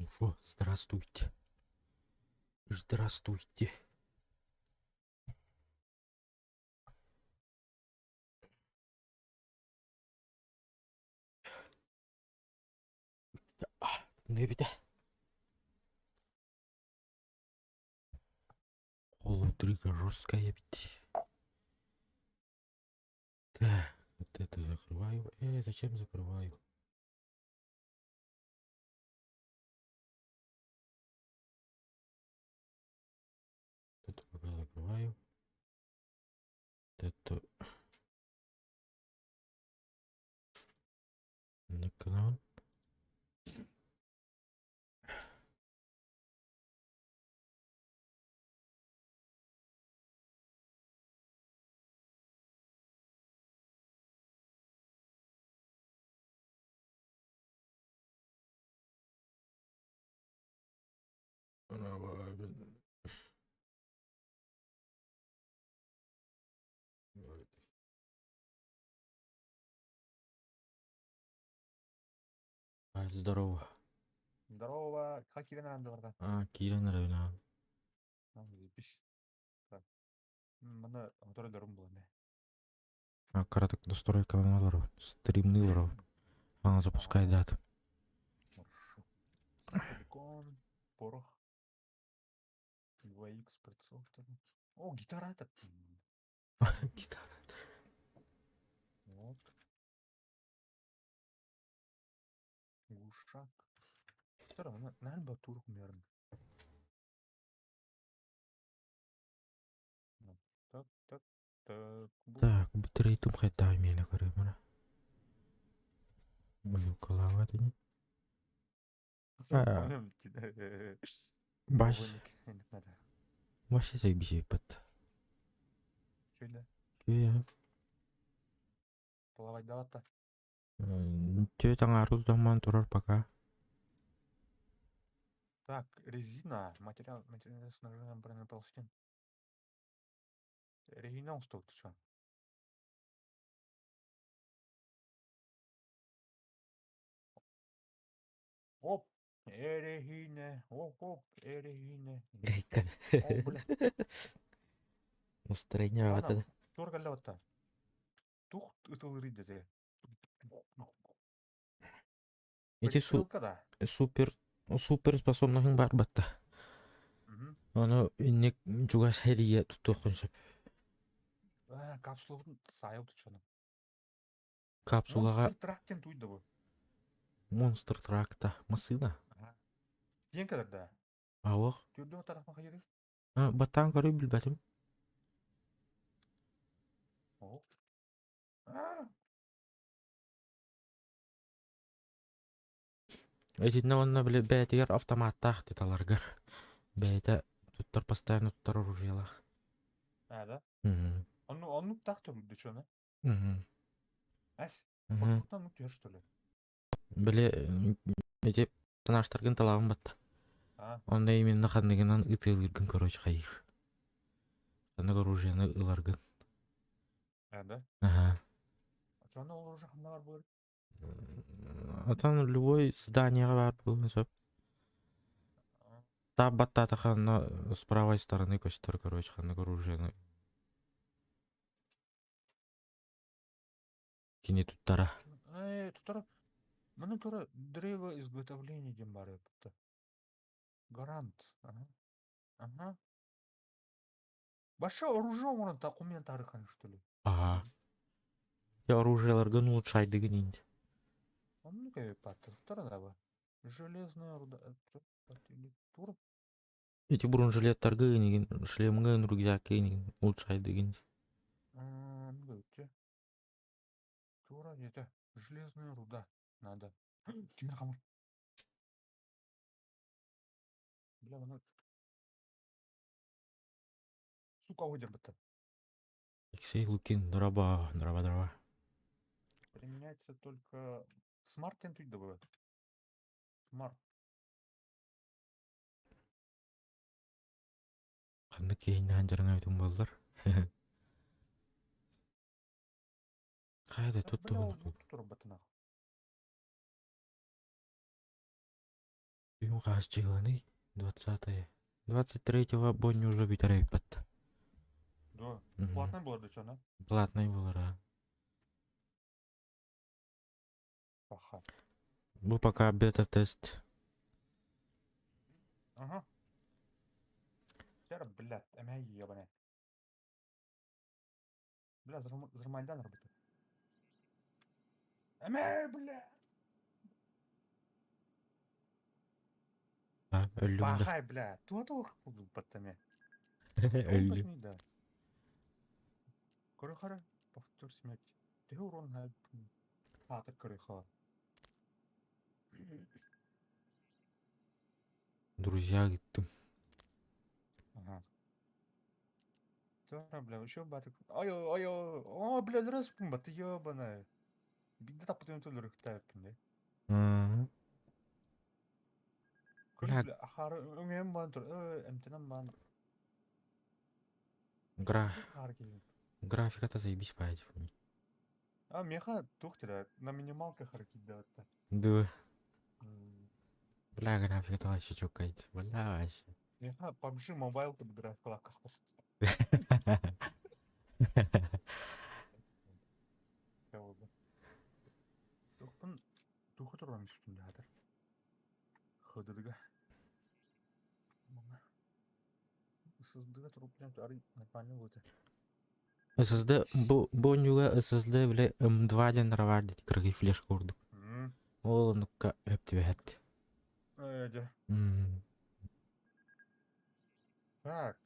Ну шо, здравствуйте. Здравствуйте. Небите. Холодрыга жесткая ведь. Так, вот это закрываю. Зачем закрываю? Это пока закрываю. Вот это на канал. Здорово. Здорово, как Елена Андорда? А, киирэн эрэбин аа. Заебись. Так. Маны оторо дорум буолла. Кыратык настройкаларын олоробун, стримныы олоробун. Аҥа Ага, запускайдаатым. хорошо. Силикон, порох, 2х прицел. О, гитара этот. Гитара. Вот. Глушак. Все равно, наверное, турк мерн. Так, так, так. Бу. Так, битрейтум хайдах миэнэ көрөмүнэ. Блюкалаабат ини. А, баш Воник, надо. вообще заебись. Чуйда. Күйэ. Плавать давата. Төө таҥаару тутамман турар пока. Так, резина. Материал, материал снабжения бронепластин. Оригинал что ты чё? Оп, эрегине, оп, оп, эрегине. О, бля. Настроение Ана, это. тур галлаватта. Тух ытылыры дете. Эти су Перестрелка да. супер супер способноһуҥ баар батта. Угу. Ону инник чугас хэрийэ туттуоххун сөп. А, капсулын сайыл тучаны. Капсулаҕа Монстр трактен туйда бу. монстр тракта массыына. Ага. Диэн кадar да. Ауах. Түрдө тарахма хайыры. Баттаан көрүй билбэтим. О. А, Итиннэ уонна били бэйэтигэр автоматтаах титаларгар. Бэйэтэ туттар постоянно туттар оружиелаах. а да. Мгм. Onu onu так дучаны. Мгм. Әс. Мгм. Хотуттан ну түһэр что ли? Били ити персонажтаргын талаҕын батта. А, Онно именно ханныгынан ытыалыыргын короче хайыыр. Ханнык оружиены ыларгын. а да. Ага. Чоны ол уже ханна бар булар. Отон любой зданиеҕа баар буолуон сөп. Таап баттаатаххына с правой стороны көстөр, короче, ханнык оружиены кини туттара. Э, тутара. Маны тура древо изготовления дем бар это. Гарант. Ага. Ага. Баша оружие оҥорон документ тарыхан что ли? Ага. Я оружиеларгын улучшайдыгын инде. Оннук эбит туттара Железная руда. Тур. Эти бронежилеттаргын игин, шлемгын, рюкзакын игин улучшайдыгын. Тура где-то. Железная руда. Надо. Кимне хамыр. Бля, маны. Сука выдербыта. Алексей Лукин, драба, драба, драба. Применяется только... Смарт тентуй добавят. Смарт. Ханнык киһиннээн дьарыҥа буоллар. Хайда Так, бля, туттуһун ол туттура батынах. Оонньуу хаһыс чыһыланый? Двадцатое. 23-го бонньу уже бүтэр эбиппит. Дуо? Мгм. Платный буолар да чона? Платный буолара. Паха. Бу пока бета-тест. Ага. Тер, блядь, эмэ ебаная. Бля, Зырмайдан работает. Эмэ, бля! А, өллүм да. Пахай, бля, туох булбат эмэ. Өллүм. Да. Көрө-хара, повтор смерть. Төһө урон хаатыр көрө-хара. Друзья гыттым. Ага. Тура, бля, еще батык. Ой, ой, о, бля, раз баты ебаная. Бидде таппытын төлөрүктээппин де. Мм. Көрү, Бля. бля, ахары өҥөйөн баан тур, эмтэнэн баан. Гра... Хаар киһи. Графиката заебись поедет. А, меха туох тирэ, на минималках харакидда. Да. Бля, графиката вообще чокает. Бля, вообще. Меха PUBG Mobile кып графикалаах кыстар. Болду. Туохпун туоху туран үстүн хаатар. Хыдырга. Мана. Сыздыга туруп арый нормально будет. SSD бу бу оонньууга SSD бile M2 диэн равар диэт кыракый флешка курдук. Ол оннукка өп түбэһэт. Э, Так.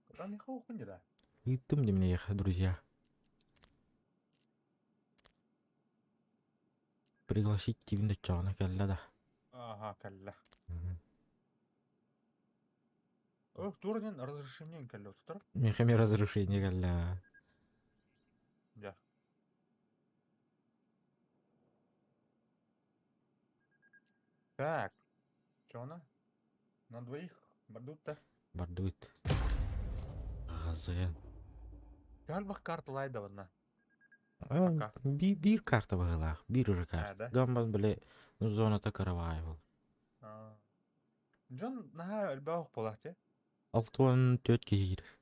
Куда Михаил да? Ыыттым дим друзья. Пригласить тибин доччоҕуна кэллэ да. Ага, кэллэ. Ох, турнин разрешение кэллэ тутар. Миэхэ разрешение кэллэ. Да. Так. Чё она? На двоих? Бардут-то? Бардыбыт. Газыгын. Кальбах карта лайдаванна. Пока. Биир карта быһыылаах, биир уже А, карта. да? Гамбан били зоната каравай был. Дьон наһаа элбэх буолаах дии. 64 киһи киирэр.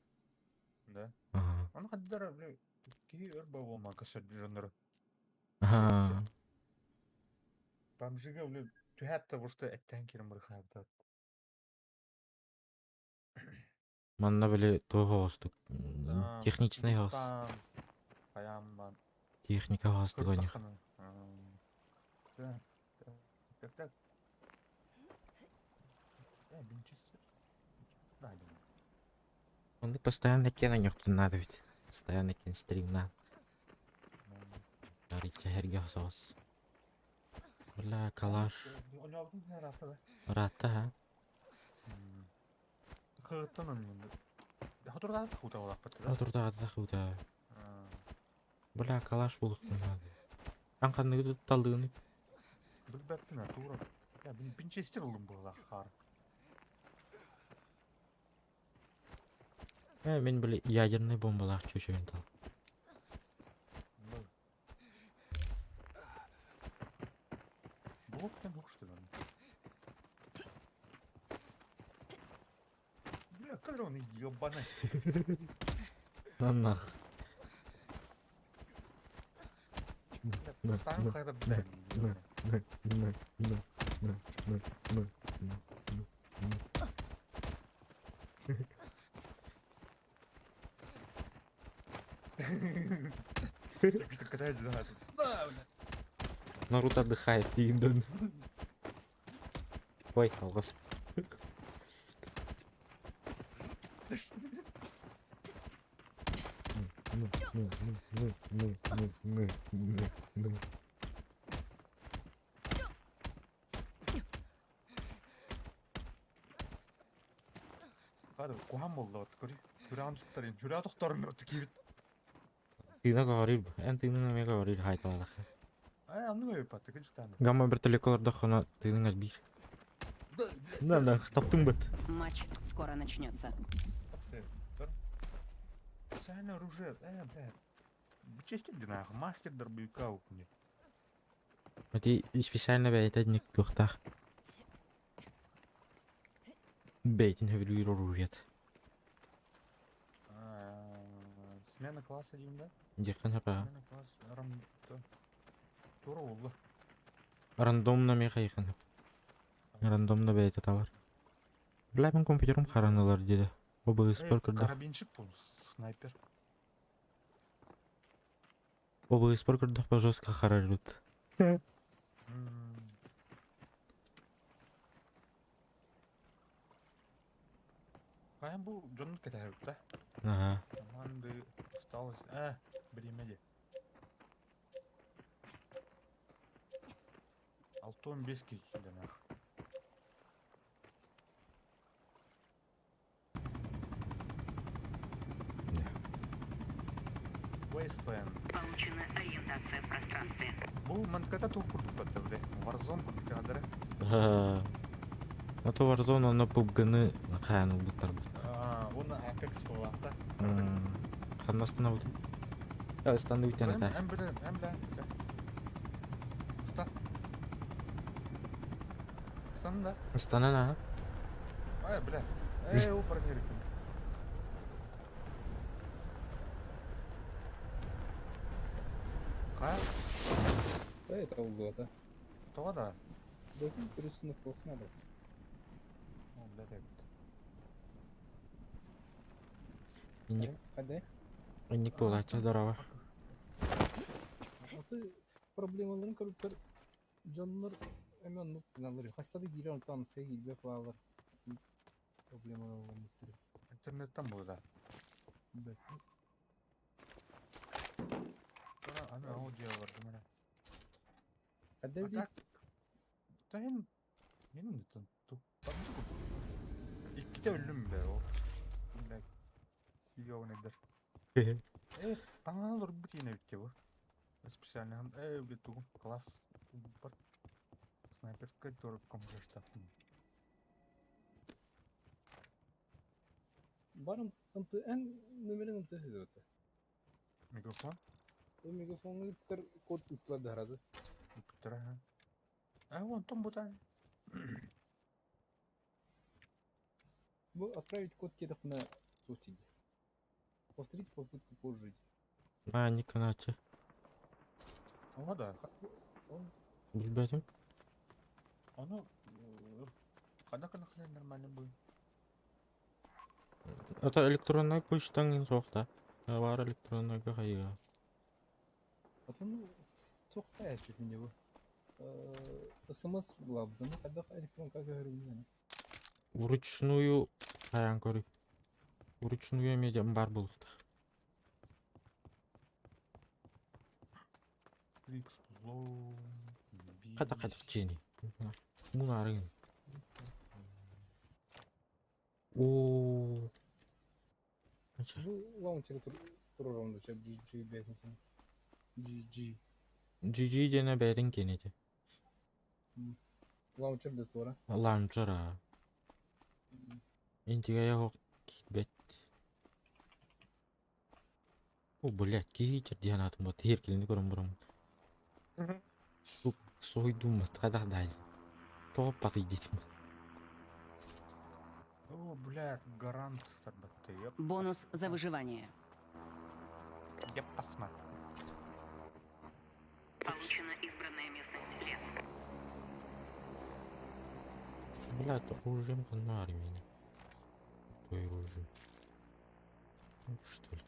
Да. Аха. Ону хаддара били киһи өр буолума көсөр дьоннору. Аха. Бомжига били түһээт да просто эттээн киирэн бырахаабыта. Манна били туох оҕустук техничный оҕус. Хайаамман. Техника оҕустук оонньуур. Так, так, так. Э, винчестер. Да, Оннук постоянно киэн оонньуохпутун наада эбит. Постоянно киэн стримнаан. Арыйча эргэ соҕус. Бля, калаш. Оонньообутун ыраатта да. Ыраатта ха. Кыыттан онньуун. Хотурдааты хута улааппыт да. Отурдаата хута. Бля, калаш булуохпун наада. Ан ханныгы тутталлыгыный? Билбэппин тура. Я винчестер ыллым буоллах хаар. Э, мин били ядерный бомбалаах чучуйун тал. Блок тен что ли? Бля, как он ебаный. На нах. Бля, ставим когда, бля, На, на, на, на, на, на, на, на, на. Так что катается за Да, бля. Наруто отдыхает, Индон. Ой, алгас. Ну, ну, ну, ну, ну, ну, ну, ну, ну. Хады, куһаҕан буолла көрүй. Сүрэҕин туттарын, сүрэҕи тохторун киирбит. Тыына говорил, эн тыынын эмиэ говорил хайталаах. Ай, оннук өйпатты, күн Гамма вертолёкка олордоххуна тыыныҥ элбиир. Да, да, таптың быт. Матч скоро начнется. Специальное оружие, бля. Честик динах, мастер дробовика укни. Эти специально бэйэтэ ник туохтаах. Бэйтин хөбүлүүр оружиет. Смена класса диим да? Диэххин сөп аа. Смена класс рам тура буолла. Рандомно эмиэ хайыххын сөп. Рандомно бэйэтэ талар. Бля, мин компьютерым хараҥалар диэтэ. Бу быыспар көрдөх. Карабинчик был, снайпер. Бу быыспар көрдөхпө жестко харарбыт. Хаһан бу дьоннор кэтэһэбит да? Аха. Команды осталось. Бириэмэ дии. 6-15 киһи дэнэр. Wasteland. Получена ориентация в пространстве. Бу манката туох курдук батта бile. Warzone курдук каадара. А то Warzone онно PUBG-ны хаан ылбыттарбыт. Уонна Apex буолаахта. Ханна ыстанабыт? Ыстанды бүтэн этэ. Эн билэн, эн билэн. Ыстан. Ыстан да. Ыстанан аа. Ай, бля. Эй, ол бронерикин. Ха? Да, это угода. Тоҕо да? Да, рисунок плохо надо. О, бля, эбит. Инник, Хада? инник буолааччы здорово. Аты проблемаларын көрүптөр дьоннор эми оннук гыналлар. Хаста да киирэн онтон аныска киирбэт баалар. Проблемалар олорбуттар. Интернеттен буолда. Бэт. Тура аны аудио бардым эрэ. Хада А ди так, таһын мин туппамчы курдук. Иккитэ өллүм бе ол. Бля, ёбаный. Таҥаһа олорбут иэнэ эбит бу. Специально бля тугум класс бар. Снайперскай туруп комплекстаптым. Барым ынты эн нөмерин ынты сиде. Микрофон Бу микрофонга көр код ыттылар да разы. ыппыттара. А онтон бутан. Бу отправить код диэтэхпинэ суох диир. Повторите попытку позже. Аа, Никоначы. Оҥо да. Он Билбэтим. Ону ханна гына нормально будет. Это электронная почтаң суох да. Бар электронная хайыга. Потом туох таайчык мне бу. СМС была бы, ну когда электронка говорю мне. Вручную хайан көрүй. Вручную медиа бар булуктах. Explode. Хата хата чини. Мунарын. О. Ача. Бу лаунчер турурум дуча GG бэтин. GG. GG диэни бэйэтин киэнити. Лаунчер да тура. Лаунчер аа. Интигэ хоқ киирбэт. О, блядь, киһи диэн аатым бот. Тиһир килини көрөн барам. Суһуйдум хайдах дай. Тоҕо патый диэтим. О, бля, гарант тарбатты. Еп. Бонус за выживание. Я посмотрю. Получена избранная местность лес. Блядь, оружием ханна армияны. Той оружие. Ну, что ли?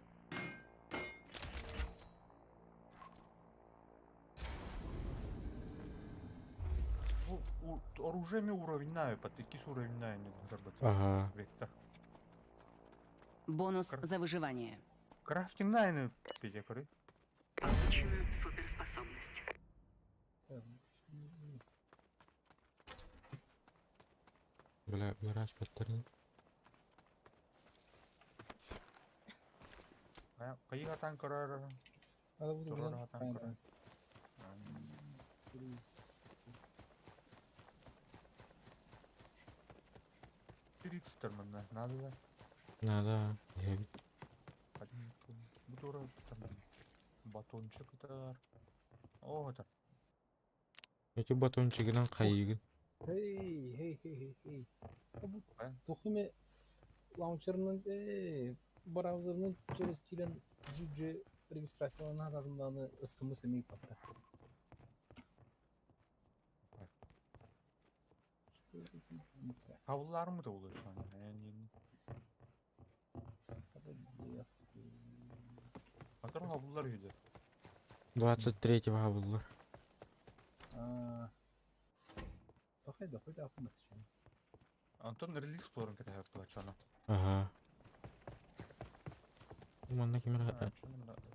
Бу оружие уровень под иккис уровень не зарабатывает. Ага. Вектор. Бонус за выживание. Крафтинг найны пиде көрүй. Получена суперспособность. Бля, гараж паттарын. Кайгатан көрөр. Надо буду Турар гынан атан көрөр. Тридцать манна. Надо да. Надо. Я Один бу тура там батончик это. О, это. Эти батончигынан хайыгын. Хей, хей, Хей хей хей хей. Бу Э? туох эмэ лаунчерынан браузерынан через киирэн GG регистрациялана сатаатым СМС эмиэ ыыппаттар. Что это не так? Хавлармы да olur şu an. Yani Подделку. Батырын хавлар үйді. 23-го буллар. А, Пахай да хоть ахуй матчан. Антон релиз боларын кете хапты чана. Ага. Манна кимер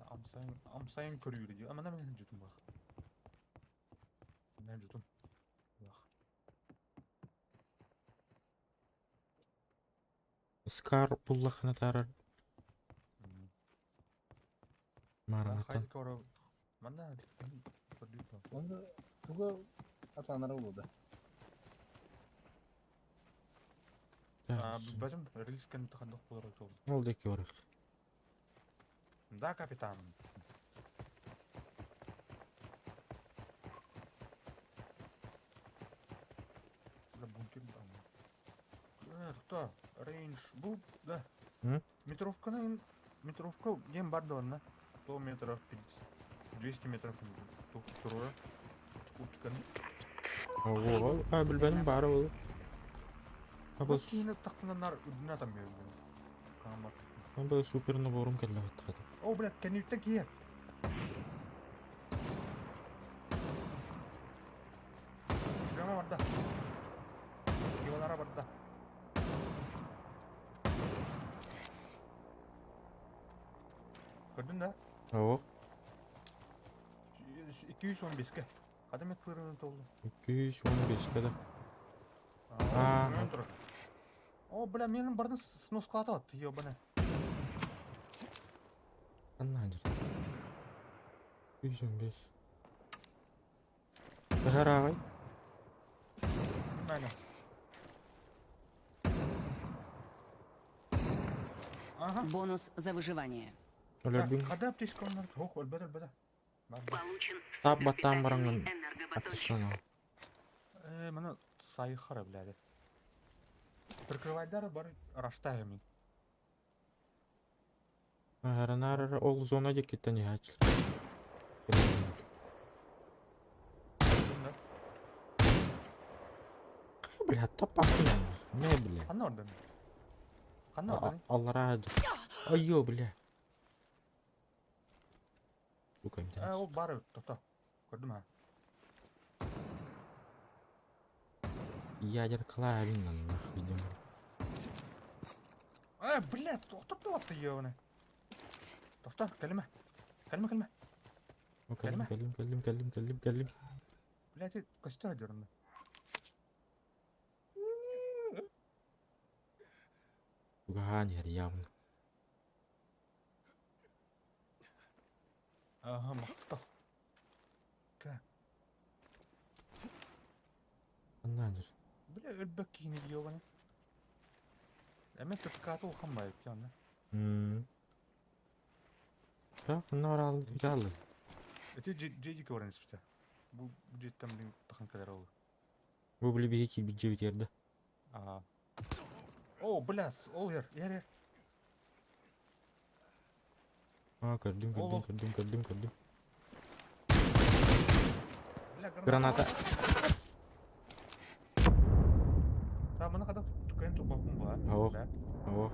Амсайын амсайын көрүрү диyor. Ama ne жүтүм бак. Ne жүтүм. Бак. Скар буллахына тарар марангатан. Хайды кора. Манна көрдүк. Онда туга атанара болду. А бажым релиз кен тахандык болар жол. Ол деки бар. Да, капитан. Да бункер там. Кто? Рейндж. Бу, да. М? Метровка метровка дем бар да 100 метров, 50, 200 метров. Тук турура. Уткан. Ого, а билбеним бары ол. Абы Кийин тактынан үдүнө там берген. Камар. абы супер наборум келе баттады. О, блядь, кенүттен кие. Шлема барда. Кивалара барда. Көрдүң да? О, 215-ке. Кадамет фырын толду. 215 када. Аа. Аа. О, бля, менин бардын снос кылат атты, ёбана. Анна жер. 215. Харагай. Мәне. Ага. Бонус за выживание. Өлөрдүң. Када аптечка оннар? Ох, өлбөдө, өлбөдө. Бар. Получен Тап баттан бараңын суперпитательный энергобатончик. Аптечканы. Э, мына сайхара, блядь. Прикрывайдар бар раштаями. Харанар ол зона декеттен яч. Бля, таппакын. Не, бля. Кандай орден? Кандай орден? Аллара. Айо, бля. Сука, Э, ол бар, токто. Көрдүм ha. Ядер клавин нахуй видимо. Э, блядь, токтоп туапты ёбана. Токто, келме. Келме, келме. О, кэллим, кэллим, кэллим, кэллим, кэллим, кэллим. Блядь, костер дернү. Угаан явно. Ага, мактал. Так. Анна жер. Бля, өлбөк кийини ёбана. Эме тыткаты ухан байып яна. Так, норал, жалы. Эти жеди көрөн испите. Бу жеттен блин тахан кадar oldu. Бу били бихи биджи битерді. Ага. О, бля, ол ер, ер, ер. А, көрдүм, Ол, көрдүм, ол. көрдүм, көрдүм, көрдүм. Бля, Граната. Та мына када түкөн тупапын ба. Ох. Да. О,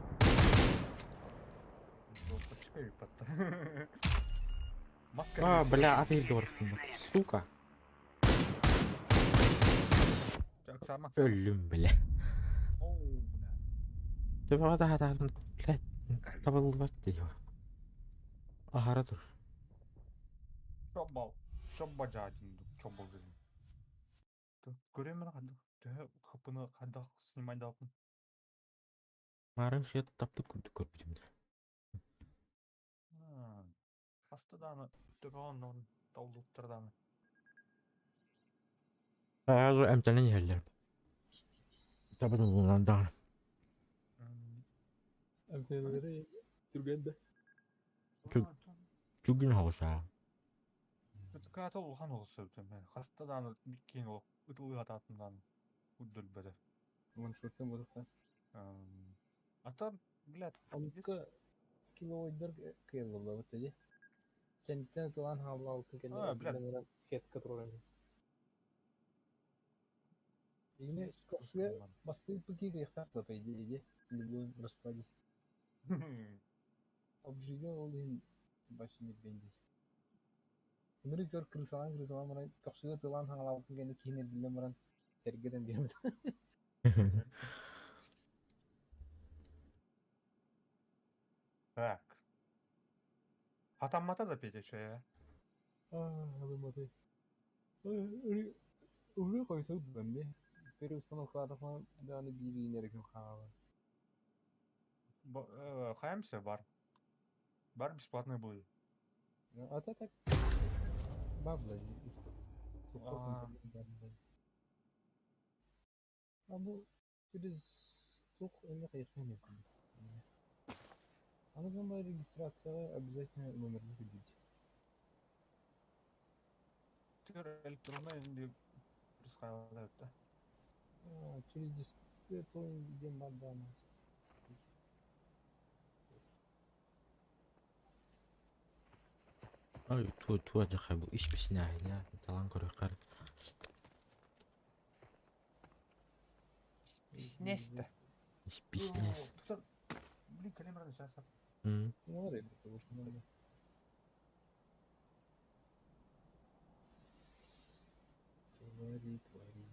Маска. А, бля, а ты Сука. Өлүм, бля. О, бля. Төбөҕө таһаатаҕын, блядь, табыллыбат диye. Аһара тур. Чобал. Чобба жаадин, чобал дедим. Көрөм мына кадык. Төһө хапыны кадак снимай дапын. Марын хет таппыт курдук көрбүтүм. Астыданы төбө оннон таулуктарданы. Аазу эмтэнэн иһэллэр. Табыллынан даҕаны. Эмтенелери түргенде. Түгүн хаусаа. Ката улахан олус сөптөм. Хастадан кийин ол ытылы ататындан уддөлбөдө. Ваншотын буолуохтаах. А то, блядь, Оннукка скилловойдар кыайыллыбыт дии. Кэнниттэн ытылаан хааллаабыккын кэннэ А, блядь. эргиллэн баран хетка туруоран. Ини Есть көхсүгэ мусульман. бастыыр пути кыахтаах да по идее иди. Любой раскладе. Обжига ол иһин бачча ньирбэйин дии. Ынырык көр крысалаан крысалаан баран көхсүгэ ытылаан хаалаабыккын кэннэ киһини эргиллэн баран эргитэн биэрбит. Так. Хатаммата да Петя чая. Аа, Өрүү хойсук бэмми. Переустановкалаатахпына даҕаны биир иин эрэ күн хаалар. Хаемся бар. Бар бесплатный будет. А то так бабла. А. А бу через туох эмэ хайыххын эбит. Аны гына регистрацияҕа обязательно номерга киирдибит. Электронный или да? А, через дисплей диэн баар даҕаны. Ой, туо туо дьахай бу исписнээһинэ талан көрүөххэр. Писнес-то. Исписнэс. Блин, камера сейчас. Ну, ладно, потому что надо. Твари, твари.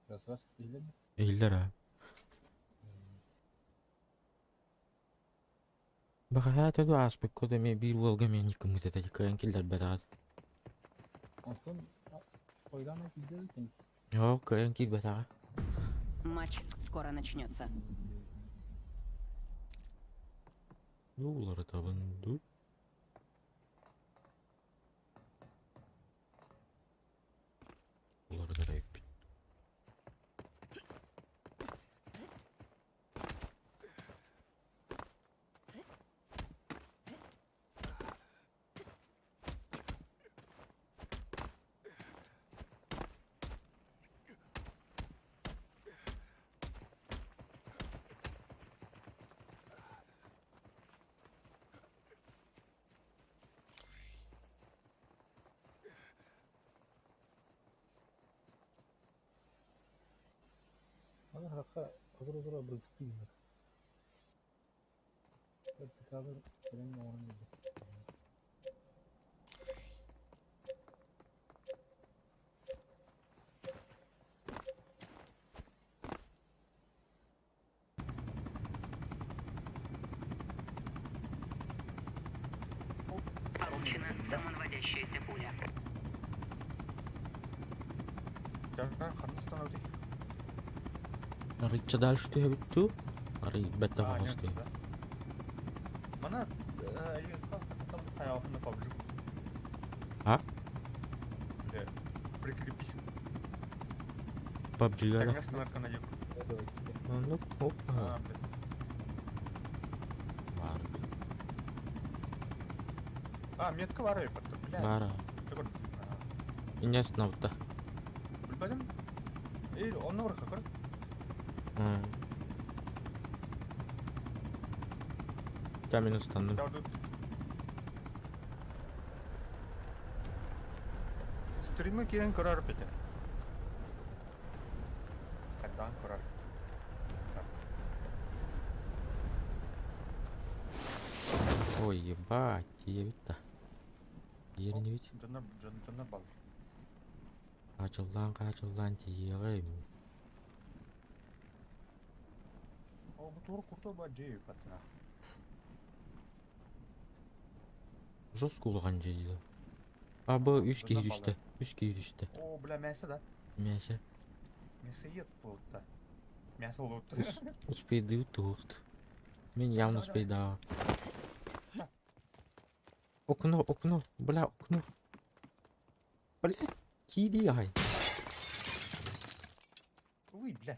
Раз раз иһиллэр Иһиллэр аа. Баҕаһаа төдү ааспыкка да эмиэ биир уолга эмиэ никкыммыт этэ кыайан киллэрбэтэҕит. Онтон хойдаан киирдэ эбиккин. Оо, кыайан киирбэтэҕэ. Матч скоро начнется. Дуу уларытабын дуу. Уларытар эбиппит. Аны харахха сотору-сотору обрывтыы гынар. Вертикалыр кэлэн оҥорон биэрбит. Получена самонаводящаяся пуля. Ханна становить? Арыйча дальше түһэбит дуу? Арый бэттэх А, нет, оҕустуй. да. Мана на PUBG. А? Бля, прикрепись. PUBG-га да. Конечно, нарконадек. Ну, опа. А, блядь. Бар. А, метка баар бля. Бар. Такой. Инес навта. Билбэтим. Эй, онно бар какыр. Та минус танным. Стримы киирэн көрөр бите. Хайдаан көрөр. Ой, ебать, диэбит да. Иэринибит. Дьоннор дьоннор бал. Хаачыллаан хаачыллаан тиийиэҕэй. О, бу тур курто ба дьиэ патна. Жестко улахан дьиэ. А бу үс киһи Дьоннор түстэ. Үс киһи түстэ. О, бля, мясо да. Мясо. Мясоед буолта. Мясо болуутта. Успейдыы туохт. Мин явно успейдаа. Окно, окно, бля, окно. Бля, киирии аһай. Ой, бля.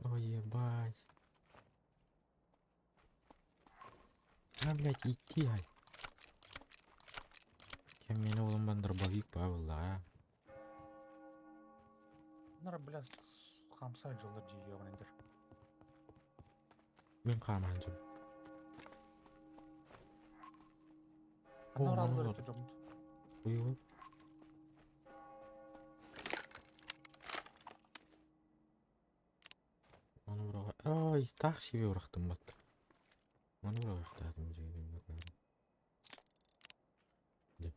Ой, ебать. А, блядь, идти ай. Кем мени улам дробовик Павла. Нара, бля, хамса дьоллор дии эндер. Мин хаамаанчым. Ханна О, аллар манна дьоммут. Уйу. Оны быраға. Ай, таах себе бырахтым бат. Оны быраҕахтаатым дьиҥин Де.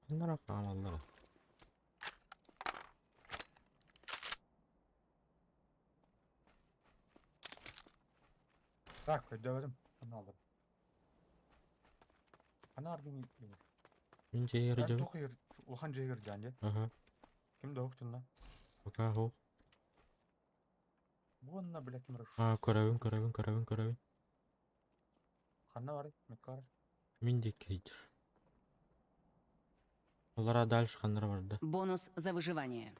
Ханнара хаамаллара. Так, өйдөөбөтүм. Ханна аллар. Ханна аргын Мин дьиэҕэр дьабын. Туох улахан дьиэгэр дьаан дьэ. Аха. Ким да уктунна. Пока хо. Буонна, бля, ким А, көрөбүн, көрөбүн, көрөбүн, көрөбүн. Ханна барый? Меккар. Мин диэки сылдьар. Олара дальше ханнара барда. Бонус за выживание.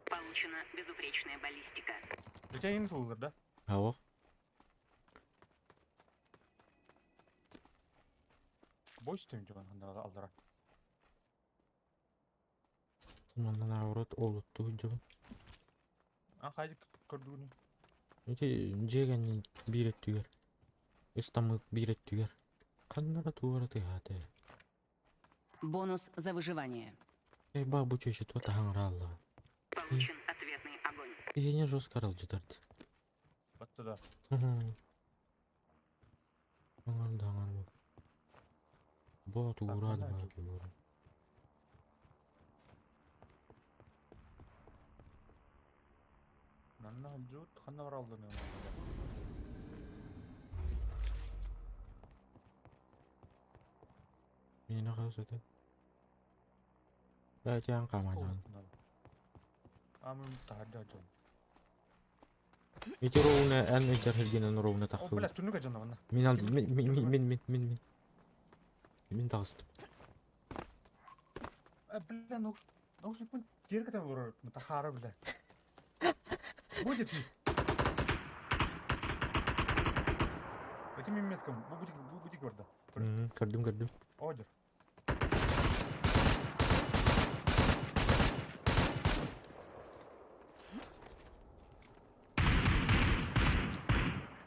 Получена безупречная баллистика. Бүтәйин суулар да? Аох. Бой түм дьон ханна аллара. Манна наоборот олуттуу дьабын. А хайдык көрдүгүнү. Ити дьиэ кэннин биир өттүгэр. Ыстаммыт биир өттүгэр. Ханнара туора тыаһаата. Бонус за выживание. Эй, ба, бу чөчө туо таһаҥырааллаҕа. Получен ответный огонь. Иһине жестко аралдьытард. Батта да. Аҥарда аҥар бу. Бо туураа да ханна баа тууура. Манна жут ханна баралдыны. Миэнэ хас этэ. Бээ тиэн хаамаатаҕын. Амын таһырдьа дьон. Ити ровно эн ыйдар сиргинэн ровно О, тахсыбыт. бля, түннүк дьон манна. Мин алды мин мин мин мин мин мин мин. Мин таҕыстым. А, бля, науш... наушникпын дьиэркэтэн олорор, тахаара, бля. Будет ли? Это мин меткам, бу бутик, бу бутик барда. Көрдүм көрдүм. Одер.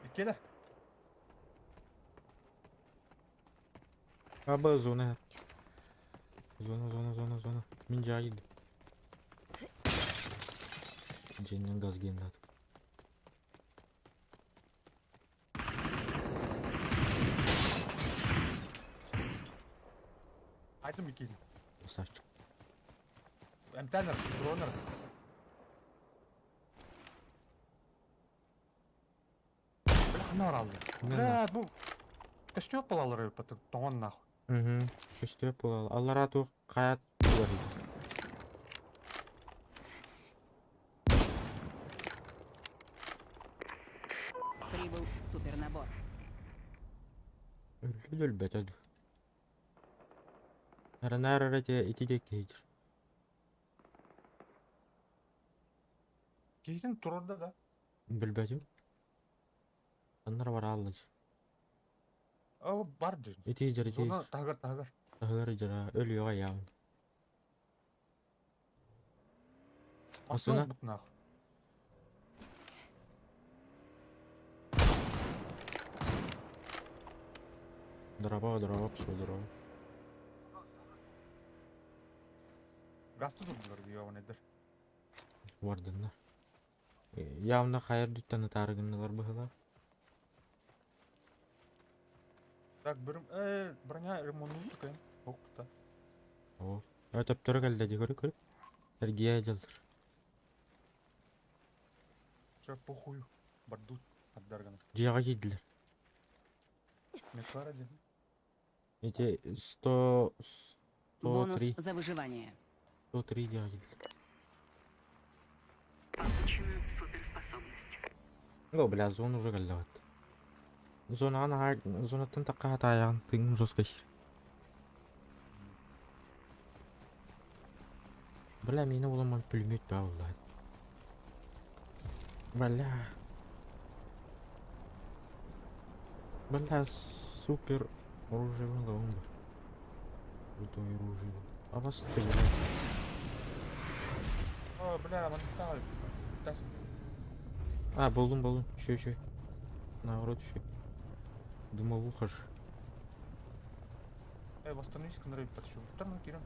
Иккиэлэр. Аба зона. Зона зона зона зона. Мин дьиэҕэ киирдим. Дьиэннэн газ геннат. Айтым иккиэлин. Красавчик. Эмтэнэр, дронер. Бля, ханна бараллар? Бля, бу костер балалары тоҥон нахуй. Угу. Көстүбэт буолал. Аллараа туох хайа туга сылдьар. Разбор. Өллө өлбөтө дуу. Аранаар эрэ ити диэки иһдир. Киһитин турарда да. Билбэтим. Аннар барааллар. О, бар дир. Ити дьэр ити Зона таһыгар таһыгар. таһыгар дьара өлүөҕэ яам. Масына Масына. бутнах. Дрова, дрова, все дрова. Газты турдулар диye nedir? Вардыннар. Явно хайыр дүттен ытаарыгыннылар быһыла. Так, бирим, броня ремонту такая. Ох, та. О, өтөптөрө кэллэ дии көрү көрү. Эргийэ дьаллар. Че, похуй. Бардут. Отдаргана. Дьиэҕэ киирдилэр. Мекара один. Эти 100... Бонус 103... за выживание. 103 дьиэҕэ киирдилэр. Получена суперспособность. О, бля, зона уже кэллэ бат. Зонаҕа наһаа... Зонаттан тахха хатаайаҕын тыыҥ жестко сиир. Бля, миэнэ буламман пулемет баа буолла. Бля. Бля, супер оружие было бы. Крутое оружие. А вас стреляет. О, бля, мантал. Тас. А, булдум, булдум. Еще, еще. Наоборот, еще. Дымовуха ж. Восстановись, контроль подчу. Там кирам.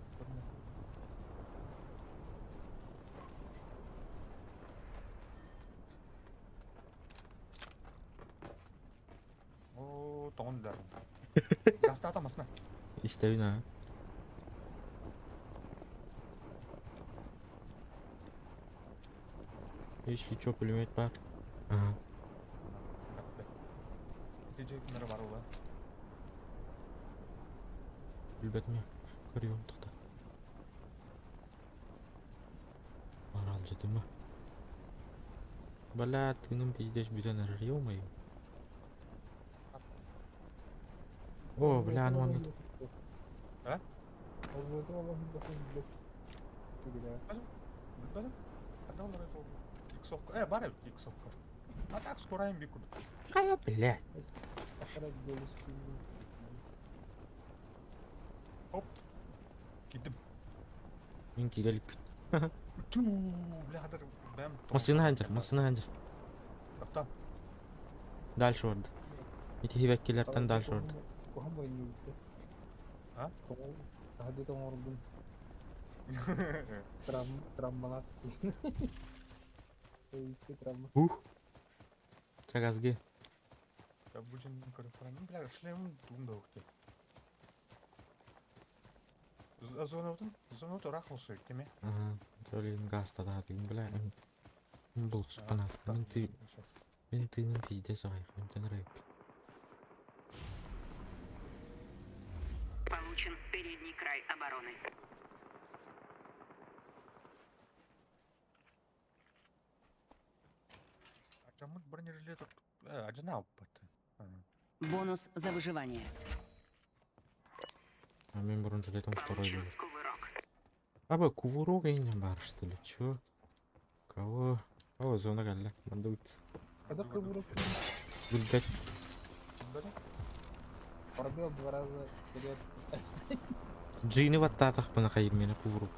О, тоҥон да. Гастата масна. Истэбин а. Если чё, пулемет бар. Ага. Ити кимнere бар ола. Билбэтим Көрүөм тоқта. Аралдьытыма. Бля, тыыным пиздец бүтэн эрэр, ё-моё. О, бля, аны манна А? Билбэтим. Билбэтим. Ханна олорор ол? Иксовка. Бар эбит иксовка. А так скорайым бик курдук. Хайа, блядь. Киирдим. Мин киирэ иликпин. Туу, бля, хатыр бэм. Массыына сылдьар, массыына сылдьар. Тоқтан. Дальше барда. Ити хибэккилэртэн дальше барда. Куһаҕан бойнуйбут. А? Хаһан оҥордум. Травмалаах. Исти травма. Ух. Чэ, газгы. Я будем көріп бля, шлем тугум да укты. Зонабытын, зонабыт ыраах олсой, теме. Ага. Төлеген газ тадаа бля. Булсуппанат. Мин ты мин тыыным пиздец аҕай. Мантан эрэ Получен передний край обороны. Ачамыт бронежилет ажына алыппат. Бонус за выживание. А мин бронежилетом второй Получен был. кувырок. Аба кувырок эйнен бар что ли? Чё? Кого? О, зона кэллэ. Мандыбыт. Когда кувырок Билбэт. пробил два раза вперед. Джини баттаатахпына хайыр мени кувырок.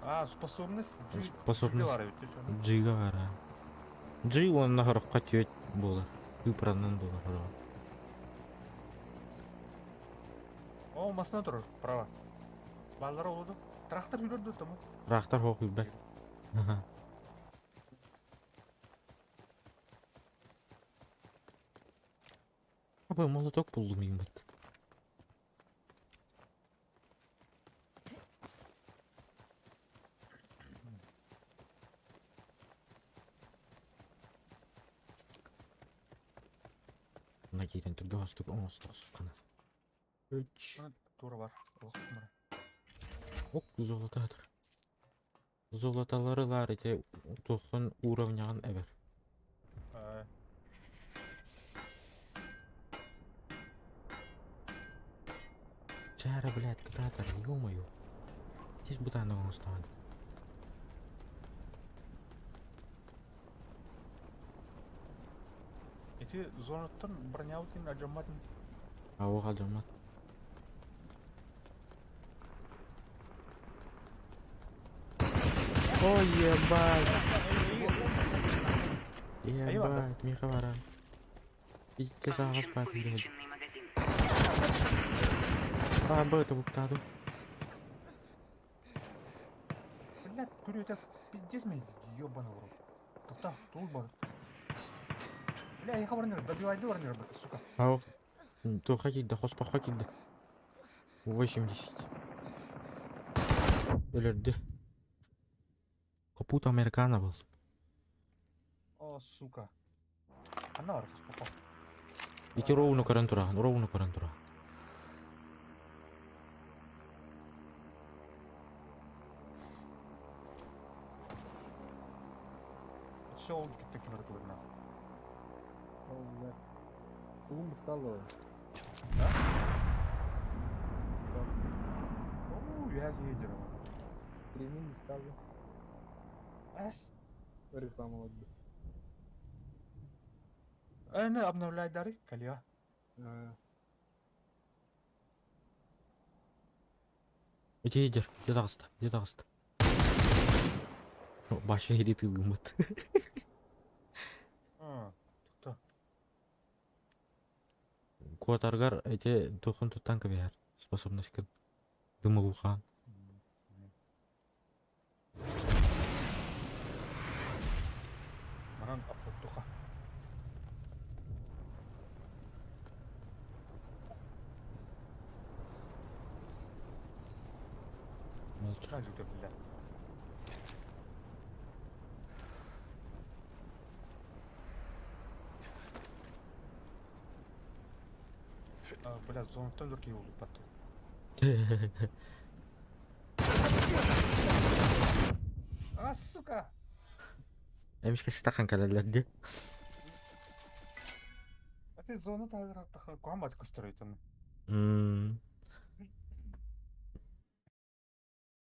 А, способность? Способность. Джига бара. Джи уонна хороххо түөт буолар. Ыпранан буолар хороҕо. О, масына турар, право. Баллар олуду. Трактор жүрөрдү тому. Трактор хоох билбэт. Аха. Аба молоток булдум иҥ бат. Мына киирэн түргэн хостук оҥостох Үч. Тура бар. Ох, мара. Ок, золото атыр. Золоталары лар ити туоххун уровняҕын эбэр. Чара, блядь, кататор, ё-моё. Здесь бутан оҥостон. Ити зонаттан бронябытын алдьамматын. Аух алдьаммат. Ой, ебать! Ебать, Миха баран. Икки саҕас Получен баар билэһит. увеличенный магазин. А, б тобуктаатым. Блядь, күрүөтэ пиздец мен ебаный в рот. Тоқта, туул бар. Бля, я барныр, добивайды барныр, сука. Аух. Туохха киирдэ, хоспоххо киирдэ. 80. Өлөрдө. Капут американо был. О, сука. Ханна бар, хоспоххо. Ити ровно көрөн тураҕын, ровно көрөн тураҕын. Все, ол китте кимер тылырна. Ол бля. Улум стало. Да? Стало. О, я лидер. Стриминг стало. Ас. Реклама вот. Эне обновляй дары, калия. А, Ити лидер, где таҕыста, где таҕыста. Баша ири тыылыммыт. А, тоқта. Куотаргар эти тухун туттан кэбиһэр. Способность дымылухан. Манан аппоттуха. Молча. Жүгір, бля. А, бля, зонаттан үркей болды батты. А, сука! Эмишке сытахан кэлэллэр А ты зона тагыр куамат көстөрөйтөн.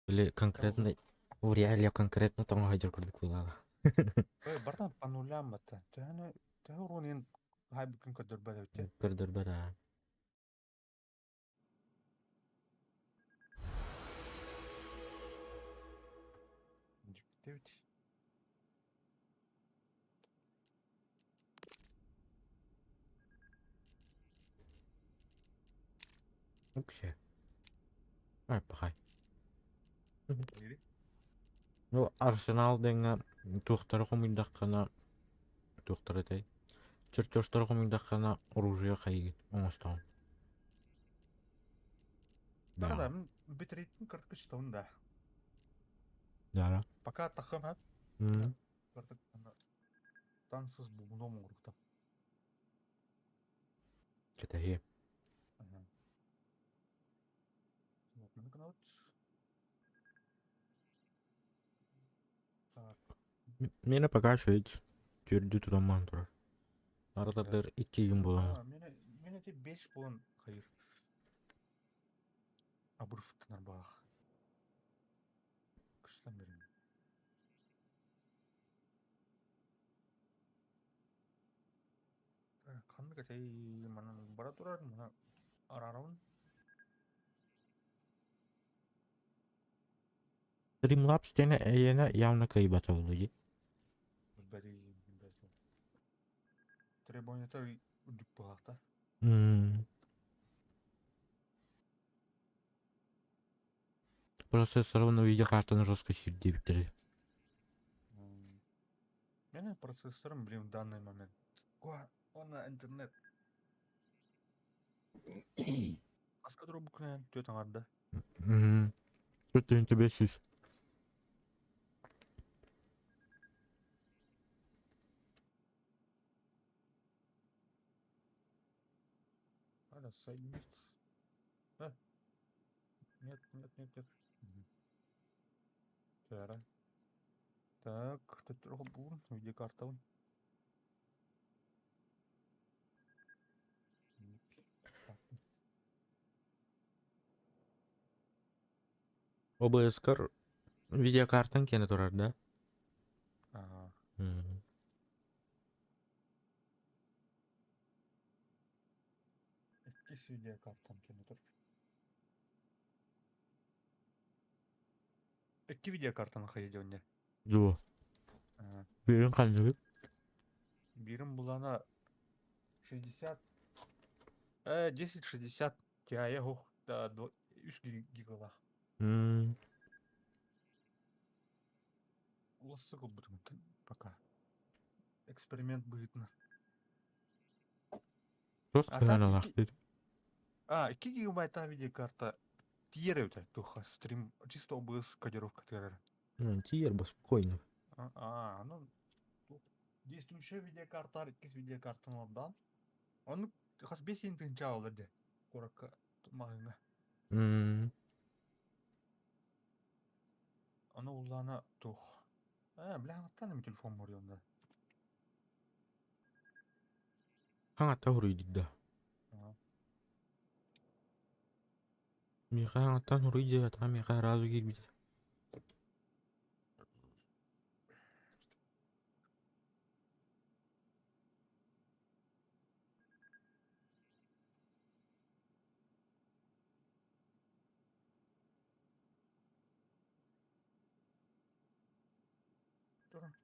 Или конкретно в реале конкретно тоҥо сылдьар курдук буолла. Э, бартан по нулям это. Төһөнү төһө урунин хайбыкын көдөрбөт өтө. Көрдөрбөт аа. Дьиктебит. Вообще. Ай, пахай. Ири. Ну, Арсенал дэҥҥэ туохтары хомуйдаххына туохтары этэй чертежтары хомуйдаххына оружие хайыгын оҥостоҕун. Да, Да. битрейттин кыртык чтон да. Да. Пока тахым хат М. кыртык тансыз бугуном урукта. Кэтэһиэ. Ага. Вот, ну вот. Так, Миэнэ пока үчүгэй түөрдүү тутан турар. Ардардыр икки күн буолан. А, мене те 5 болон хайыр. Абырфыктынар баах. Кыштан берин. Так, ханнык этэй манан бара турар, мана арарабын. Streamlabs диэн эйиэнэ явно кыайбата буолуо дии. Билбэти билбэти. Требования үрдүк буолаахта. М. Процессорын видеокартаны жестко сиир диэбиттэрэ. Мене процессором, блин, в данный момент. Ой, он на интернет. Аска буквально түөт аҥарда. Мм. Тут тебе сүүс. Аля, submit. А. Нет, нет, нет, нет. Мгм. Тара. Так, тут буун, видеокартабын. Так. ОБС-кар видеокартаҥ киэнэ турар да? Ага. Мм. Иккис видеокартам киэнэ турар. Икки видеокартаны хайа диэн Дуо. Ага. Биирин ханныгый? Биирим булана 60 1060 Ti хух да 3 гигалаах. Мм. Улассык ылбытым пока. Эксперимент быһыытынан. Тос А так кыһаналаах икки дии. А, 2 гигабайта видеокарта тиийэр эбитэ туха стрим чисто OBS кодировка тыырар. Ну, тиийэр бу спокойно. А, ну действующая видеокарта иккис видеокартам ордаан. Ону хас 5 тыһыынча аалар дьэ куоракка маҕаһыыҥҥа. Мм. Ону улаана туох бля хаҥаттан эми телефон моруйан да. Хаҥатта хуруйдук да. Ага. Миэхэ хаҥаттан хуруй диэбэтэҕэ миэхэ сразу киирбитэ. Туран.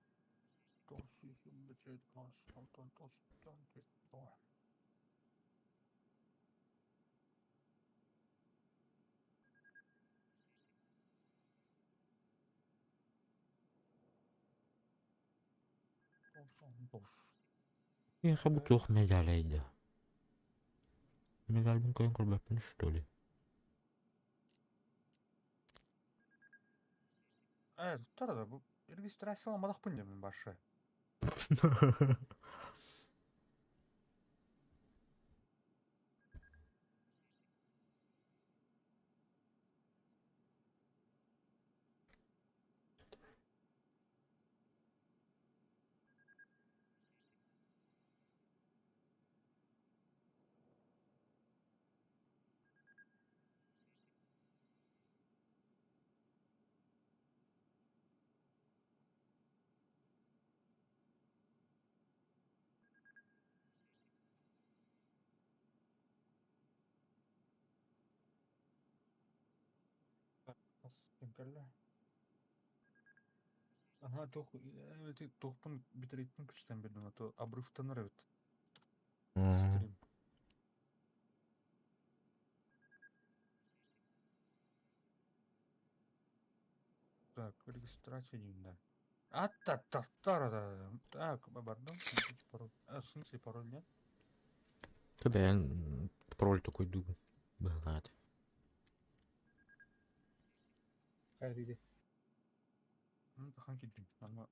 Миэхэ бу туох медалай да? Медальбын көрөн көрбөппүн что ли? Туттар да бу регистрацияламматахпын диэмин баршы. Кэллэ. Ага, туох туохпун бүтэритин күчтэн бердим, а то обрывтанар эбит стрим. Так, регистрация дейм да. Ат-та-та-та-та. Так, бардым. Пароль. А, в смысле пароль нет? Бэйэн пароль такой дугу быһалаат. Хайдыды. Ну, тахан киирдим. Аны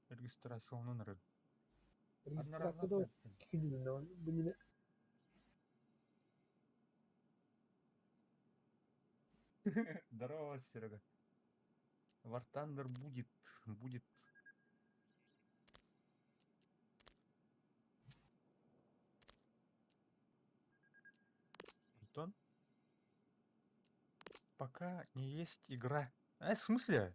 регистрацияланан эрэр. Регистрацияда киирдим да бу не Здорово, Серега. War Thunder будет, будет. Антон? Пока не есть игра. А, в смысле?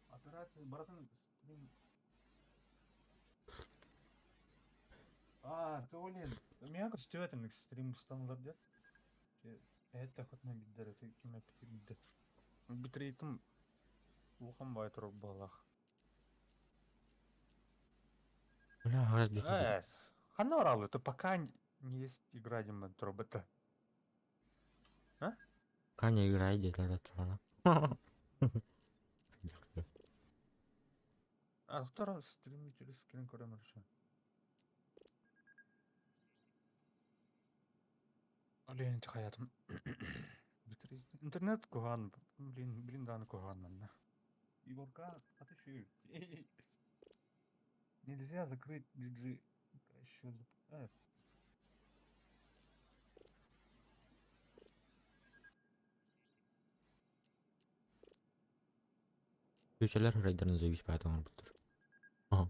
Операция, братан, стрим. А, ты, блин, меня стоит стрим стандарт, Это хоть на бидер, это ким бидер. Битрейтым улахан баай турар буоллах. Бля, Э, ханна баралы, это пока не есть игра дима робота. А? Каня играй где-то да А второй стрим через скрин көрөмөрчү. Блин, хаятым. Интернет куһаҕан, блин, блин, дааны куһаҕан манна. Егорка, а ты чё? Нельзя закрыть GG. Еще. Köşeler райдерын завис поэтому буттар. Ага.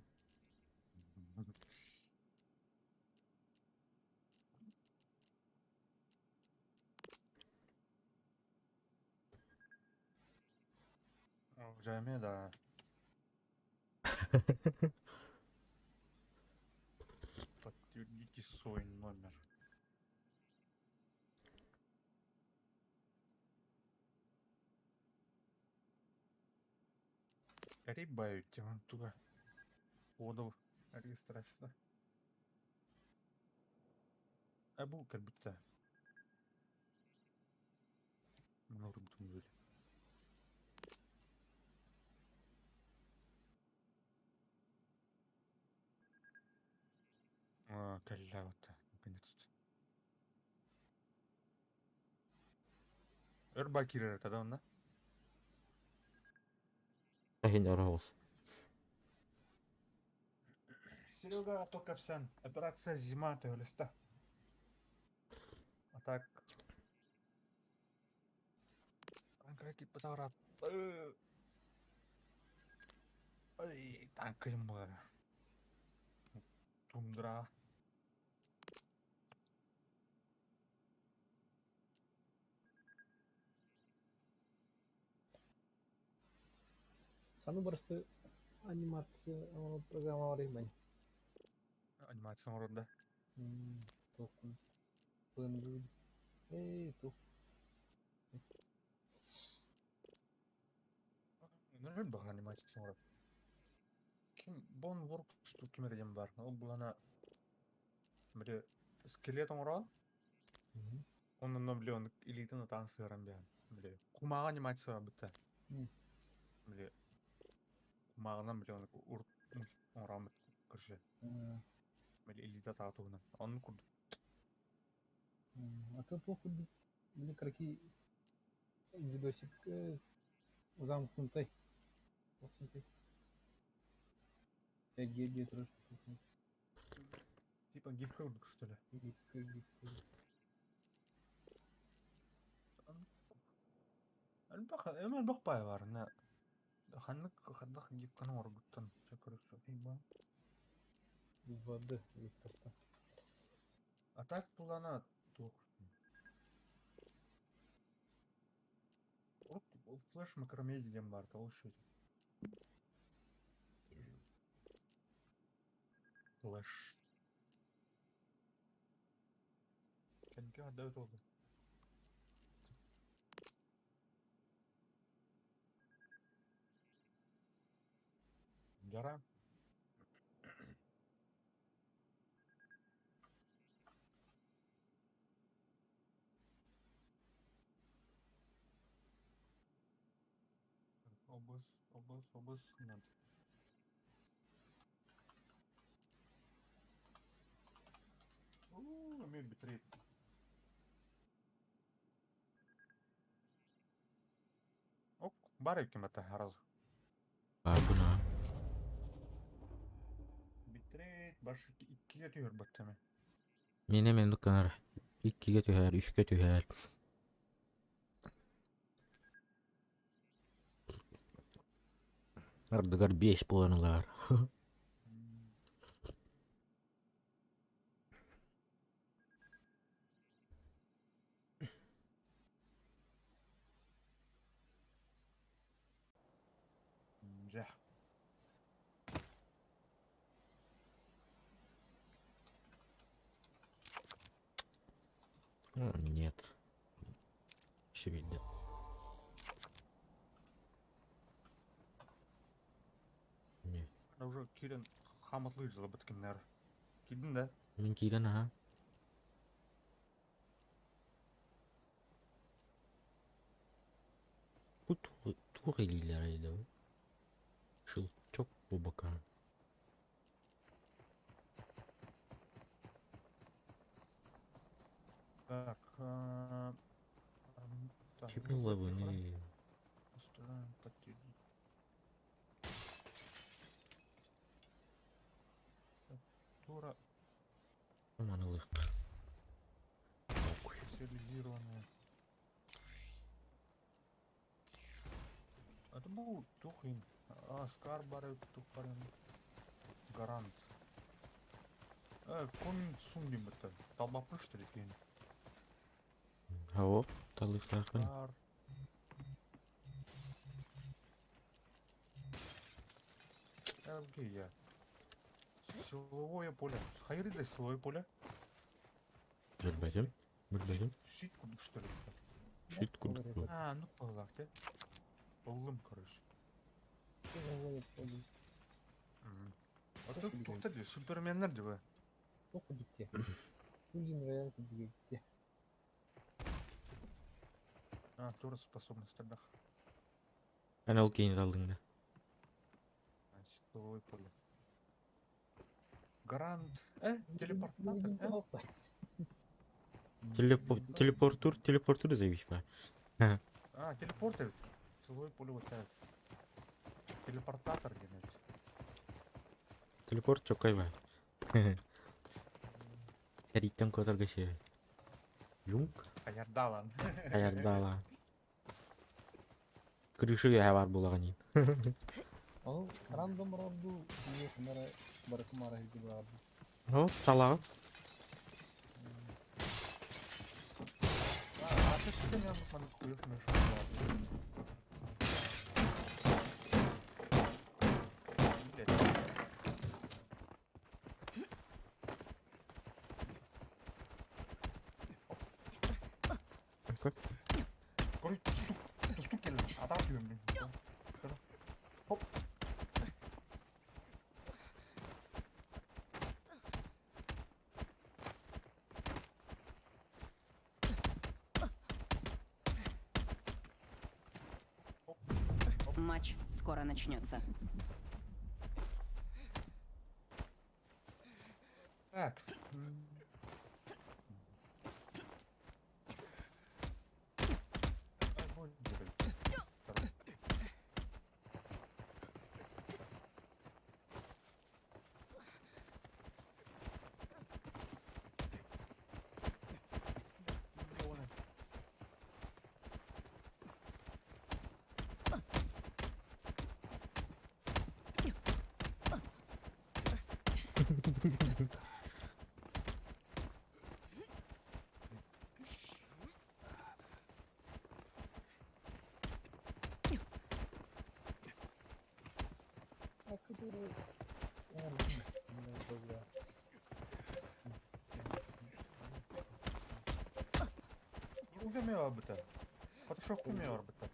Дьэ да. Подтвердите свой номер. Рибають туга. Подал регистрация. А бу как будто. Много были. А, кэллэ наконец-то. Өр киирэр тогда онно. Эһин ороҕус. Серега Токапсян. Операция «Зима» төһөлөстө. А так... Танка киппатарат. Ай, танкайым бар. Тундра. Аны барысы анимация программа бар мен. Анимация оҥорор. Токун. PNG. Эй, тух. Нөрүн баҕа анимация оҥорор. Ким Бон Works ким эрэ диэн баар. Ол булана били скелет оҥорон, онон били оны илиитин ытаан сыаран биһэн. Били кумааҕы анимация бутта. Били кумааҕынан били оны урут оҥороммут короче. Били илиитэ атаҕа туһунан. Оннук курдук. А то туох курдук били кыракый видосик замкнутай. Эгге турар. Типа гифка курдук, что ли? Гифка, гифка. Элбэх эми элбэх баай баар. На ханнык хаддах гифканы оҥорбуттан көрүксө. ВД гифката. А так тулана туох. Урут флеш макромедиа диэн баар ол еще. Флеш. Кэнки хадда олду. Жара. Обыз, обыз, обыз. Надо. Уу, имеет битрейт. Ок, баар ким это разу. А буна. Битрейт башы иккигэ түһэр баттами. Миэнэ мен канар. Иккигэ түһэр, үскэ түһэр. Ардыгар 5 буолан. Дьэ. Ну, нет. Еще видно. Не. Уже киирэн хаамыталыыр дьылабыт кимнэр. Киирдин да? Мин киирэн аха. Бу туох илиилэрэ бу? Щелчок по бокам. Так. Так, Ким лавыны? Постараем подтвердить. Тура Манылык. специализированная. Это был Тухин. А, Скар бары Тухарин. Гарант. Комин сун это. Талбапы что ли кейн? Хао, талыктаахпын. Скар. ЛГ. Силовое поле. Хайры силовое поле. Билбэтим. Билбэтим. Щит курдук, что ли? Щит курдук. А, ну палак, да? Ыллым, короче. Силовое поле. А тут тухта ди, суперменнер ди бу. Туох курдук дии. Prison Royale курдук дии. А, тоже способность тогда. Эн ол кейин алдың да. А, силовое поле. Гарант. Телепортатор, э? Телепортур, телепортур заявить ба. А, телепорт ведь. Силовое поле вот это. Телепортатор где-нибудь. Телепорт чокай ба. Эриттен козарга ше. Юнг. Аярдалан. Аярдала. Крышы я бар булаганин. Ону рандом роду ие барыты мара хиги барды. О, салага. А, а ты что не маны куев мешал? Блять. Ну-ка. Короче, стук, стук келді. Атап жүрмін мен. Хоп. Матч скоро начнется. Так. Ай, бой, блядь. Второй. Миллионы. Аска туру. Угаме арбита. Фотошоп куме арбита.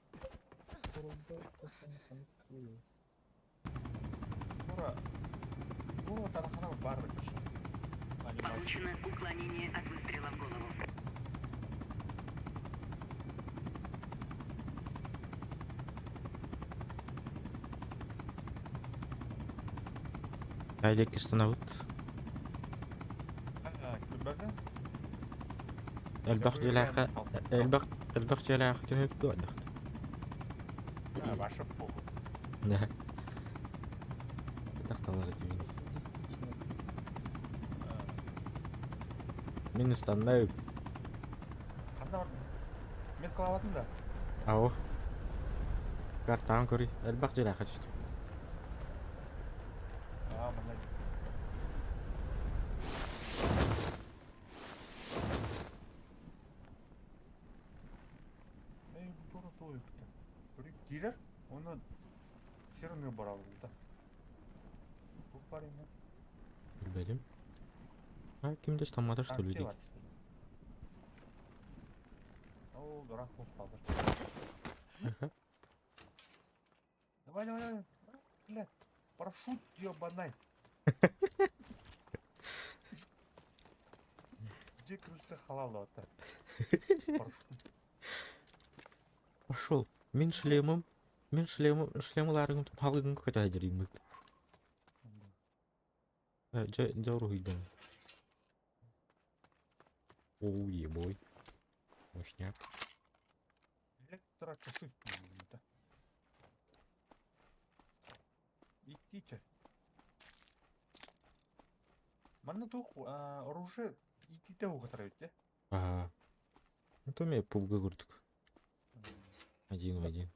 Тура. Тура тарахана бар бит. Получено уклонение от выстрела в голову. Айдек истанабыт. Күлбәгә? Элбэх дьиэлээххэ элбэх элбэх дьиэлээх түһүп дуодах. Ваша похуй. Да. Тахталар этибин. Мин ыстаннай. Ханна бар? Мен кылабатын да. Ао. Картаан көрүй. Элбэх дьиэлээххэ түстүм. А, мына. Эй, бу тура той бит. Көрүй килер, оны серыны баралы да. Бу бар эме. Билбэтим. А ким де штаммата что ли дейт. О, дурак болып қалды. Аха. Давай, давай, давай. Бля, парашют ебаный. Где крыша халала это? Парашют. Пошел. Мин шлемом. Мин шлемом шлемларым халыгын көтө дерим. Жа жа Оу, ебой. Мощняк. Электрочасы. Это. Идите. Манна тух оружие идите уготовить, Ага. Ну то мне пуга курдук. Один в один.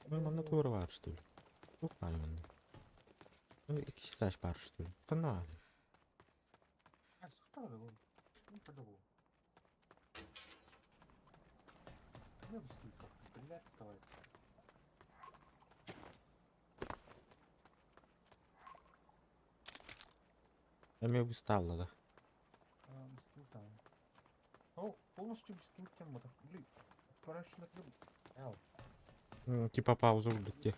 Ну, манна тура бар, что ли? Тух бар манна. Ну, икки этаж бар, что ли? Канал. А, что это было? Ну, подумал. Я бы сколько, блядь, давай. Эмиэ быстаалла да. А, быстыл там. О, полностью быстыл тем вот. Блин, короче, Эл. Типа пауза курдук дии.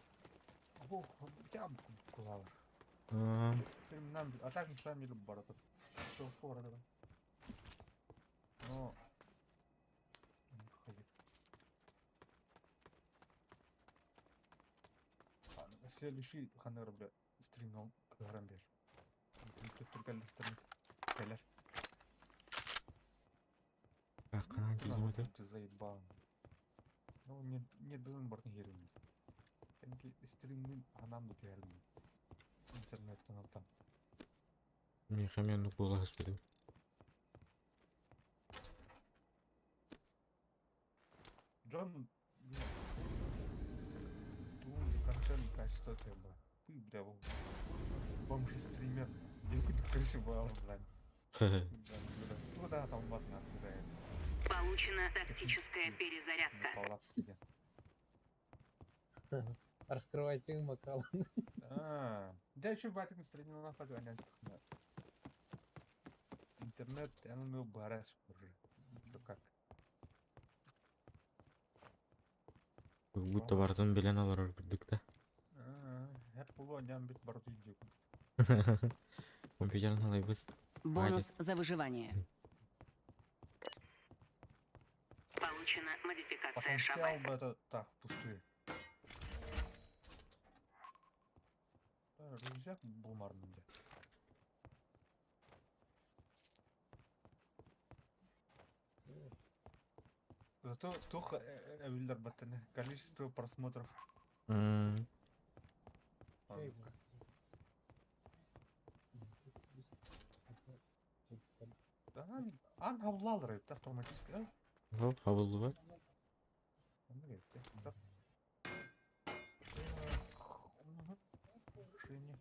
О, я кулалар. Аа, А так не сами любят баратып. Что фора да. Но не ходит. Следующий ханыр бля стримнал кыһаран бер. Кэлэр. Ханан киирдим этэ. Ты заебал. Ну, не, не билин бартын херин. Кэнки стримнин анам да тердим. Интернеттен алтан. Миэхэ эмиэ оннук буола сыспытым. Джон, ту контент качество тебе. Ты, бля, бомж-стример. Где ты красивал, блядь. Хе-хе. Туда там вот нахуй, да, Получена тактическая перезарядка. палатки. Раскрывайте макал. А, да еще батик настроение на фото, Интернет, я ну бараш уже. Да как? Как будто бартын билэн олорор курдук да. А, я полуодням бит барду идет. Компьютерин халайбыт. Бонус за выживание. Получена модификация Потенциал шабай. бы это так, пустую. Рюкзак был марным где. Зато тух Эвильдер Баттене. Количество просмотров. М, Ладно. Да, ан хавлалар это автоматически. Да? Ол хабыллыбат. Он говорит, да. Так, мгм. Решение.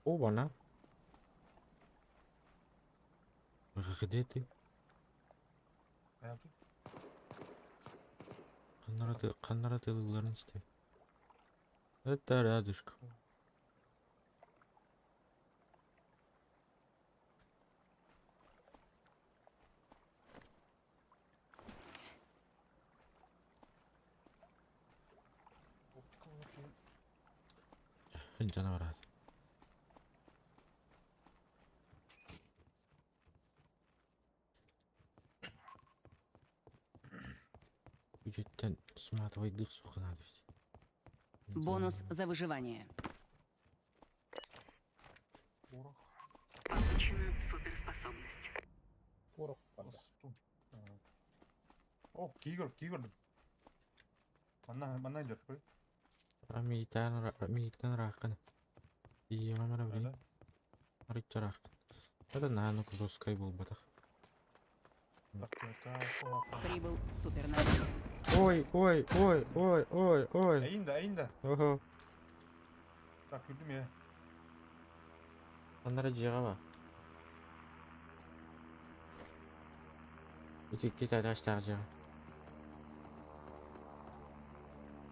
Оба-на. Где ты? А я тут Ханнара тылларын истеп. Это рядышком. оптика вообще. Canavar az. Бюджеттен сматывайдых сухана ведь. Бонус за выживание. Порох. Получена суперспособность. Порох пада. Посту. А. О, кигр, кигр. Манна, манна идет, какой? Миитан рахкан. И мамара блин. Да. Арычарах. Это на ну жесткой был батах. Так, это порох. Прибыл супернаряд. Ой, ой, ой, ой, ой, ой. Аинда, аинда. Ого. Так, иду я. Аннара жигаба. Ити таштаах жига.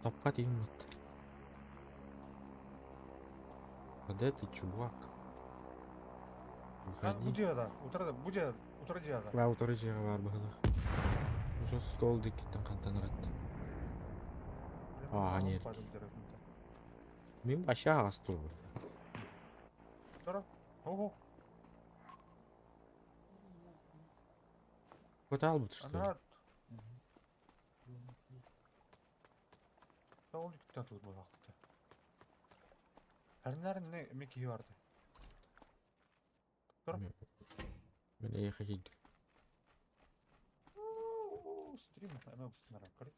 Таппа тииммит. Где ты, чувак? А, Уходи. буди да, утра, буди, утра да. Ла утары жига бар быһылах. Уже скол дикиттен хантан ырат. А, нет. Мин баша аас турбут. Утра. Ого, Коталбыт что ли? она. Ол диктен тут была. Әрнәр не меки барды. Тұр. Мен эйхэ хид. Стрим, ана быстро көр.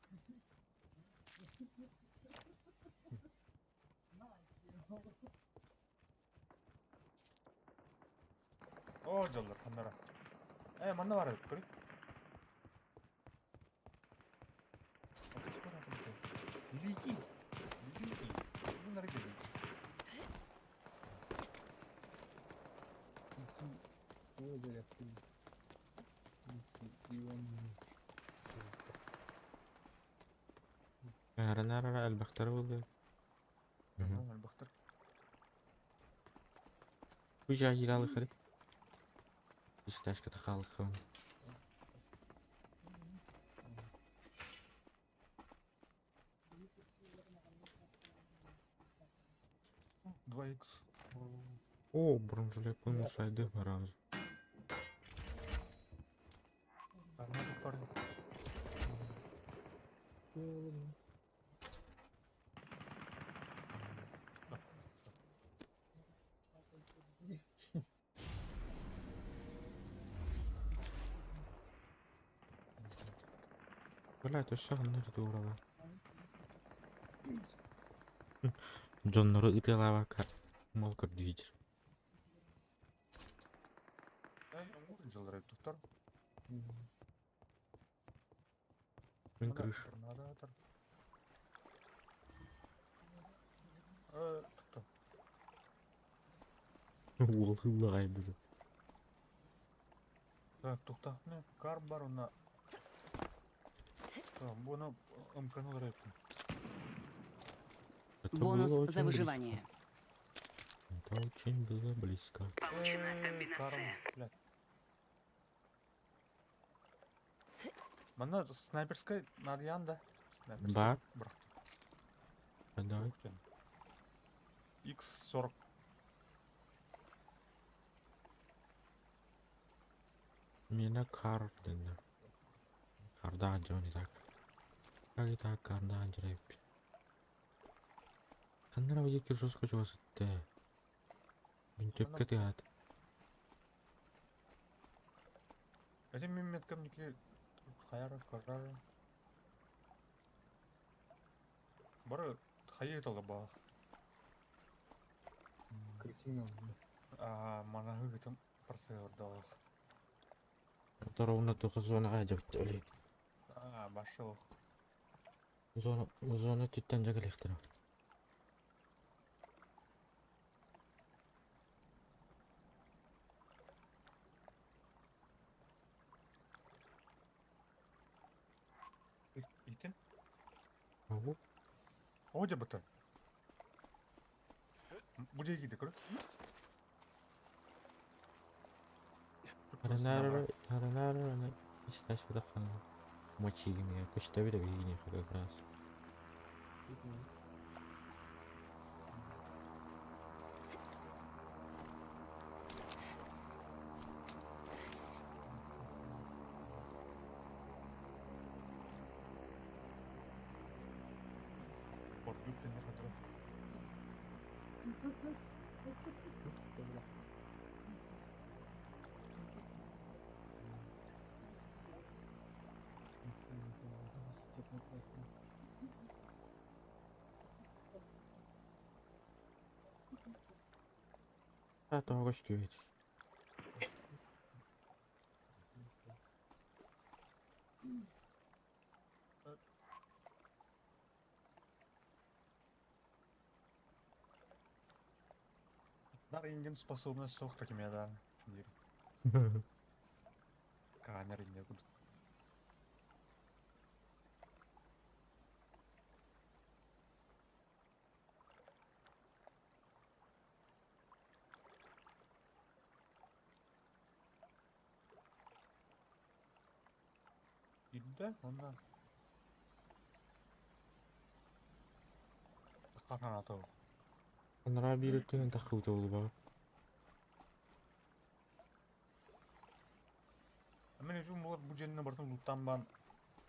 О, жолдар, ханнара. Э, манна бар көр. Лики. Лики. Ну, наргиз. Аранарара элбэхтэрэ буолуо. Элбэхтэр. Бу жаһиралыхары. Исташка тахалыхын. 2х. О, бронежилет мусайды разу. Арматур парни. Блядь, өссө ханна туурала. Дьоннору ытыалаабакка мол көрдүүр. Дьыллары туттар. Мин крыш. Надо. Уол хыллаҕай бузу. Так, тухтахны кар бар уна. Буну ымканулар эттим. Это было Бонус очень за выживание. близко. Это очень было близко. Получена комбинация. Манна снайперская надьян да. Бар. Давай. X40. Мина кар дэнэ. Карда Джонни так. Как это карда Анджеле? Ханнара веки жестко чего сытте. Мин төпкө тыат. Этим мин меткам ники хаяр карар. Бары хайыр талга бах. Картина. А манахы гытым парсыгырдалах. Торовна туха зона ажапты. А башыл. Зона зона түттен жагалехтер. Итин? Ого. О быты. Бу жеги көр. Харанара харанара Иситашка хан. Мочигин көстө бир бигине как раз. Бордюк не хатыр. А то көстүбүт. Дар инген способность сох такими да. Камер инде куд. Идде, онда. Каранаты. Анара бир өттүнөн тахыбыта болу Мен өзүм булар бу жерине бартым луттан бан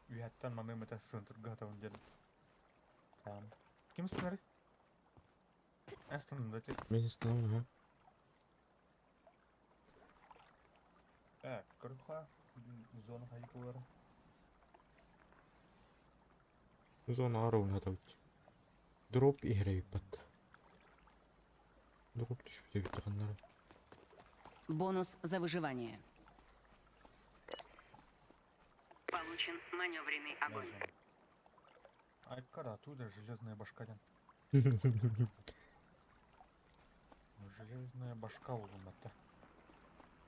үйәттен маны мете сынтырга табын дедим. Tamam. Ким сыңар? Астында те. Мен станам, ха. Так, көрүп зона хайкулары. Зона аруна табыт. Дроп иһэрэ бат. Дроп түшүп бүттэ ханнара. Бонус за выживание. Получен маневренный огонь. Айкара, оттуда железная башка. Железная башка улумата.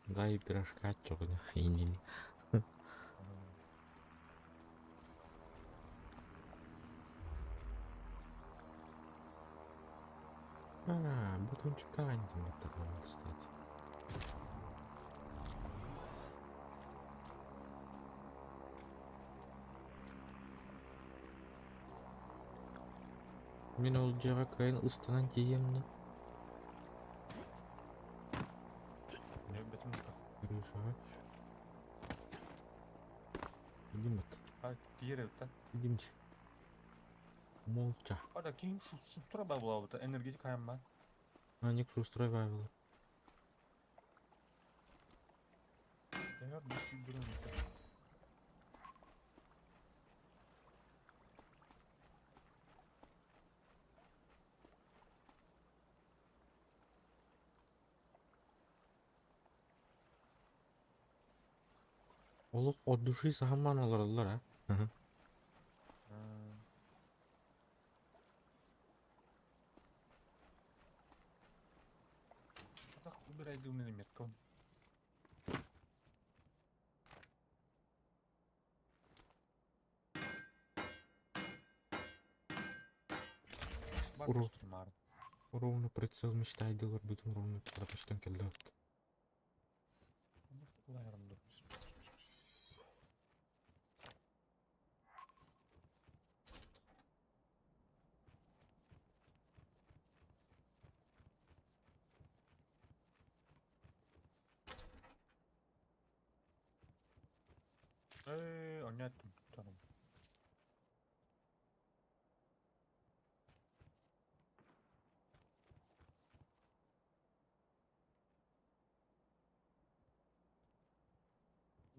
Дай пирожка чогына хейнин. А, бутончиктаах интиммэттэр кстати. Мин ол дьиэҕэ кыайан ыстанан тиийиэм да. Крышаҕа. Идим бат. А, тиийэр эбит да. Идимчи. Молча. Ада ким шустра бабла энергетик хайамма. Аник шустрой бабла. Олох от души саһаммаан олороллор а. Убирай дымный метку. Уро. Ровно прицел мечтайдылар бүтүн ровно тапыштан келлэбит. Ээ, онньоттум.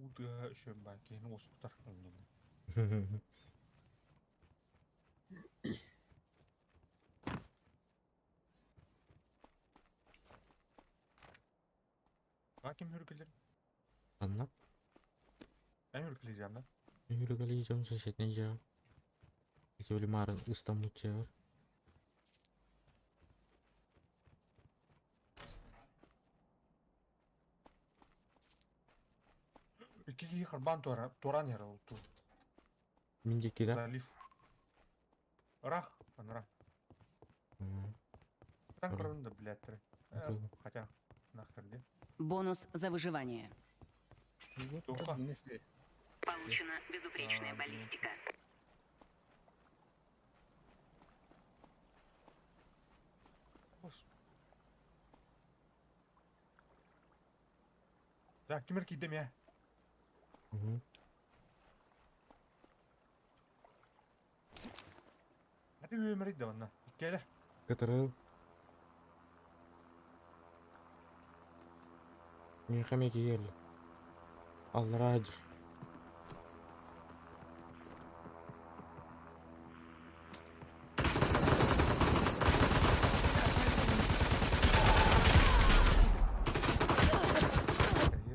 Уу тыаһа үчүгэй баар киһини уоскутар иннинэ. А ким хүркелер? Анна? Эн хүркелейдем да? Хүркелейдем соседний дьиэҕэ. Ити били маарын ыстаммыт дьиэбэр. Икки киһи харбаан туора туораан иһэр ол туу. Мин диэки да? Залив. Ыраах, аныра. Там Хорошо. көрөн да блядь. Хотя, нахер ли. Бонус за выживание. Тоха. Получена безупречная А, блин. баллистика. Так, кимер киирдим я. Мгм. Hadi үөмэр да онно. Иккиэлэр. Кытары. Миэхэ эмиэ киһи Аллараа дьир.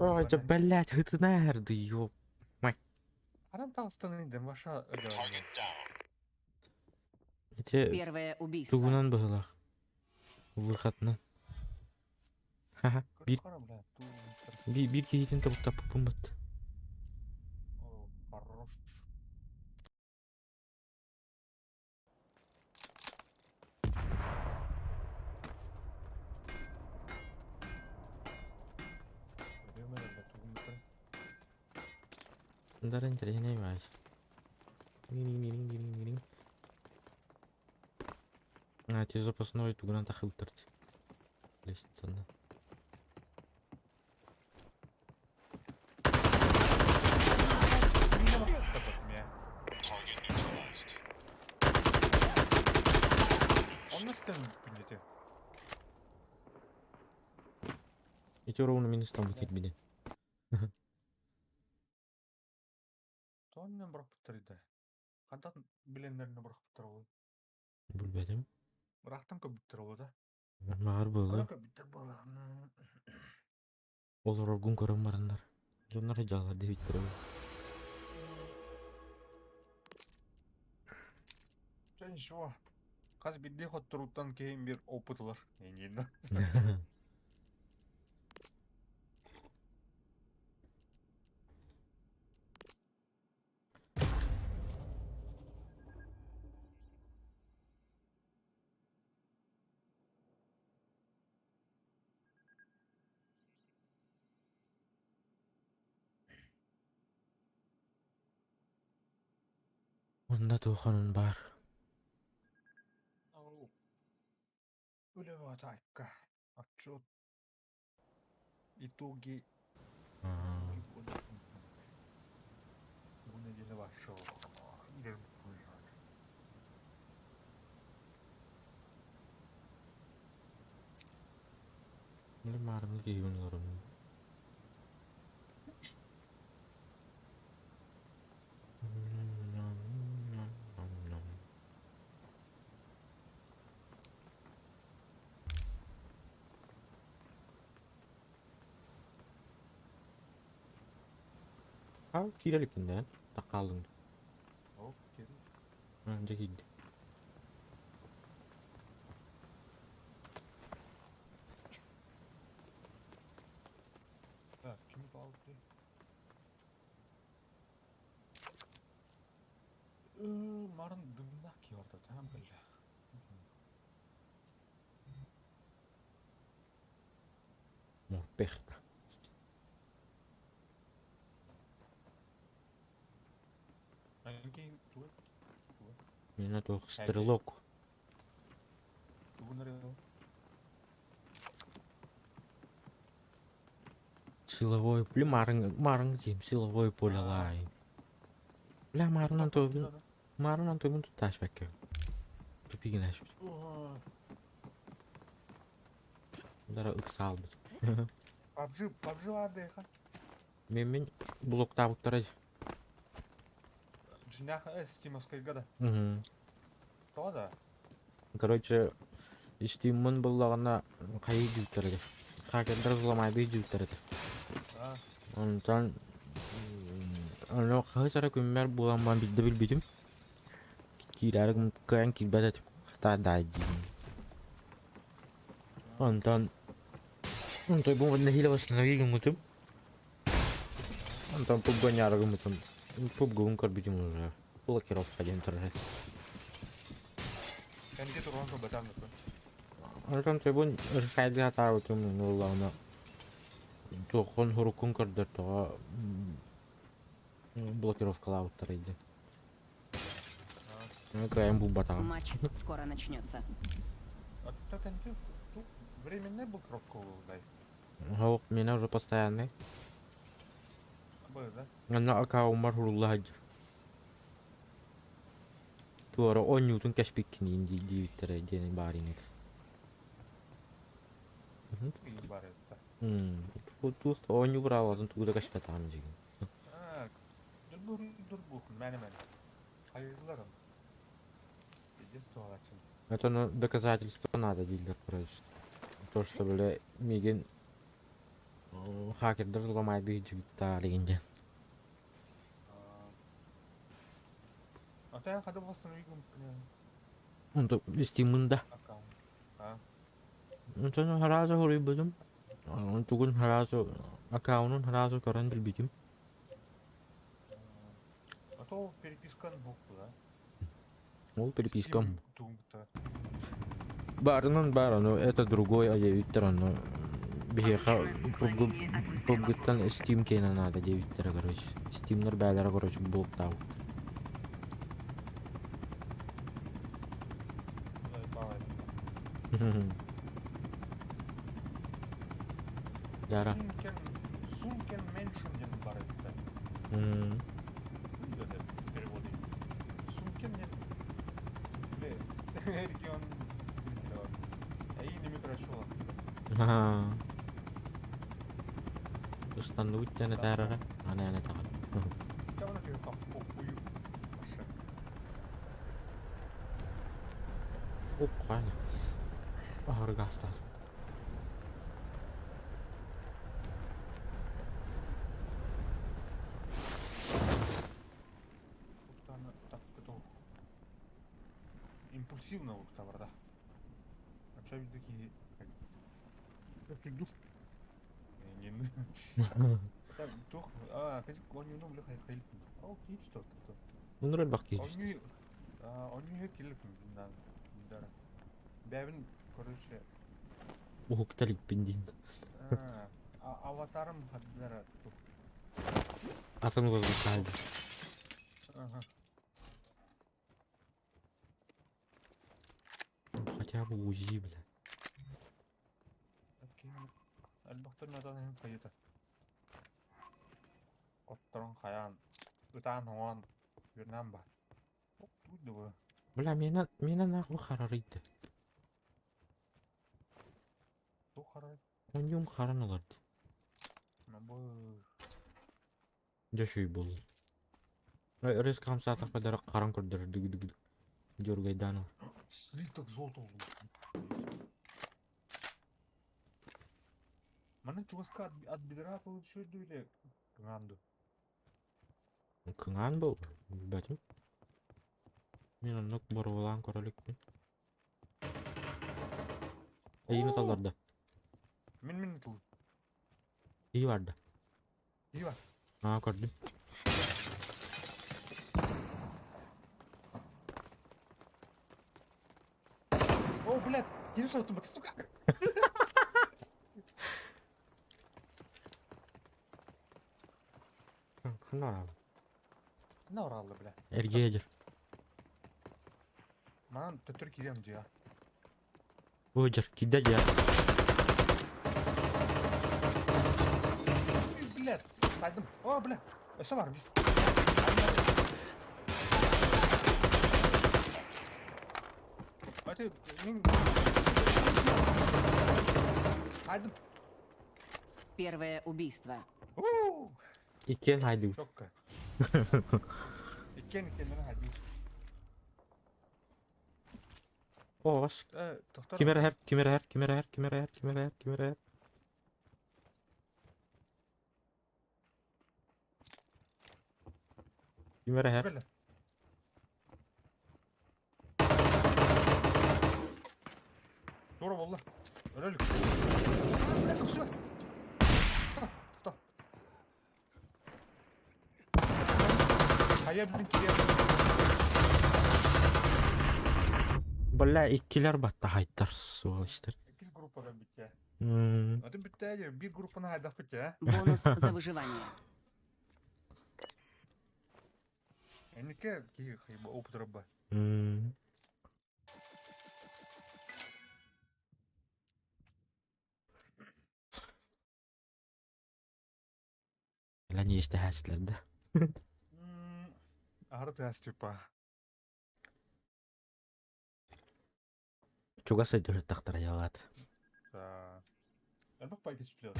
Ой, да блядь, хытынаар ёп. Харан таҕыстан индем ваша Ити Первое убийство. тугунан быһылаах. Выходна. Ха-ха. Биир биир биир киһитин тобуктаппыппын бат. О, хорош. Дар интересней баай. А, ти запасной тугунан тахылтырт. Лестницаны. Онно стен күннете. Ити ровно минус там бутит биде. Тоннен бырахпыттар иде. Хантан биленнерine бырахпыттар ол. Билбэтим. Бырахтан көбүттер ол да. Маар буолла. Көбүттер буола. Олор оргун көрөн бараннар. Дьоннор жалар дебиттер. Чэ ничего. Хас бирдии хотторуттан киһин бир опыт ылар. Эҥин. Онно туоханын баар. Үлэ баатайка. Отчет. Итоги Бу неделя вашего. Били маарыҥҥы киһибин олоробун. Аа, киирэ иликпин да, хааллыҥ. Ол киирдэ. Дьэ киирдэ. Так, ким палки? Марын дымнах киорда, там бля. Морпехта. Мина туох стрелок. Силовой, бля, марын, марын ким, силовой поле лай. Бля, марын антойбун, марын антойбун туттааш бэкке. Тупигин ашпит. Дара ыксаалбыт. PUBG, PUBG баар Мен блоктаабыттара. Дьиҥнээх Steamовскайга да. Мгм. Тоҕо да? Короче, Steamмын буллаҕына хайыы дьүүлтэр этэ. Хакердар взломайдыы дьүүлтэр этэ. А, Онтон ону хаһыс эрэ күммэр буолан баран биирдэ билбитим. Киирээри кыайан киирбэт этим. Хата даай диибин. Онтон онтон бу нэһиилэ восстанови гыммытым. Онтон пубгонньаары гыммытым. Пубгубун көрбүтүм уже. Блокировка диэн турар. Кэнники туран көрбөтөм да. Онтон төбүн ырхайдыы сатаабытым буоллаҕына туоххун уруккун көрдөртөҕө блокировкалаабыттар диэн. Кыайан булбатаҕым. Матч скоро начнется. А так кэнники временная блокировка дай. Суох, миэнэ уже постоянный. Б, да? Онно аккауммар сурулла сылдьар. Туора оонньуутун кэспиккиниин дии диэбиттэрэ диэн баарыйны. И бар это. Туох оонньуу быраабатын тугу да кэспэтэҕим дьигин. А, дурбух дурбух, мэне мэне. Хайыыларым. Пиздец туһалааччым. Это ну, доказательство надо дииллэр короче. То, что, бля, миигин хакердар ломайды дьибиттаа диэн. А ты хотел восстановить Онто Steam'ын да. аккаунт. А? Онтон сразу хоруйбутум. Тугун сразу аккаунун сразу көрөн билбитим. А то переписка букву, да? Ол перепискам. Steam Баарынан баар, но это другой, а диэбиттэр ону биһиэхэ Уклонение от выстрелов. PUBG-ттан Steam киэнэ наада диэбиттэрэ короче. Steamнар бээлэрэ короче блоктаабыт. Дара. Сункен, Сункен Меншин диэн баар эбит. Переводы. Сункен диэн бile регион Эй, не микрошола. Устаннубут диэн этээрэрэ. Аны аны таҕын. Явно тебе похую. Уккаана. Аһаргаастаат. Импульсивно уктабар да. А что такие если душ. Не. Так, тух, а, он не бля хайл. Ол кич то то. Мунур элбэх киһи. Они они килip да. Да. Бэбин, короче, Уһукта иликпин диин. Аватарым хаддара тух. Атын уларбыттаһайда. Ага. Хотя бы УЗИ, бля. Элбэхтэр натан иһин хайыта. Отторон хайаан, ытаан хоҥоон, үөрнээн бар. Бля, миэнэ нахуй харарыйда. Оньюм харан олорду. Дьэ шүй буолла. Резко хамсаатахпа дара харан көрдөрөр дүгү-дүгү дьуругайдаан ыл. Слиток золото булдум. Манна чугаска от бедра получил или кыҥаан дуу? Кыҥаан буолла, билбэтим. Мин оннук боруобалаан көрө иликпин. Эйиини талларда. Мин мин тыл. Ии барда. Ии бар. Аа көрдүм. О, блядь, киһи соттум, сука. Ханна бараллар? Ханна бараллар, бля? Эргийэ дьэр. Манан төттөрү киириэм дьиэ. Ой дьэр, киирдэ дьиэ. Блядь, сайдым. О, бля, өссө бар. Ати, мин... Сайдым. Первое убийство. Иккиэн хайдыбыт. Чокка. Иккиэн иккиэннэрин хайдыбыт. Оҕос. Ким эрэһэр, ким эрэһэр, ким эрэһэр, ким эрэһэр, ким эрэһэр, ким эрэһэр. Ким эрэһэр? Тура буолла. Өлөлүк. Тоқта. Хайа билин кириэн. Бля, иккилэр баттахайдар сволочтар. Иккис группаға бүттэ. Атын бүттэ, бир группаны хайдах бүттэ. Бонус за выживание. Эннике киһи хайба опыт рабба. Lan иэстэһээччилэр да. Аһары тыас типа. Чугас өйдөһүттахтара ялаат. Элбэх пай кэчплер.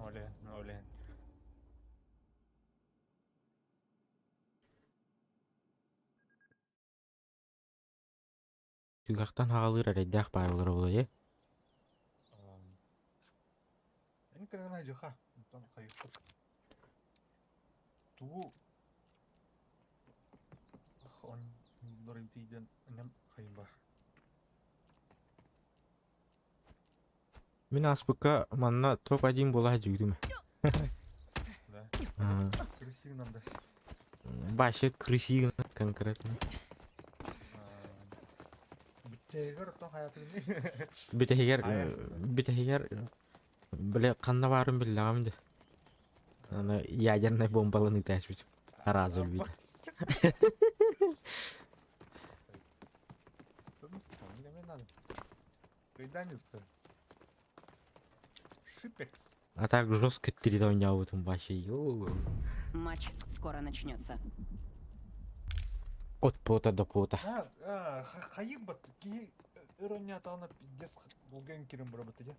Оле, оле. Түгэхтэн хаҕалыыр эрэйдээх баайылара буолуо ээ. Эн кэлэн дьыха, онтон хайыппыт. Тугу оннорун тиийдэн анньам хайымба. Мин ааспыкка манна топ-1 буола сылдьыбытым. Да. Крысиынан да. Вообще крысиынан конкретно. Бүтэһигэр оттон хайатыгын Бүтэһигэр бүтэһигэр бile ханна баарын биллэҕим да. Аны ядернай бомбалан ыытааччыбыт. Араас өлбүтэ. А так жестко три оонньообутум вообще ё Матч скоро начнется. От пота до пота. Хайыбат киһи өр оонньоотоҕуна пиздец булган кирин барабыт дьэ.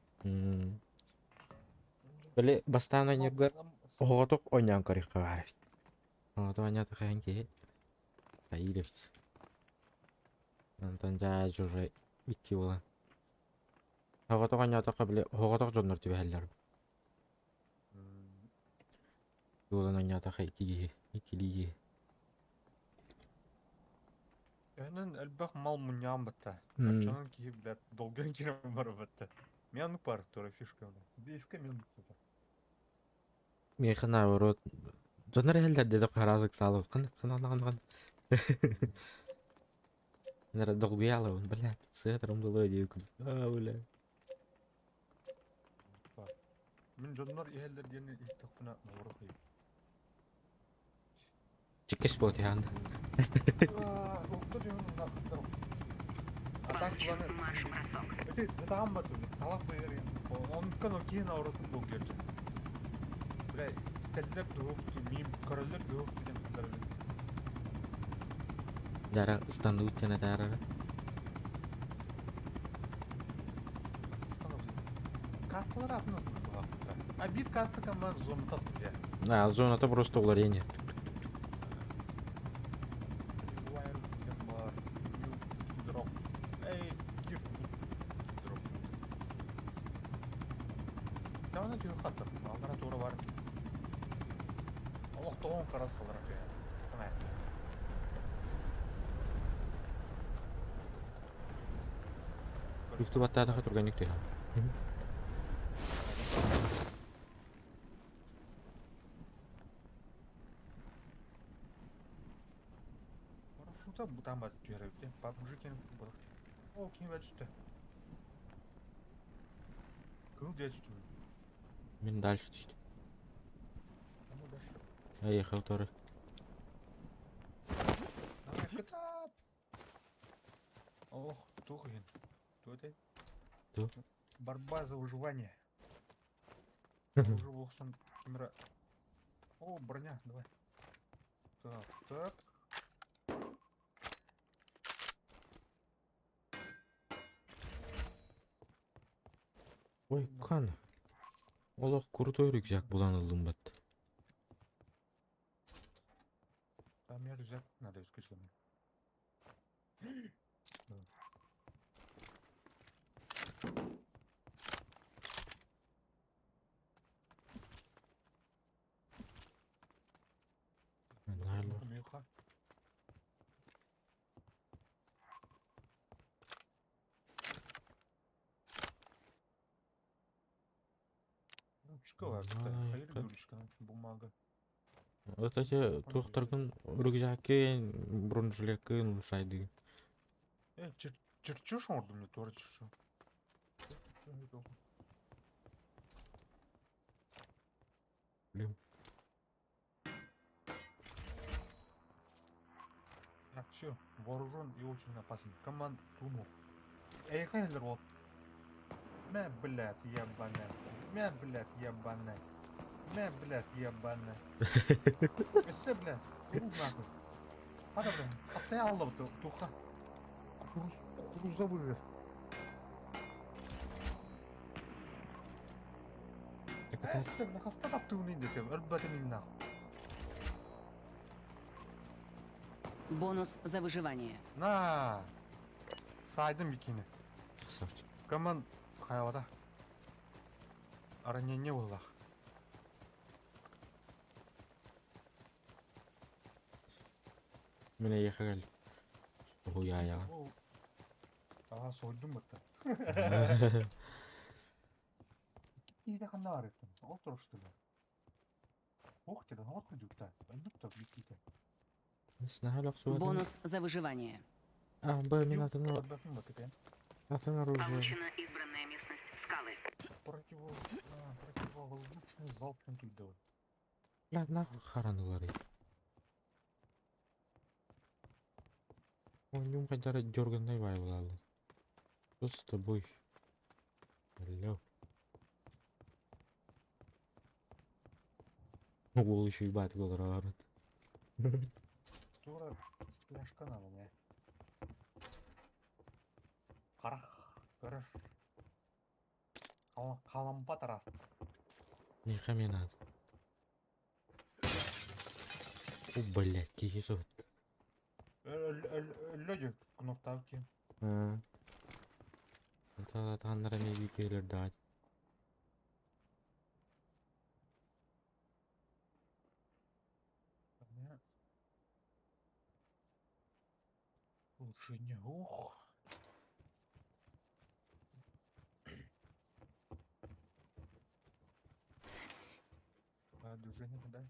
Били бастаан оонньуургар оҕотук оонньоон көрүөххэ баар эбит. Оҕотук оонньоото хаһан киһи хайыыр эбит. Онтон дьаа уже икки буолан. Оҕотох оонньоотоххо били оҕотох дьоннор түбэһэллэр. Буолан оонньоотоххо икки киһи, иккилии киһи. Өнөн элбэх мал мунньаан батта. Оччонон киһи билэр долган кирэн барбатта. Мен оннук бар тура фишка. Бейска мен оннук бар. Миэхэ наоборот дьоннор иһэллэр диэтэх араас ыксаалабыт ханна ханна ханна ханна Наверное, долгуялабын, блядь, сыатарым было диэкин. А, бля. Мин дьоннор иһэллэр диэн иһиттэхпинэ наоборот ыйым. Чиккэс буолтиһаанда. Укту түһүн А так Получен главное. марш-бросок. Эти там батули, талак быйырын. Он киһин ауратын долгерчи. Бля, стеллер дух, мим, короллер дух деген кыздар. Дара станды үттена дара. Карталар атын атын. А бит карта команд зона тат бля. А, зоната просто уларение. Wire деген бар. New drop. Эй, кир. Drop. Тамана түйе хаттар. Алдара тура бар. Олох тоғын қарасылар. Ана. Үстү баттаата турган нүктө. Парашюта бутан бат түйе. PUBG кен бұл. О, кем бәчті. Кыл дечті. Мен дальше түштү. Аны дальше. Я ехал тоже. Давай, кытат. Ох, тухин. Кто это? Кто? Борьба за выживание. Уже болсын камера. О, броня, давай. Так, так. Ой, кан. Олох крутой рюкзак булан ылдым бат. Там я рюкзак надо искать мне. Найло. Меха. Ручка бар, Ай, хайыр как- ручка, бумага. Вот эти тухтаргын рюкзаки, бронежилетки улучшайды. Э, чертеж орду мне тоже чешу. Блин. Так, все, вооружен и очень опасен. Команд Туну. Эй, Хайлер, вот. Мя, блядь, ебаная. Мя, блядь, ебаная. Мя, блядь, ебаная. Все, блядь, ну нахуй. Хада, блядь, обстоял туха. Кукуруз, кукуруза выиграет. Так это Эстэ, хаста таптыгын инде өлбөтүн нахуй. Бонус за выживание. На. Сайдым бикини. красавчик. Команд хайвата. Ранение буллах. Мене ехал. Хуя я. Ага, сойдум бытта. Иде ханна бар эттим. Ол турушту. Ох, тебе, вот күдүктө. Эндик топ биките. Бонус за выживание. А, Б, мен атын Өлбөтүн бытты. атын оружие. Получена избранная местность скалы. Противо, противовоздушный залп туйды. Бля, нахуй харанулары. Ой, нюм хотя дерганный вай булалы. Что с тобой? Алло. Уол еще ебать голорарат. Тура стляшка на меня. Карах, караш. Калампа тарас. Не хами надо. О, блядь, кихи сот. Люди кнопки. Это таннара меги келер дать. Улучшение. Ух. А, движение, да?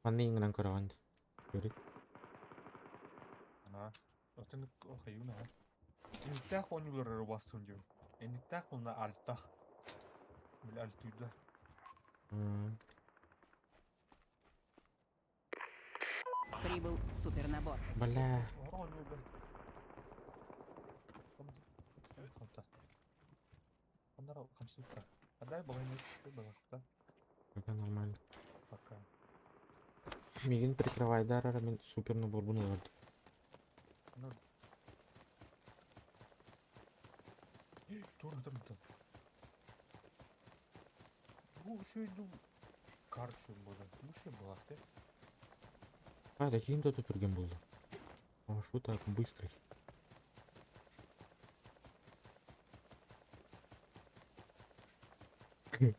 Манны иңнан көрөҕүн. Көрү. Ана. Отын хаюна. Интах онюлар бастын дип. Интах уна альтах. Бил альтуйда. Прибыл супернабор. Бля. Пока нормально. Пока. Мигин прикрывайдар ара мен супер наборбун ыларды. Ну. Тур там там. Бу үчүгэй дуу кар үчүгэй буолла. Бу үчүгэй буолаах дии. А, да ким тут түргэн буолла? А что так быстрый?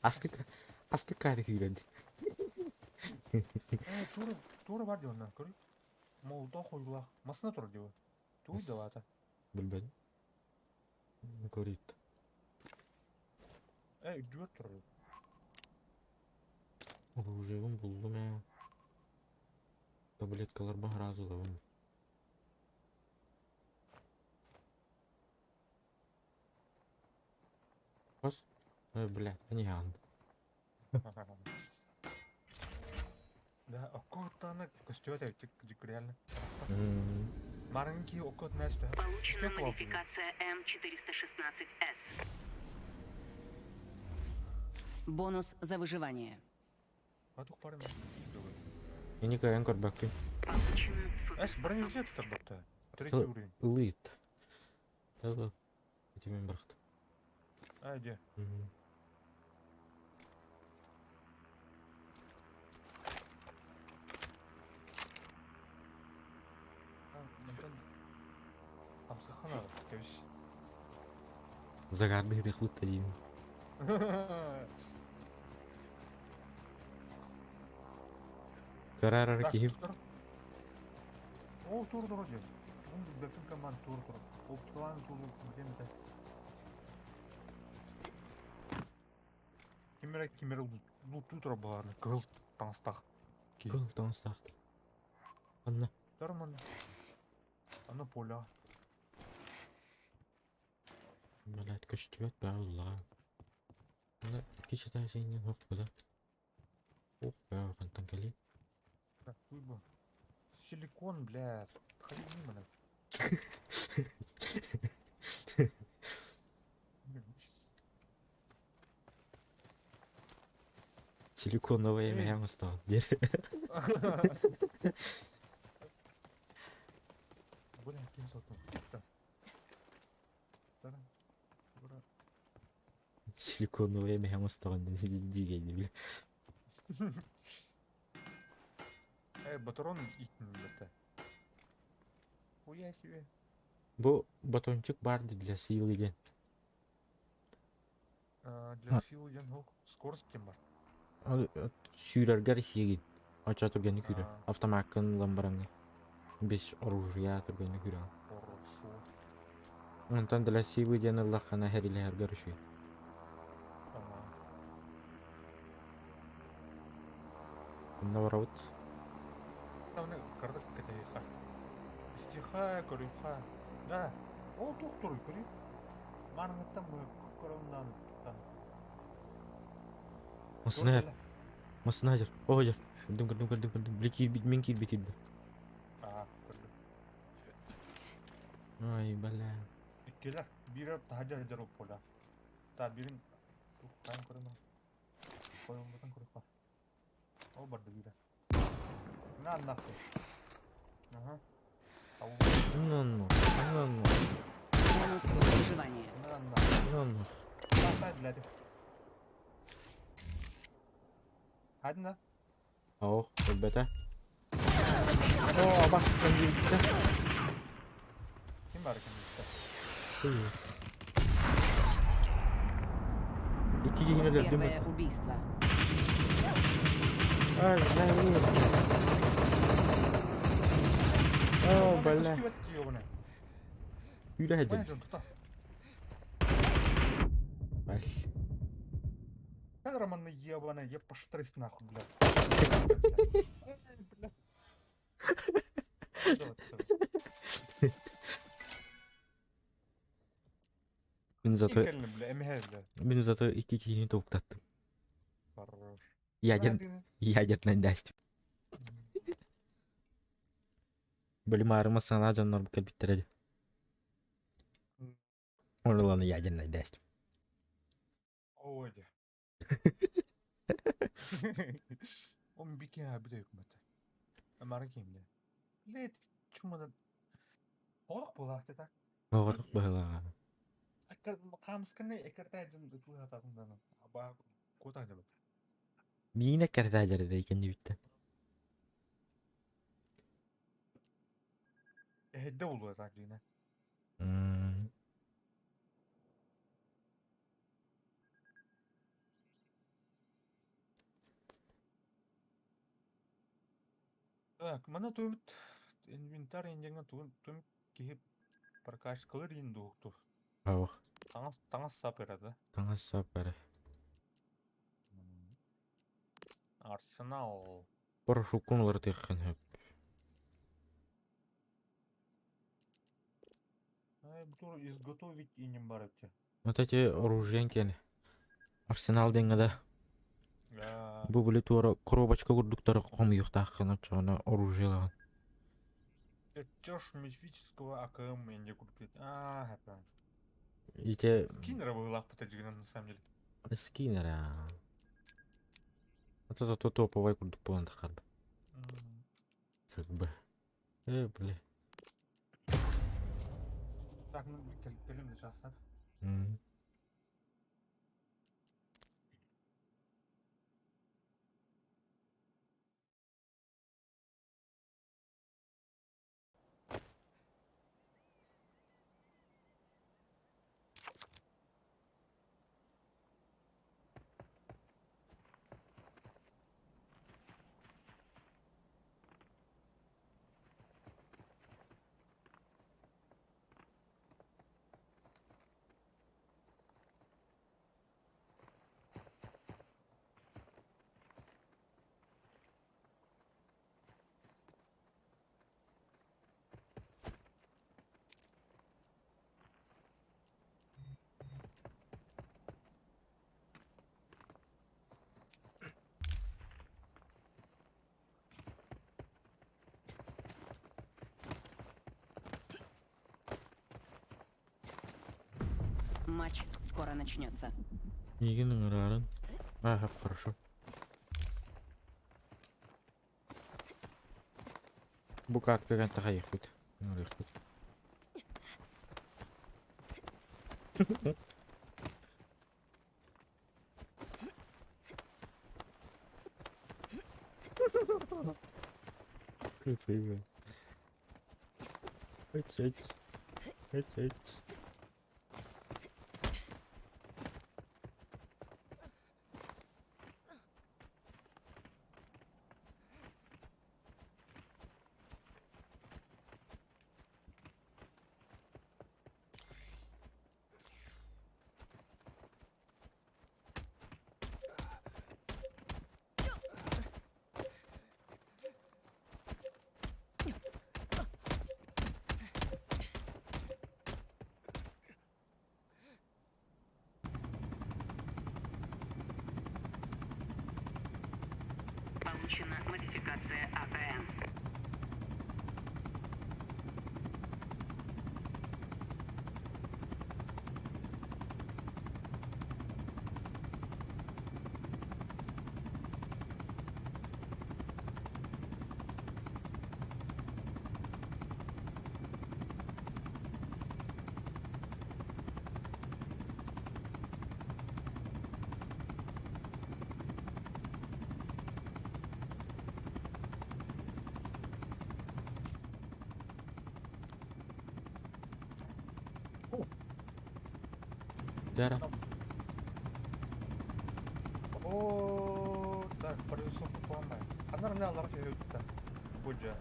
Астык, астык каары күүрэн. Ээ, туора, туора бар дии онно, көрүй. Молотох ойуулаах. Массыына турар дии Тугуй да баата. Билбэтим. Көрүйт. Ээ, үрдүгэр турар. Оружиебын буллум ээ. Таблеткаларбын сразу ылабын. Хос? Ой, бля, не Да, окко көстүбэт эбит дьик реально. Марыҥ киһи окко нэстэ. Получена модификация М416С. Бонус за выживание. Мени кыайан көрбөккүн. Получена Эс, бронежилет суперспособность. турбатта. Третий уровень. Ылыйт. Да-да. Этимен бырахтым. А, где? Хамсахана, кэбис. Загарды хут один. Карарар киһи Ол тур тур диэн. Бу билбэппин команд тур тур. Ол план тур диэн этэ. Ким эрэ ким эрэ луттуу турар баҕарна кыһыл таҥастаах киһи. Кыһыл таҥастаах. Анна. Тормон. Аны поля. Блядь, көстүбэт баа уллаҕа. Аны икки чатаа сиҥнэн ох буда. Ох баа хантан кэлий. Так, бу. Силикон, блядь. Ходи мимо на. Силиконовая Эй. мэһэҥ остаҕын диэр. Бля, ким сотун. Бра. Силиконовая мэһэҥ остаҕын диэн бile. Э, батарон итин это. Хуя себе. Бу батончик бар для силы диэн. А, для силы диэн хук. Скорость кем бар. Сүүрэргэр сиигин. Оча түргэнник күүрэр. А. Автомаккын ылан бараҥҥын. Без оружия түргэнник күүрэҕин. Хорошо. Онтон для силы диэн ыллаххына хэрилэһэргэр үчүгэй. Ага. Онно барабыт. Там кардак кэтэһиэхэ. Истиэхэ, көрүөххэ. Да. Ол туох туруй көрүй. Марныттан көрөмнан. Массына Массына дьэр. Оо дьэр. Көрдүм көрдүм көрдүм көрдүм. Били киирбит мин киирбит ирбит. Аа, көрдүм. Ай, бля. Иккилэр. Биирэ таһырдьа сылдьар поля. Та бирин тух хаан көрөм. Қойылматын көрүөххэ. Ол барда биирэ. На нахуй. Ага. Ау. Ну ну. Ну ну. Бонус за выживание. На нахуй. Ну ну. Та, блядь. Хадна. Оо, өлбөтө. Оо, бастан киирбитэ. Ким бар ким битте? Икки киһини өлөрдүм. Первое убийство. Ай, бля. Оо, бля. Үүрэ сылдьар. Бал. Как Роман ебаная, я поштрись нахуй, блядь. Блядь. Мин зато Кэллим, бля, эмиһэ, бля. мин зато икки киһини тобуктаттым. Хорош. Ядер ядерный дасть. Били маарыма санаа дьоннор кэлбиттэрэ дии. Ону ядерный дэст. Ой, дьэ. Он бикин абыда үкмөт. Мары кимде. Лет чумада олох буолаахты так. Оҕотох быһылааҕа. Хаамысканы экэртээ дьон ытыы хатаатындан аба куотаа дьабыт. Миинэ кэрдээ дьэрдэ кэннибиттэн. Эһэдде болуо так дьиҥэ. Так, мана туймут инвентарь индиҥҥэ тугун киһи прокачкалыр иин дуоктур. Ох. Таҥас таҥас сап эрэ да. Таҥас сап эрэ. Арсенал. Порошоккун уларытыаххын сөп. Ай, бур изготовить инем бар эбит. Вот эти оружиен киэнэ. Арсенал диэҥҥэ да бу били туора коробочка курдуктары хомуйуохтааххын оччоҕуна оружиелаҕын. Чертеж мифического АКМ инде купить. А, это. Ити Скиннера быһыылаахпыт дьигинэн на самом деле. скиннера. Вот это то топовай курдук буолан таххарба. Как бы. Бля. Так, ну, кэлим сейчас. Матч скоро начнется. Миигин ыҥыраарын. Ага, хорошо. Бу как кыган тахайыхпыт. Ыҥырыахпыт. Красиво. Эть, эть. Эть, эть. Получена модификация АКМ. Дара. О, так, прорисовку поломаем. Она мне алар өттө. Будья.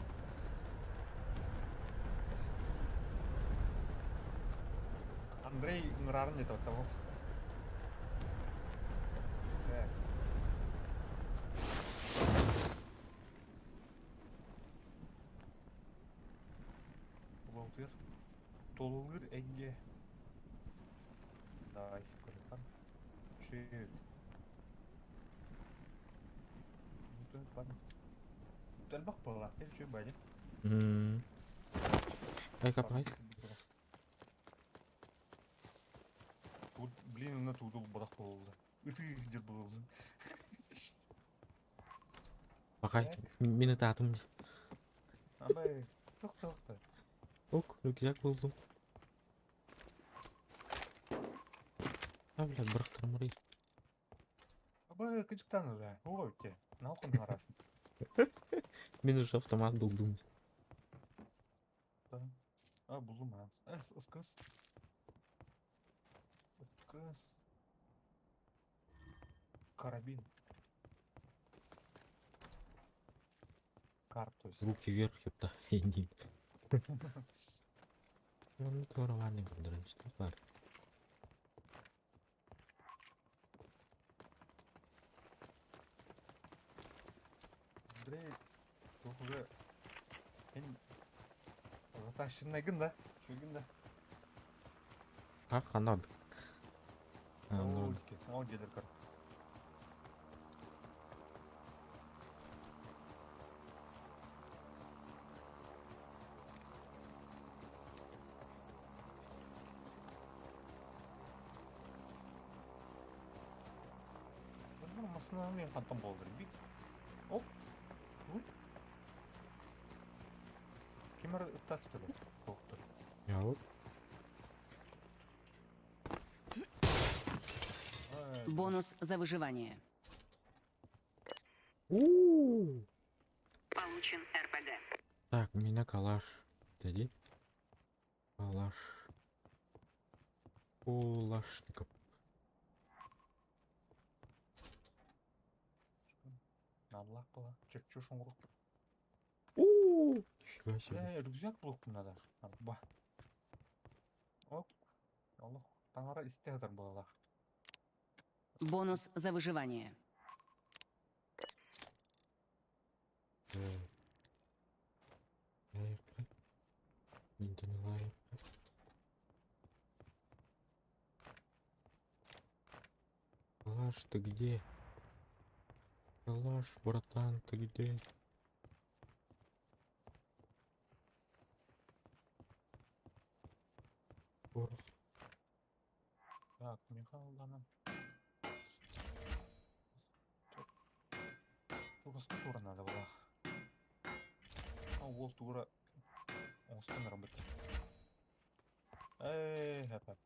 Андрей ыҥырарын не тоттоҕус. Так. Улаутыр. Толулыр эйге. Давай, көрөтөн. Шит. Элбэх буоллаах, үчүгэй баҕайы. Ай капай. Тут, блин, уна тугу булбатах буолла. Ытыы сылдьар буоллун. Бакай, мин ытаатым. Абай, тохто-тохто. Ок, рюкзак булдум. А, блядь, бырахтармарый. Абай, кычыктан уже. Ой, те. Нахуй нарасın. Мин уже автомат булдум. Да. А, булдум ha. Эс, ыскыс. Ыскыс. Карабин. Кар, то есть. Руки вверх, ёпта. Иди. Ну, туоровальный көрдөрөн бар. Андрей, туһуга эн затащенныйгын да, үчүгүн да. А, ханан. Оо, ол дьиэлэр көр. Bunun masına мен хантан болдыр. Бик. Оп. Уй. Ким эр ыттачты бу? Тоқту. Яу. Бонус за выживание. У. Получен РПГ. Так, у меня калаш. Дяди. Калаш. Калашников. Наллах была. Чертеж оҥорук. У. Нифига себе. Э, рюкзак булуохпун надо. Арба. Оп. Олох. Таҥара истэ сытар буолалаах. Бонус за выживание. Э. Лайк. Минтен лайк. Калаш, ты где? Калаш, братан, ты где? Порох. Так, Михаил Тугас тура надо было. А уол тура оҥостон барбыт. Эй, хэп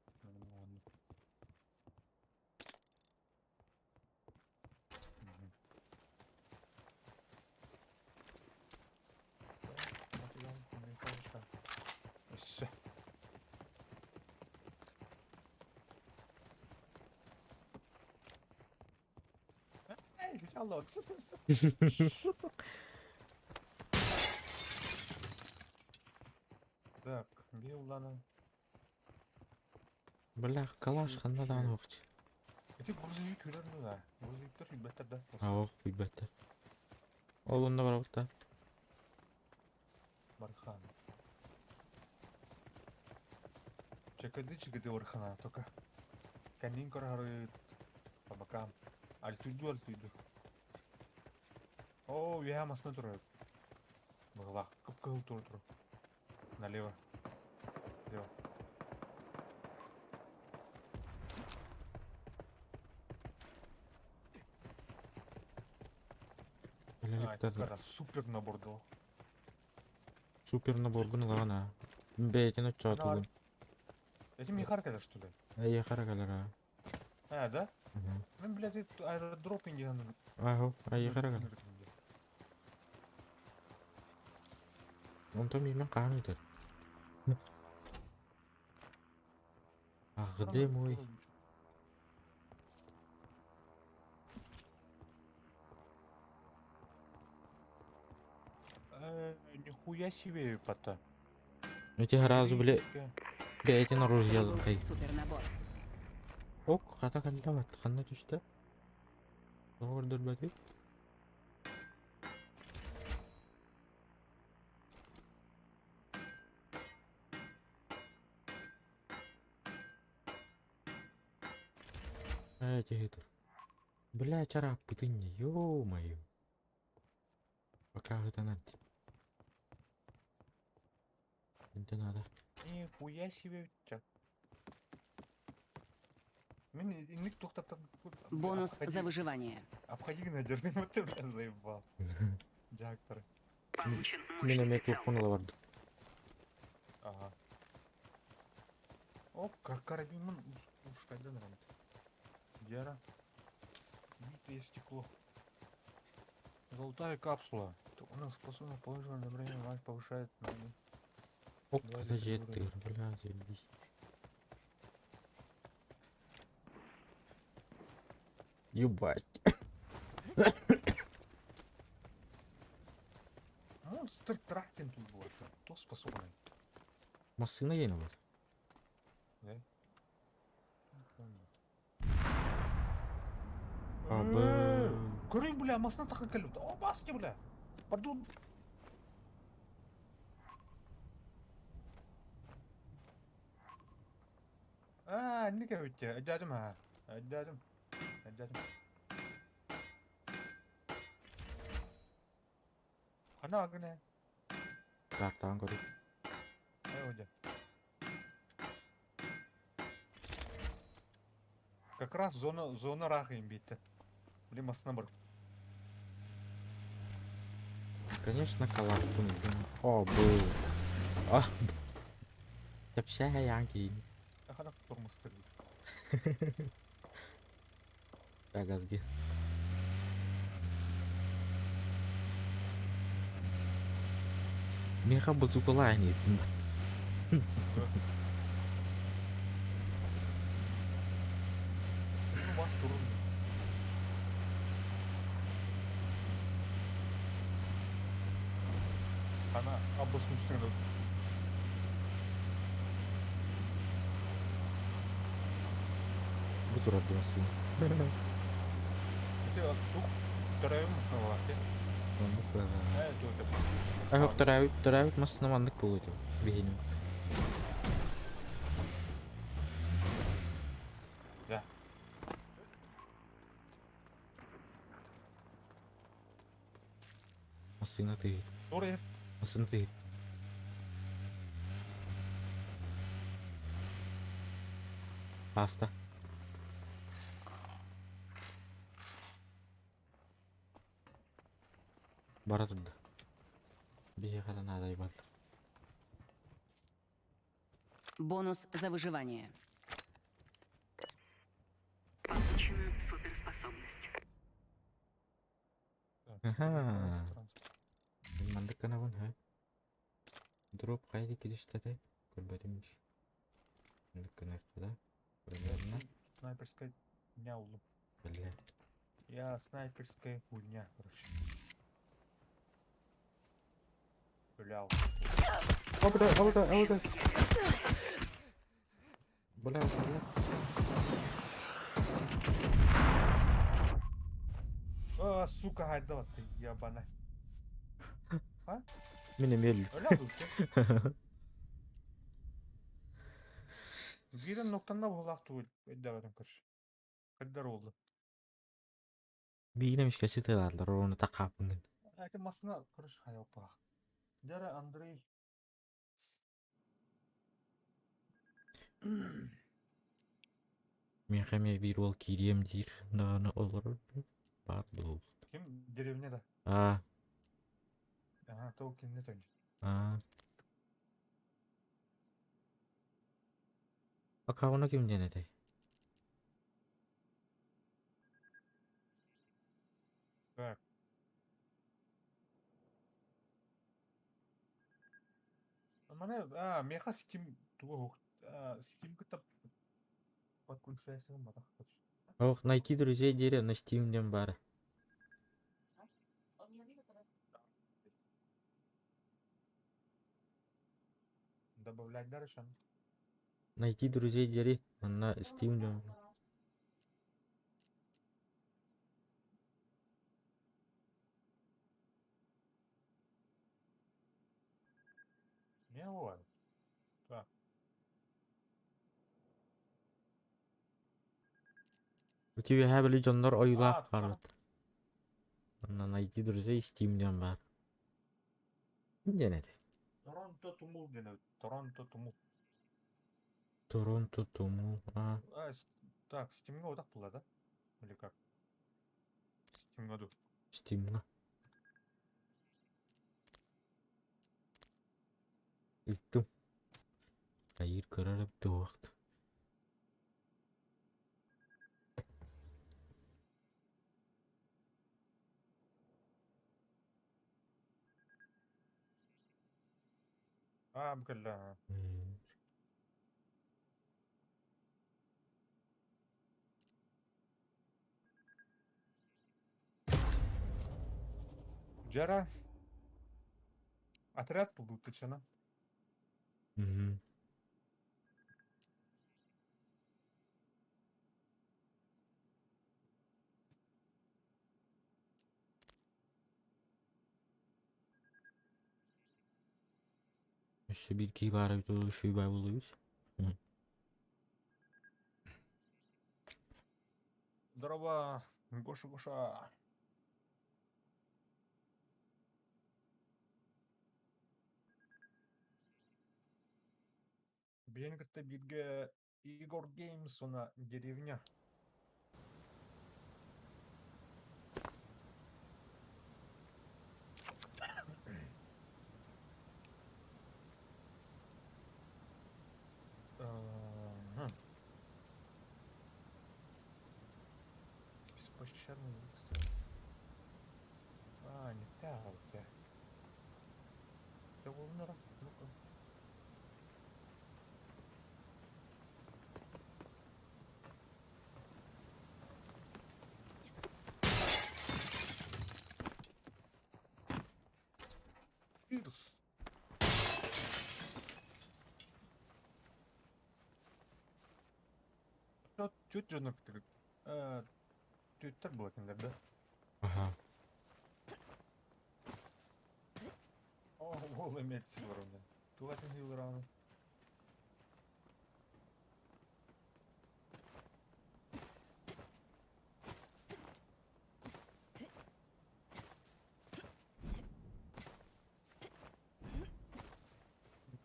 Өссө. Эй, алло. Так, Билдана. Блях, калаш ханна даҕаны уохч. Ити грузовик көрөр да. Грузовиктар билбэттэр да. Аох, билбэттэр. Ол онно барабыт да. Бархан. Чекады чекады Бархана только. Канин көрөрүт. По бокам. Альтуйду, альтуйду. О, я масна турар. Быгла. Кып-кызыл тур тур. Налево. Лево. А, Үлэликтэр это супер набор дал. супер наборгун ылаҕын аа. Бэйэтин оччоотугун. Эти Михар когда что ли? Эйиэхэ эрэ кэлэр аа. А, да? Мгм. Ну, блядь, это аэродроп индиан. Ааһу, эйиэхэ эрэ кэлэр. Онтон миимэн хаһан ыытар? А где мой? Нихуя себе, пота. Эти сразу, бля, бэйэтин оружиялын Прибыл хай. супернабор. Ок, хата кэллэ ханна түстэ? Тоҕо көрдөрбөтүй? Ээ, киһи тур. Бля, чарааппытын ё-моё. Пока ытанар. Это надо. Нихуя себе ча. Мин инник тохтаттан Бонус за выживание. Обходи надежный, вот ты, бля, заебал. Джактор. Получен Мин мощный эмиэ прицел. туохпун ыла бардым. Ага. Оп, как карабин, уж когда нравится. Гера. Битое стекло. Золотая капсула. У нас способна положительное время власть повышает. Оп, Давай подожди, закрывай. ты, бля, заебись. Ебать. Монстр трактин тут больше. Кто способный? Массыына диэн бар. Да? Не помню. Абы. Көрүй, бля, масына тақын кәліп. О, баски, бля. Пардон. А, неге өтте? Әдәдім, а. Әдәдім. Әдәдім. Қана агына. Картаҕын көрү. Ай, оде. Как раз зона, зона рахайым битті. Блин, масына бар. Конечно, калашпын. О, был. А. Тэпсээ киин. Ахана тормостыр. Газги. Миэхэ базукалаа ини. Ну, бас турун. Ана абысының үстіне Бу турар массыына. Ити тух төрөйүм основа. Оннук Э, тух. Ах, төрөөбүт төрөөбүт массыына маннык буолуо этэ. Биһиним. Да. Массыына тыгыт. Тур Массыына тыгыт. Паста. Бара турда. Биһиэхэ да наада айбаллар. Бонус за выживание. Получена суперспособность. Аха. Маннык гынабын һэ. Дроп хайа кириштэтэ көрбөтүм иш. Маннык гыныахха да. Примерно. Снайперская хуйня улым. Бля. Я снайперская хуйня, короче. Бля. О, бля, о, бля, о, бля. Бля, бля. А, сука, хайда ты ебана. Мин эмиэ өллүм. Öyle oldu. Биирэн ноктанна буолаах тугул өйдөөбөтүм көрш. Каддар oldu. Биир эмискэ сытыалаатылар ону такааппыҥҥын. Эти масына короче хайопа. Дера Андрей. Миэхэ эмиэ биир уол киириэм диир даҕаны олорор баар буолбут. Ким деревня да? Аа, Ага, то ким не төнь. аа. Аккауна ким диэн этэй? Так. Мана а меха Steam тугу Steam кытта подключайся матах. Ох, найти друзей диэри на Steam диэн баара. Добавлять дальше. Найти друзей диэри манна Steam диэн Не вот. Так. У тебя били дьоннор ойуулаах А, хаалбыт. Манна найти друзей Steam диэн баар. Ким диэн этэй? Торонто Тумул диэн эбит. Торонто Тумул. Торонто Тумул. А, А, так, Steam'ге одақ була, да? Или как? Steam'га ду. Steam'га. Ыттым. Айыр көрөр эбит. А, бля. Жара. Отряд получено. Мгм. Өссө биир киһи баара эбит үчүгэй буолуо. Здорово, Гоша, Гоша. Биһигини кытта бииргэ Игор Геймс уонна деревня. Ага. Беспощадный выстрел. А, не та у тебя. Ну-ка. Пирс. Чуть дьоно түттер була кинилэр да? Ага. О, ол эмиэ бар онно. Тугатын хилыраны.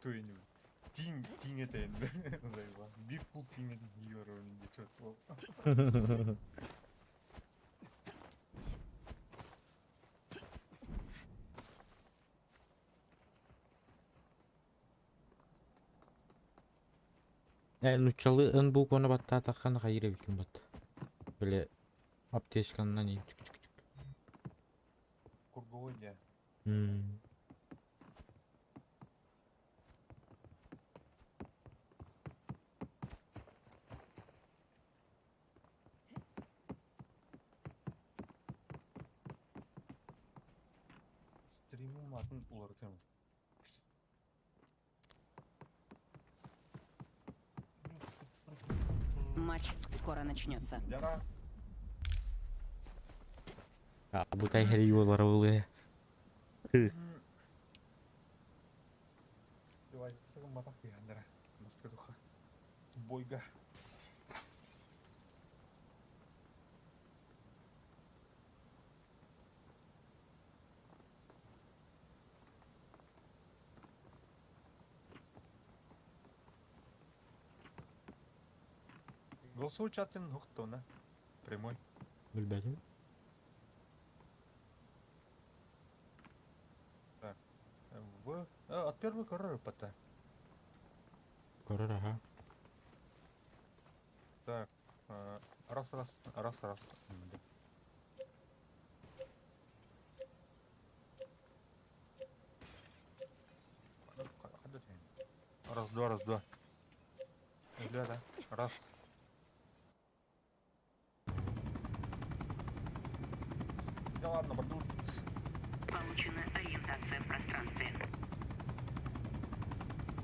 Туйню. Тиң, тиң этен. Зайба. Бир кул тиң этен хилыр онун чөт. Нуччалы ын букваны баттаатаххана хайыр эбиккин бат. Били аптечканнан и чүк чүк чүк. Курговой дьэ. Стримим атын уларытыам. Матч скоро начнется. Дьара. А, бутай хери буолара буолуо. Давай, сагын батах дьара. Маска туха. Бойга. Голосовой чатын хохтона. Прямой. Билбэтим. В... От первой коррор пота. Көрөр аха. Так. Раз, раз, раз, раз. Раз, два, раз, два. Да, да. Раз. Да ладно, буду. Получена ориентация в пространстве.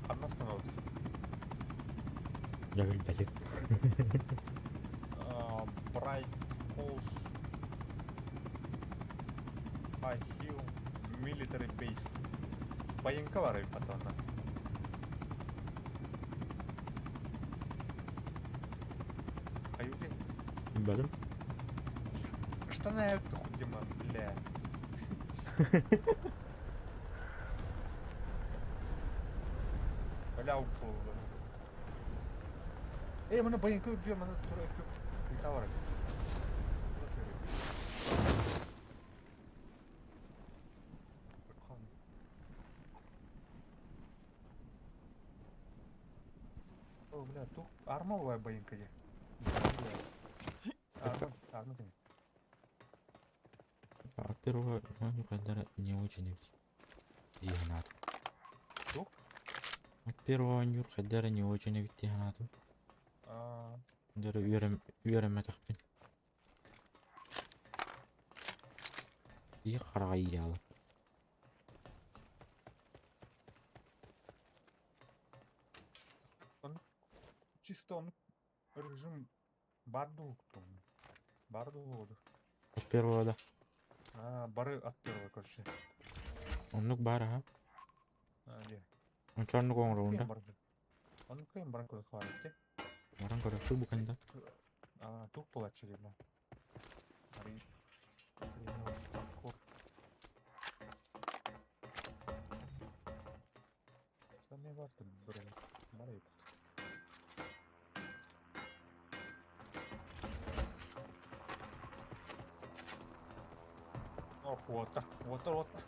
Одна становится. Я билбэтим. Bright Falls High Hill Military Base. Байыңка бар потом. Аюки. Билбэтим. Штаны худима, бля. Doubtful. Ээ, маны байыҥка үрдүө маны тура өттүк ыйта барар. О, бля, тух арма бывает байыҥка дии. Арма, арма кини. От первого нюхадара не очень дии санаатым. Туох? От первого нюхадара не очень эбит дии санаатым. Аа, Дөрө үөрэм үөрэммэтэхпин. Дии хараҕа иирээҕэ. Чисто он режим баар дуу Баар дуу От первого да. Аа, бары от первого, короче. Оннук баар аха. Аа, дии. Ончо оннук оҥоробун да. Кыайан баран. Оннук кыайан баран көрө хаалар Баран көрөккө букан да. Аа, туох буолааччы диэн. Арый. Паркур. Не бар бир бар эбит. Ох, уота, уота, уота.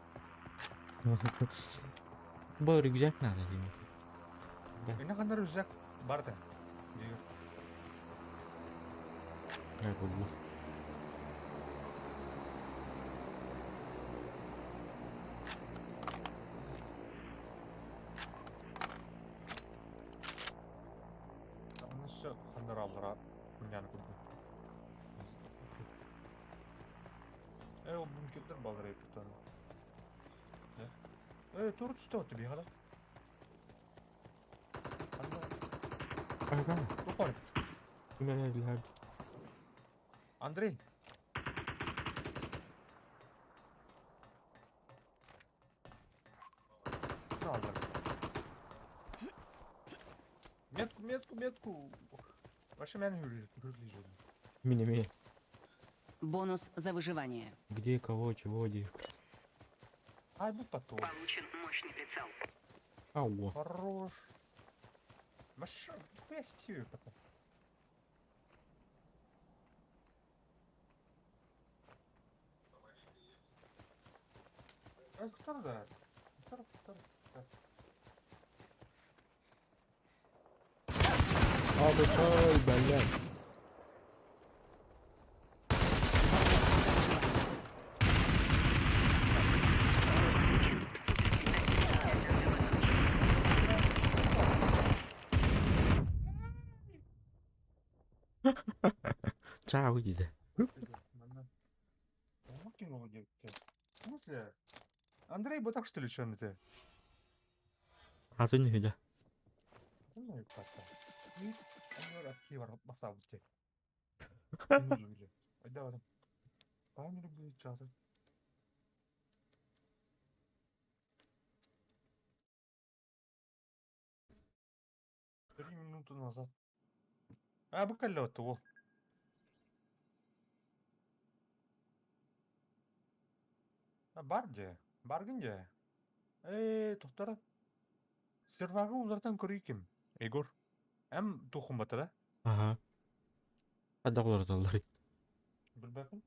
Бу рюкзак надо диэн. Инна ханна рюкзак бар да. Диир. Э, булла. Онно все ханнараллара күннээн курдук. Э, ол бункердер балар эпитон. Э, тур түсті отты бейхала. Ага. Тупой. Бля, Андрей. Надо. Метку, метку, метку. Вообще меня не выглядит. Мини-ми. Бонус за выживание. Где, кого, чего, где. Ай, ну потом. Получен мощный прицел. Ау. Хорош. Маша, я сетевик потом. Э, кто да? Кто, кто, кто? Абы блядь. Ciao, деді. В смысле? Андрей, бы так что ли, что это? А ты не видя. Ну, как-то. 3 минуты назад. А, бу кэллэ ол. А, бар дии. Баргын дии. Ээ, тохтора. Сервагы улартан көрейкем. Егор. Эм тухум батара. Ага. Адағлар Билбэппин.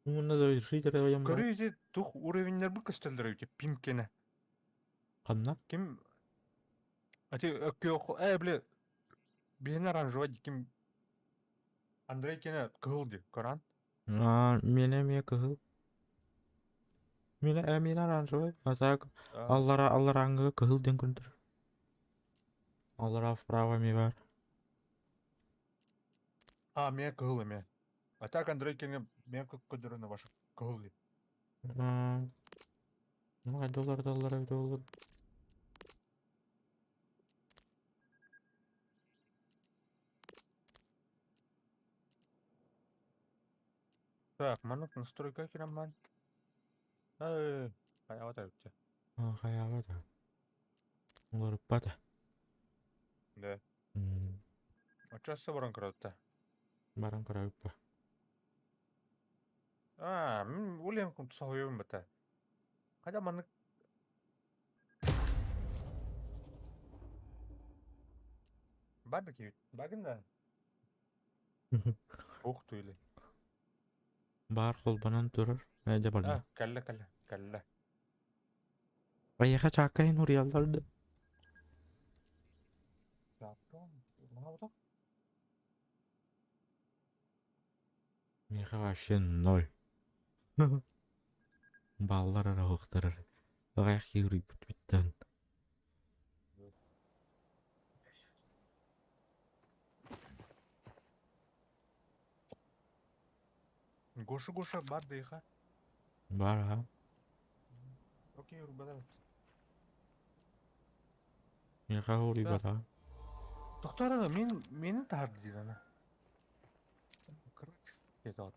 Мунна завершить район. Көрүү тух уровеньнер бу көстөлдөр үте пинкене. Ханна? Ким Ати өккө э бле биһин оранжевый ким Андрей кене кыһыл ди көран. А, мене ме кыһыл. Мене э мене оранжевый. Азак аллара аллараңгы кыһыл ден күндүр. Аллара вправо ми бар. А, мен кыһыл эме. А так Андрей кене мен көдөрөнө башы кыһыл ди. А, Ну, доллар, доллар, доллар. Так, маннык настройка кирамман. Э, хайавата өттө. А, хаябата. Олар бата. Да. Очасы баран көрөттө. Баран карабыппа. А, мен ойлайм кум тусабайбын бата. Кайда маннык. Бар да киһи. Багын да. Ух ты. Баар холбонон турар. Ээ дьэ барда. А, кэллэ кэллэ кэллэ. Эйиэхэ чааккайын уруйаллар да? Миэхэ вообще ноль. Баллар эрэ уһуктарар. Аҕыйах киһи уруйбут бүттэн. Гоша Гоша бар дыйха. Бар аха. Окей, урбадар. Миэхэ уруйбата. Доктор, мен мени таһарды диир ана. Короче, это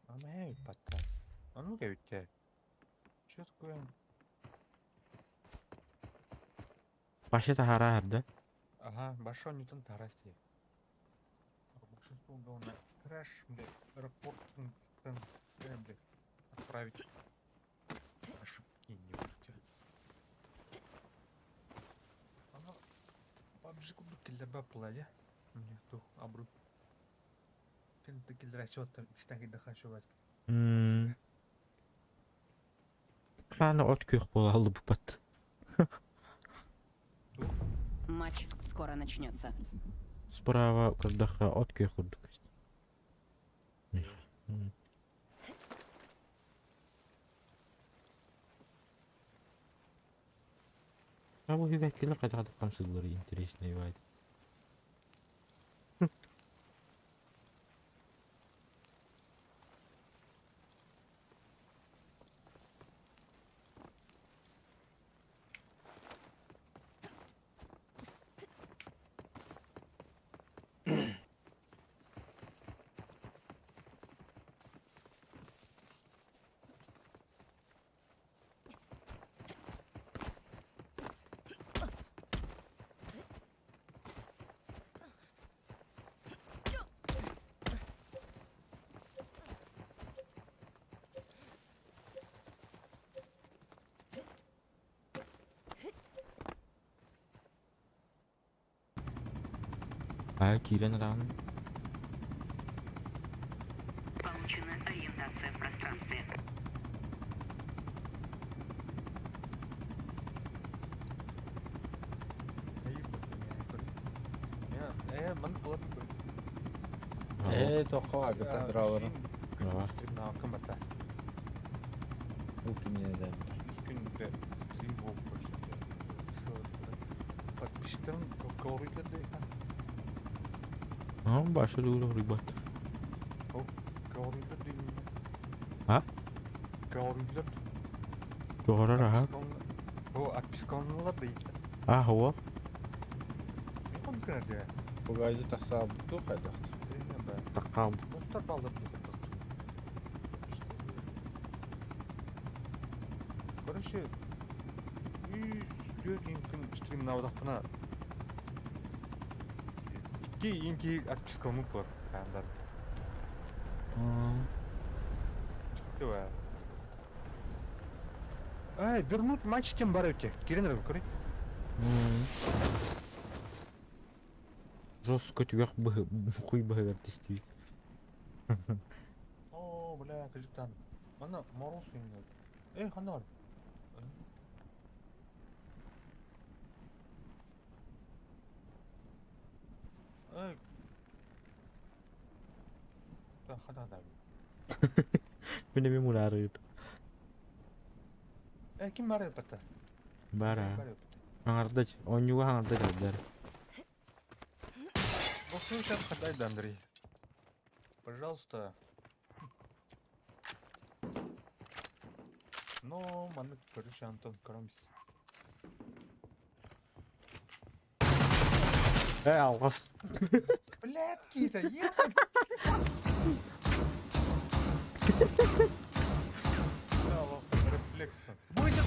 Ама ээ патта. Ону кэбиттэ. Что такое? Вообще таһара да? Ага, большой Ньютон Тарасти. Большинство на трэш, блядь, рапорт, блядь, отправить ошибки не будете. Ана PUBG курдук киллэрбэт буолла Мне ту абру. Кин киллэрээччи истэн киирдэххэ үчүгэй. Хаана от күөх буолаллыбыппат. Матч скоро начнется. Справа көрдөххө от күөх курдук. А бу үбэккилэр хайдах хамсыыллар интересный баайд. Аа киирэн араан Получена ориентация в пространстве. Ээ тоххо агата драаларын. Бу киниэдэн. Подписчиктарым көҕүрүйдэр Аа баша дугула рыбат. Көҕүрүйдэр А? Көҕүрүйдэр. Көҕөрөр аха. О, отпискаланалар да А хуа. Мен конкретно. Бугайзы тахсаабыт хайдах. Таккаам. Боттар балдар Короче, үс күн стримнаабатахпына икки инки отпискаламмыт бар хаандар. Давай. Ай, вернуть матч тем бар эбит. Кирен эрэ көрүй. Жестко түгэх хуй быһыгар тистибит. О, бля, кыжыктан. Манна мороз именно. Эй, ханна бар? Эй. Да, хана да. Мин эми мунаарыыр. Э, ким бар эбит? Бара. Аҥардач, оонньууга аҥардач алдар. Вот сейчас ходай, да, Андрей. Пожалуйста. Но, маннык көрүш Антон Кромс. Э, алҕас. Блядь, Кита, ебать! Рефлекс. Будет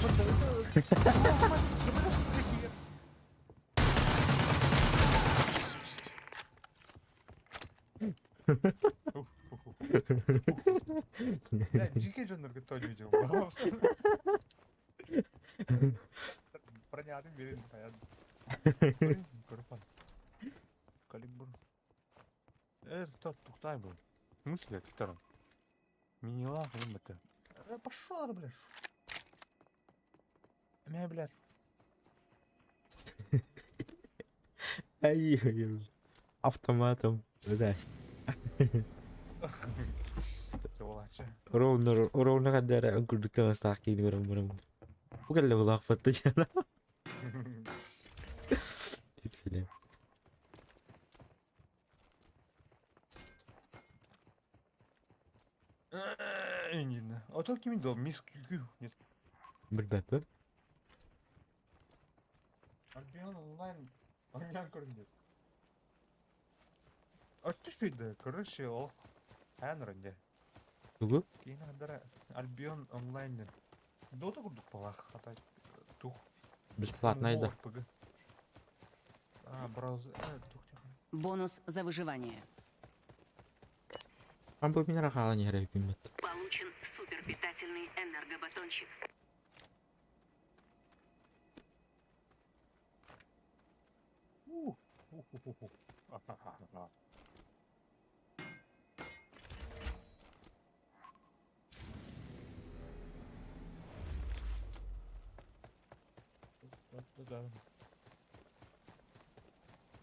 Бля, дьиҥэ дьоннорго то видео. Пронятым берин понятно. Дай был. В смысле, втором? Минила, это. Пошел, блядь. Меня, блядь. Ай, автоматом. Да. Сволочь. Ровно, ровно хаддара курдук таастаах киини көрөн баран. Бу кэллэ булаахпатта дьана. Типсиле. Не знаю. А то ким дал мисс QQ. Нет. Билбэппин. Альбион онлайн. Онлайн көрүндү. Оччо шүйді, короче, ол эн рынде. Тугу? Кейін хадара Альбион онлайн Дота курдук балах, хата тух. Бесплатно да. РПГ. А, браузер, тух тихо. Бонус за выживание. Там бу мин рахала не хэрэг биммит. Получен суперпитательный энергобатончик. У, ху-ху-ху-ху. Ахахаха.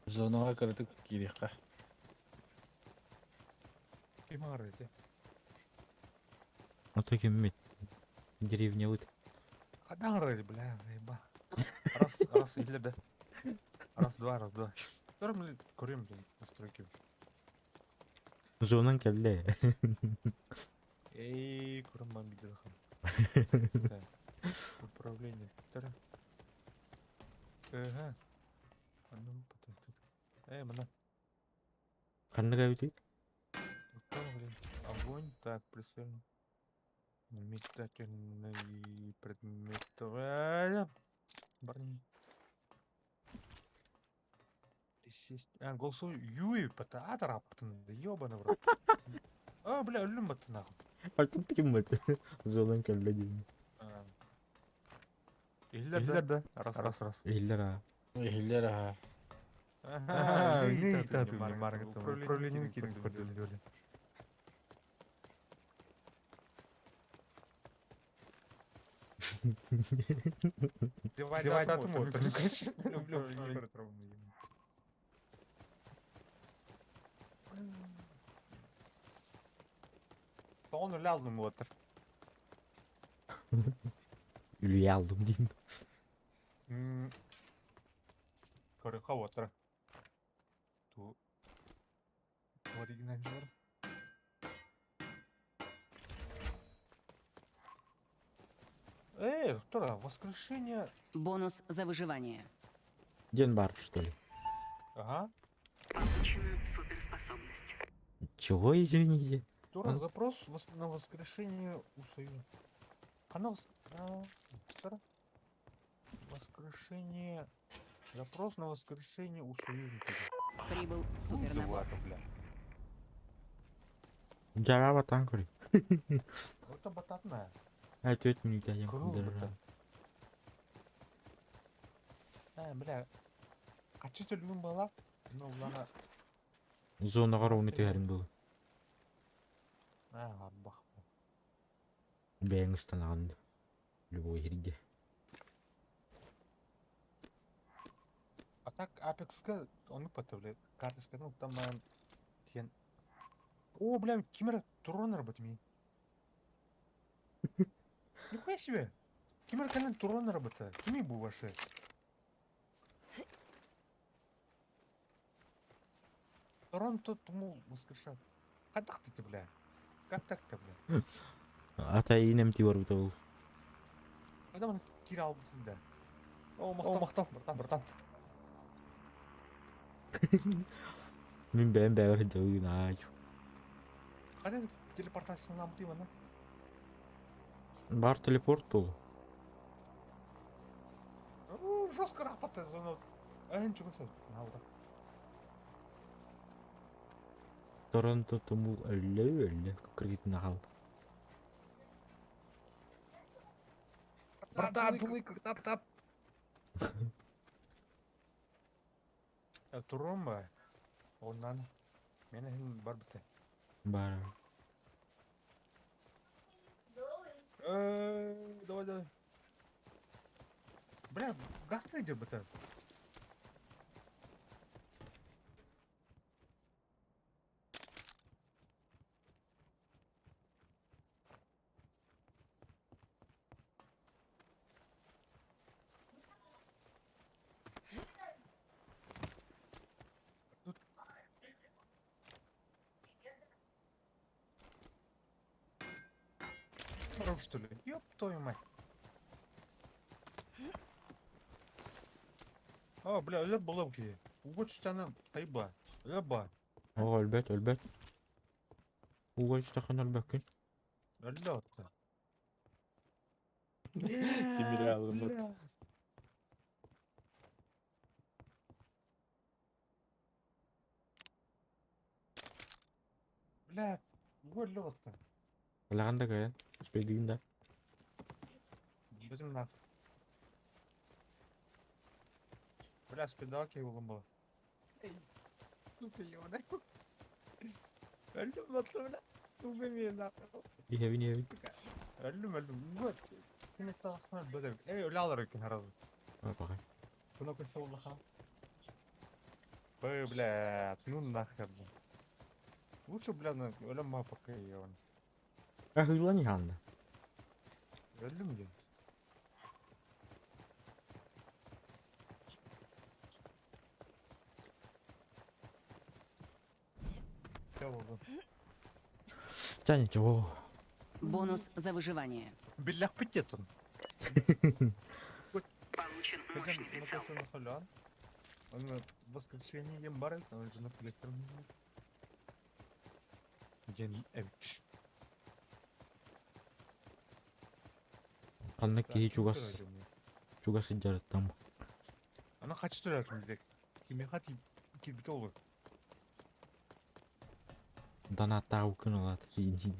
Зонаҕа кыратык киириэххэ. Ким аарыйды? Ото киммит. Деревня вот. Хадан арыйды, бля, заеба. Раз, раз, или да. Раз, два, раз, два. Вторым ли көрем, блин, настройки. Зонан кэллэ. Эй, көрем бам видеохан. Так, управление. Вторым. Ага. А ну, потом тут. Эй, мана. Ханнык эбитий? Кто, блин? Огонь. Так, прицельно. Метательный предмет. Барни. Присесть. А, голосовой. Юй, пата раптын. Ёбаный в рот. А, бля, өлүм батты нахуй. Артын киммит. Зонан кэллэ диэн. А. Иллер да. Раз, раз, раз. Иһиллэр аа. Иһиллэр аһа. Ага, Управление кирин көрдүлү. Девай тату. Люблю. Тоҕон үлэ алдым уотар. Үлүйэ алдым диин. Көрүхэ уотар. Ту. Оригинал бар. Эй, кто Воскрешение. Бонус за выживание. Диэн баар что ли? Ага. Получена суперспособность. Чего, извините? Тура, А? запрос на воскрешение у Союза. Она Тура. Воскрешение. Запрос на воскрешение у союзника. Прибыл супернабор. Супернабор. бля. Дьара батан көрүй. Это бататная. Ай, төрт минут диэн Круто. А, бля. Качы төлүгүн бала. Но улана. Зонаҕа ровно түһэрин буолу. А, арбах. Бэйэҥ ыстанаҕын любой сиргэ. А так Apex-ка ону потавля. Карточка, ну там наверное, тен. О, бля, кимера турон работает ми. Нихуя себе. Кимера кален турон работает. Кими бу ваше? Турон тот мул воскрешает. Как ты, бля? Как так-то, бля? Ата инем ти барбыта ол. Когда он кирал да. О, махтал, махтал, братан, братан. Мин бэйэм бэйэбэр сылдьабын аай. Хотя телепортация нам ты, на? Бар телепорт был. Ну, жестко рапорт зона. А ничего себе. На, вот так. Торонто тумул өллө өллө кыргытын ахал. Братан, тулык, тап тап. Турумба. Оннан. Мен хин бар бите. Баар. Давай, давай. Бля, гаслый дьыбыта. Тут Хорош, что ли? Ёб твою мать. О, бля, өлөр болом киһи. Угут түстэнэ тайба. Өлөр Оо, өлбөт, өлбөт. Ууга түстэххинэ өлбөккүн. Өллө отто. Тимири алыммыт. Бля, уга өллө отто. Ылаҕын да кыайан. Успейдыгын да. Бүтүм нах. Бля, спидал киһи булум бу. Сука, ёбаный. Өлдүм батты, бля. Убей меня нахуй. Иһэбин, иһэбин. Өллүм, өллүм. Уга ким тахсана бөдөг. Эй, өлө алар экен харазы. Баҕай. Куна көсө улахан. Ой, бля, ну нахер. Бля. Лучше, бля, на өлөм ма пока ебан. Аһыылан иһаанна. Өллүм диэн. Все болду. Чэ, ничего. Бонус за выживание. Биллэх питетон. Получен мощный прицел. Он воскрешение ем бар, он же на коллектор. Ден Эвич. Ханна киһи чугас чугас сылдьарыттан Ана хачы төлөтүм дек. Киме хати кирбите olur. Донаттаабыккын ылаат иин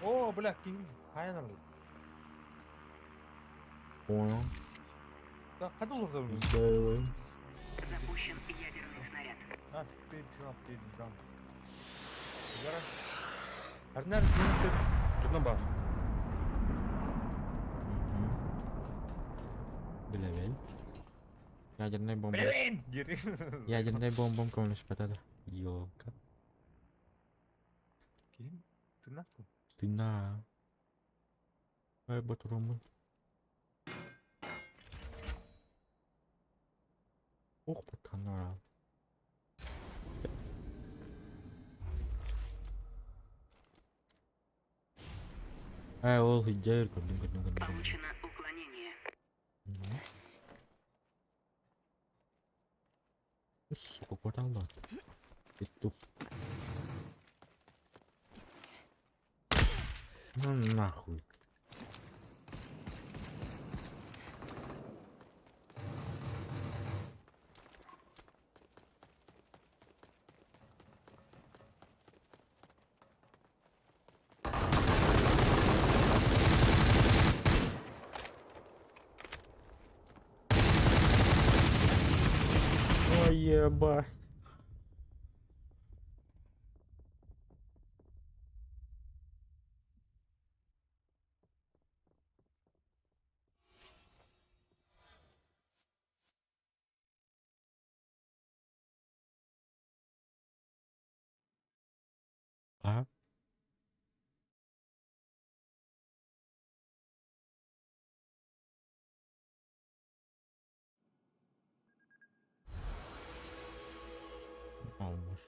О, бля, ким хайан алды. Понял. Да, када olur Здорово. Запущен ядерный снаряд. А, ты джамп, ты джамп. Гара. Арнар ты журнал бар. Билэбин. Ядерная бомба. Блин, гери. Ядерная бомбам көмөлөспөтө да. Ёлка. Ким? Ты нахуй? Ты на. Ай, ботурумун. Ох, патанара. Ай, ол хиджер көрдүм, көрдүм, көрдүм, көрдүм. Получено уклонение. Мгм. Сука, портал Петух. Ну нахуй. Ой, ебать. А? Olmuş.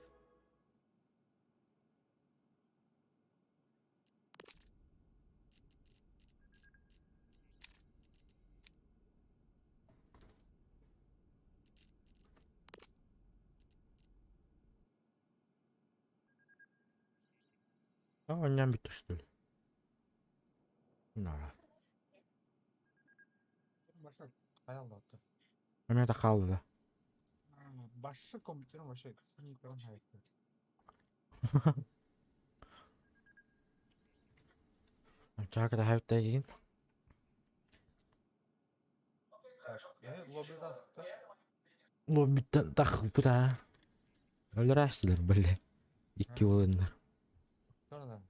А, онньоон бүттэ что ли? Нара. Башы хайал атты. Эмиэ да хаалла да. Башы компьютерым вообще синий экран хайты. Чака да хэвтайгин. Так, лобби таста. Лоббиттан тахпыта. Өлөр били. Икки болыннар. Да.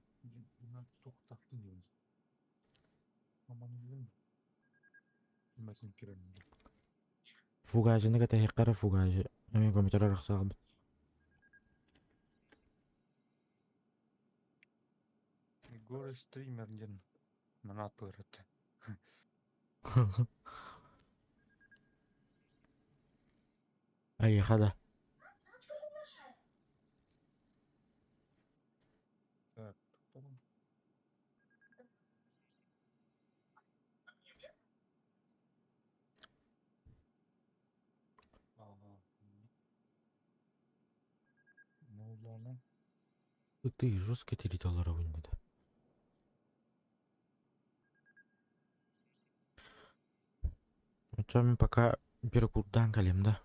Тух тахтын диэн. Аман диэн. Мәтин кирен. Фугажыны ката фугажы. Эми компьютер арахсаабыт. Егор стример диэн. Манат бырыт. Ай хада. Так, потом. Ага. Ну ладно. Ты жестко территория ойнады. Очо пока перекурдан калем да.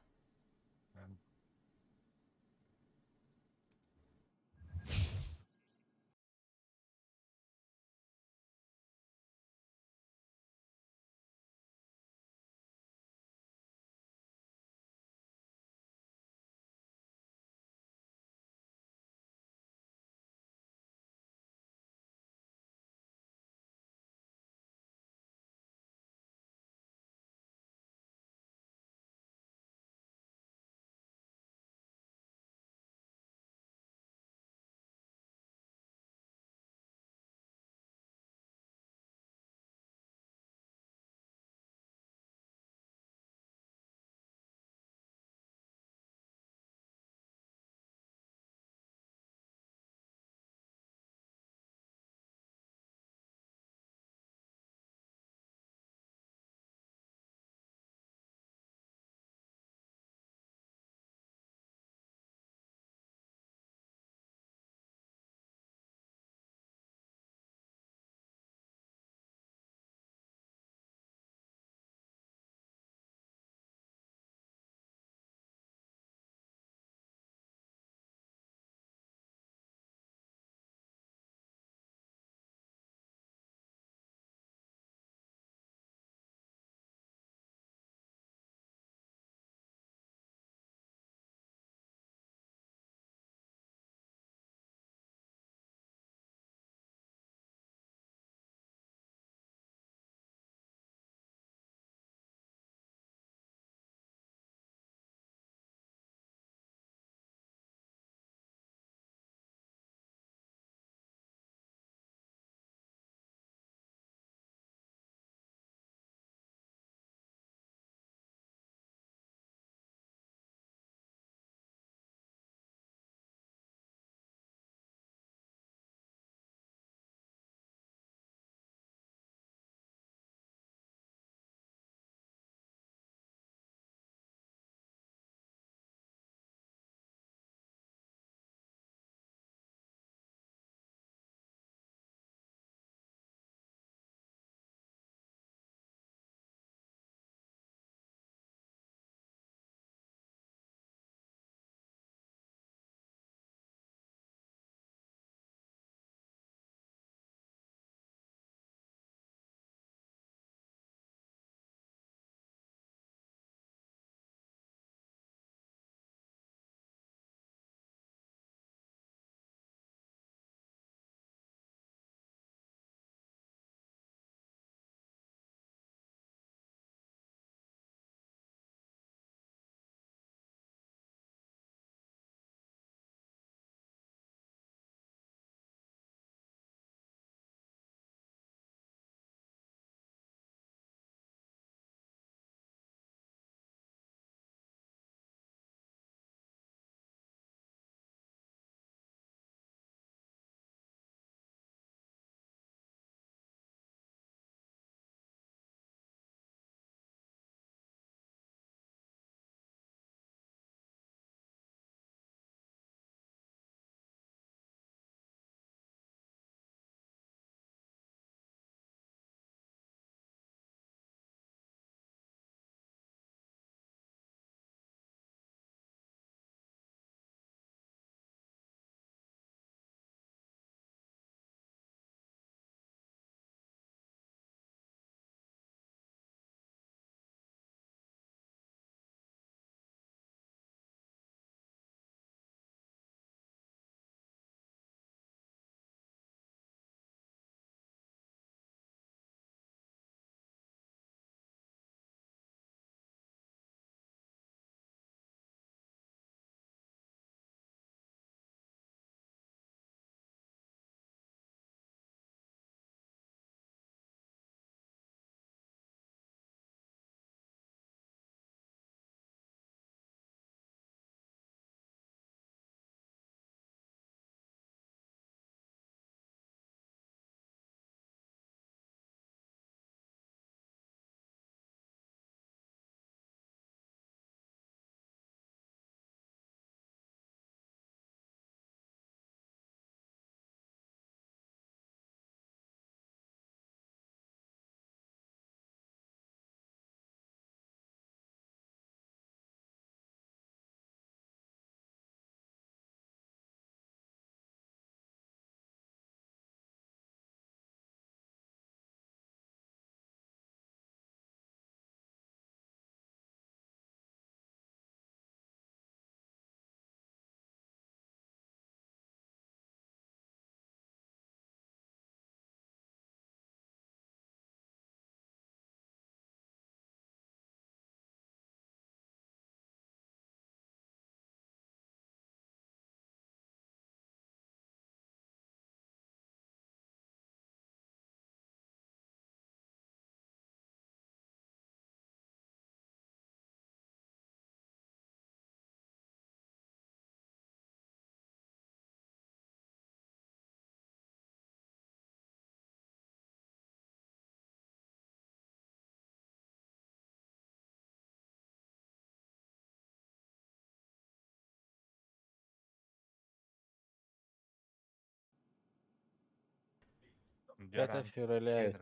5 февраля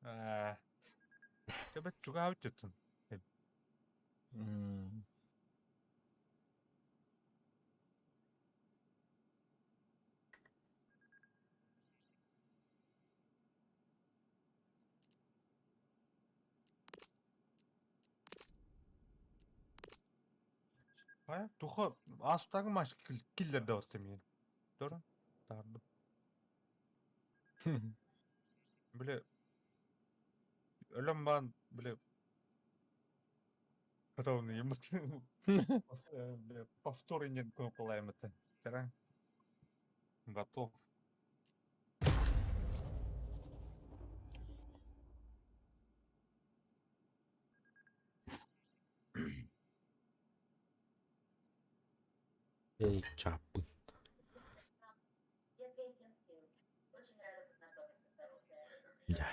Ээ. Тэбэт чугаһаабыт дьоттун. Хайа, туха астагы маш киллерде отты мен. Дора, тардым. Бile өлөм баан бile Потом бile повтор инен кнопкалаймыты. Тара. Готов. Эй, чаппын. Дьэ.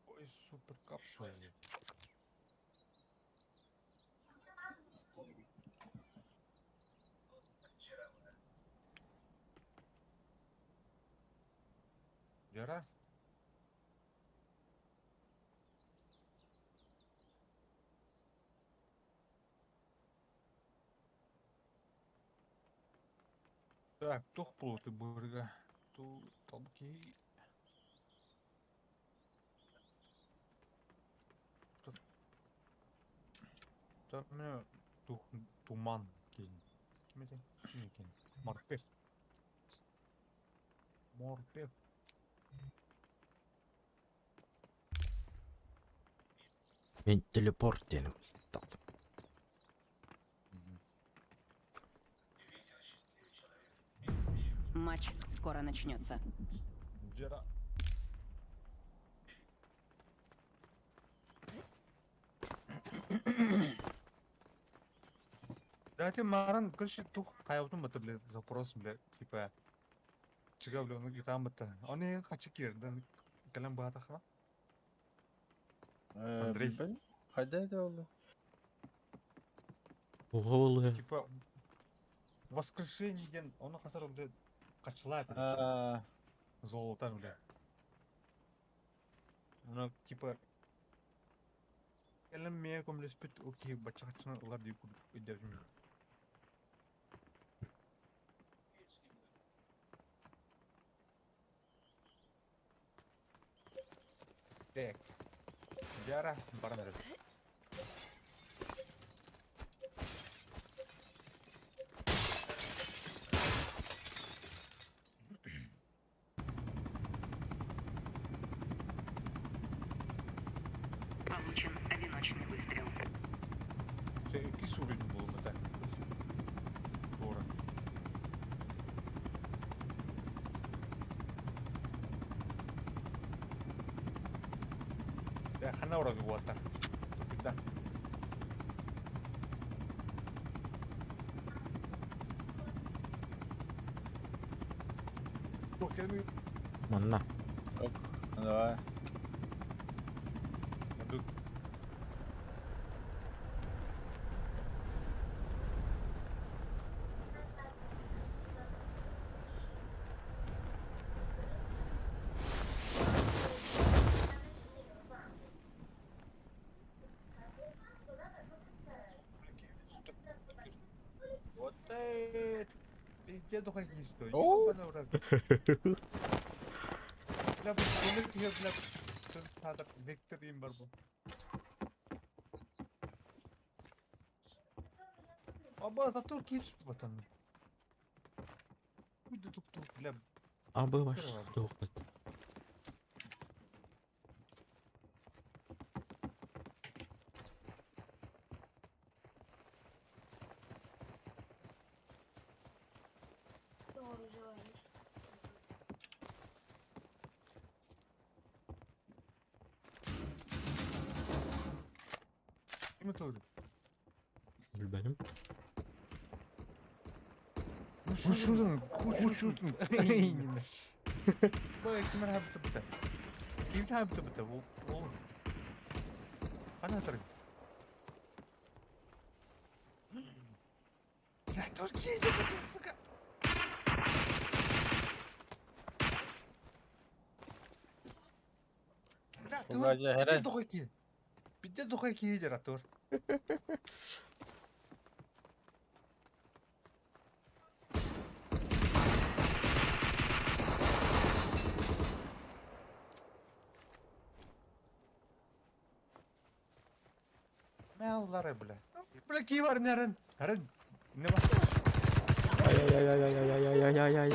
Ой, супер капсула. Вера? Так, туох буолуой быырга? Ту толки. Там тух туман киин. Ким этэй? Ким экен? Морпех. Морпех. Мин телепорт диэни Матч скоро начнется. Вера. Давайте Маран, короче, тух хайабытын бата, бля, запрос, бля, типа, чыга, бля, оны гитам бата. Оны хачы кирден, кэлэн баатахна. Андрей. Хайда это ол? Оҕо Типа, воскрешение диэн, оны хасар, бля, хачылаа, Аа, золото, бля. Оны, типа, кэлэн мээ көмөлөспүт, окей, бачча хачына ылар дии курдук өйдөөтүм. Так. Дьара, баран эрэр. Получен одиночный выстрел. Дьэ, иккис уровень буолла Туора. Дьэ, ханна уровень буолта? Тупикда. Туох кэлэн Манна. ок, давай. Ордук. Вот это! Везде духовник стоит. О! Бля, бу көмөр киһи, бля, саатар Виктор им бар бу. Аба, зато кис батан. Куйду тук-тук, бля. Абы ваш туохпут. Doğru cevap. Ким это? Билбэтим. Кучудун, кучудун. Бай, ким хабыта быта? Ким хабыта быта? Ол. Ана тар. Только идет, сука! Бля, тур, Вазя, бите херен. дохой ки. Бите дохой ки идер, тур. Мэллары, бля. Бля, ки бар нерен. Херен. Не бар. Ай-яй-яй-яй-яй-яй-яй-яй-яй.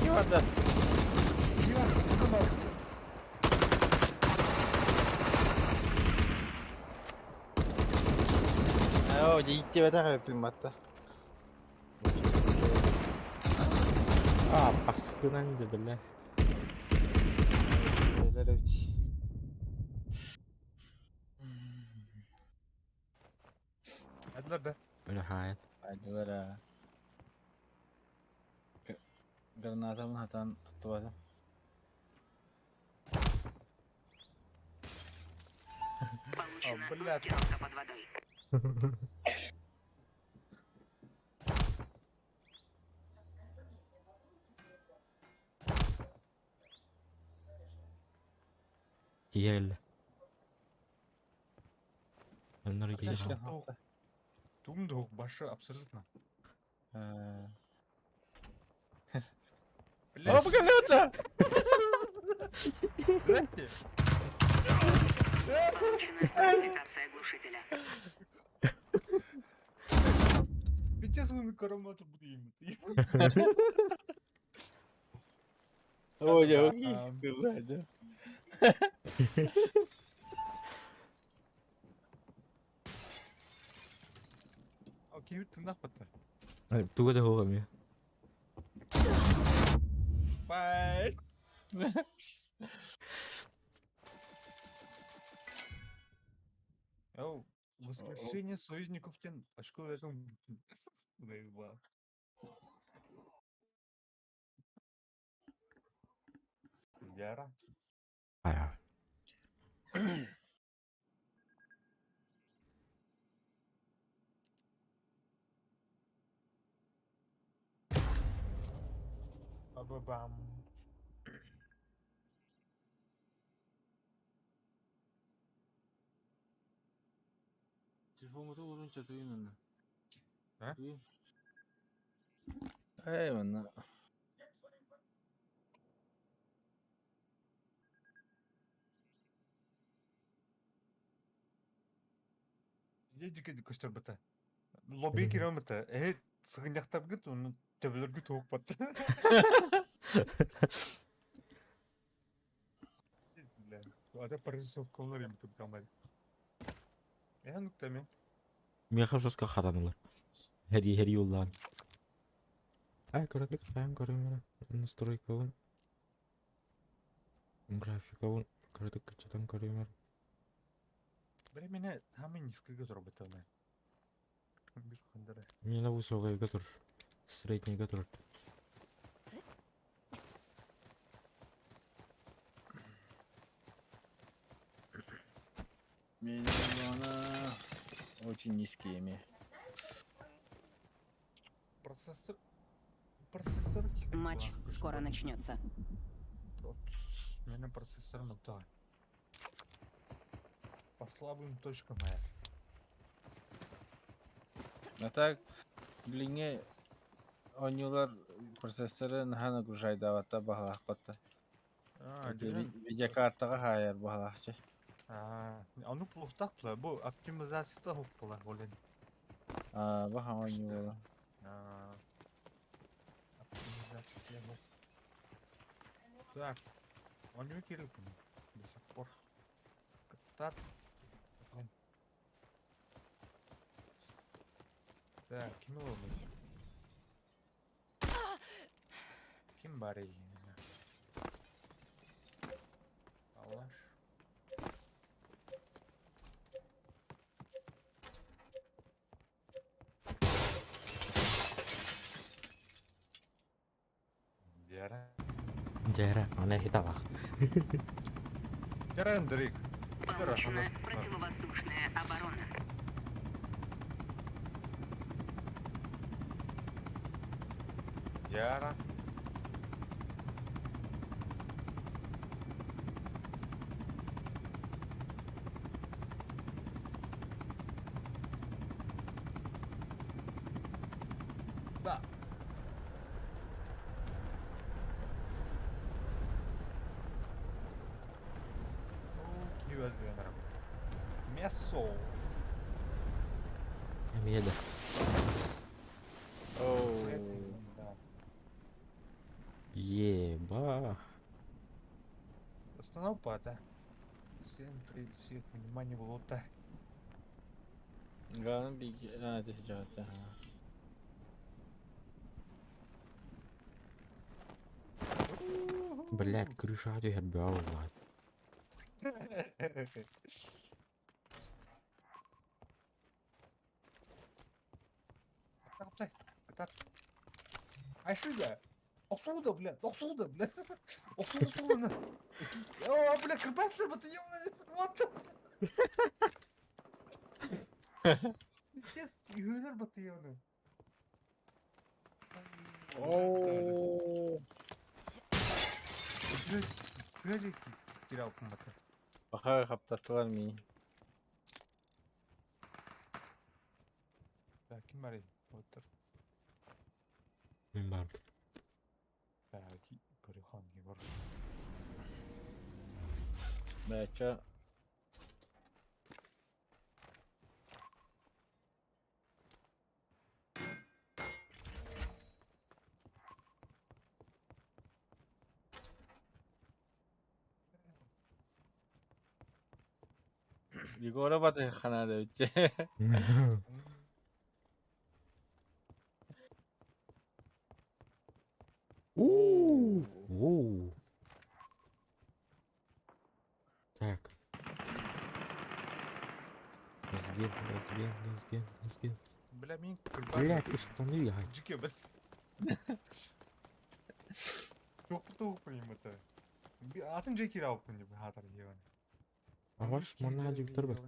Ки бар да? Ки бар. Ки бар. Оо, дьиитти бэтэх өппүн батта. А, паскынан да, бля. Элер эбит. Әділер да. Бля, хайт. Айдылар а. Гранатамын хатан туттубатым. Получена А, блядь. маскировка под водой. Киел. Оннор Бля, киел. Тух. Тум башы абсолютно. Бля, О, покажи здрасте. Получена модификация глушителя. Пиздец, он карамату будет. О, я А, блядь. Окей, ты нахуй-то. Туга да хоҕа Бай. Оу, воскрешение союзников тен очко в этом наебал. Яра. Ая. Ба-ба-бам. Телефон урунча туйын А? Эй, манна. Едике көстөр бата. Лобби кирем бата. Э, сыгыняктап гит, оны төбөлөргө тоок бат. Бля, ата прорисовкалар им тут камай. Я ну таме. Меха жестко харанулар. Хери хери уллан. Ай, көрөкөт кайын көрөмөр. Настройка Графика вон. Көрөтөк кычатан көрөмөр. Бре мене самый низкий заработал. Бир хандара. Мен высокая готор. Средний готор. Меня она очень низкие ми. Процессор. Процессор. Матч скоро начнется. Мене процессор на По слабым точкам. э. А так, блин, онюлар процессоры наха нагружайдаватта баһалаахпатта. А, дигән- Видеокартаға хайар баһалаахчы. А, аны плохтак була. Бу оптимизация хук була, олен. А, баха онюла. А, Оптимизация хук. Так, он керек бұны до сих пор. Каттат. Так, ким ол? Ким бар Алаш. Яра. Жара, ана хиталах. Яра Андрей. Получена противовоздушная оборона. Яра. Да. Мясо. Эмиэ да. Оу. Еба. Остановка, Всем привет, внимание, болото. Главное беги. А, это сейчас. Ага. Блять, крыша түһэр бөҕө буоллаҕа. Айшида! Охсулда, блядь, охсулда, блядь. Охсулда, О, бля, крепастер, вот ёбаный, what the... Пиздец, ювелир батыёны. Оу. Блядь, кирал кымбаты. Баха хаптаттылар мени. Так, ким бар Оттыр. Мин бардым. Так, Көрүхан Егор. Бля, чё? Егора баты ханада өтче. Уу. Уу. Так. Разген, разген, разген, разген. Бля, мин Блять, и штаны я. Жике бас. Тух это. Атын жеки алып деп хатар ебаный. А ваш монадик торбат.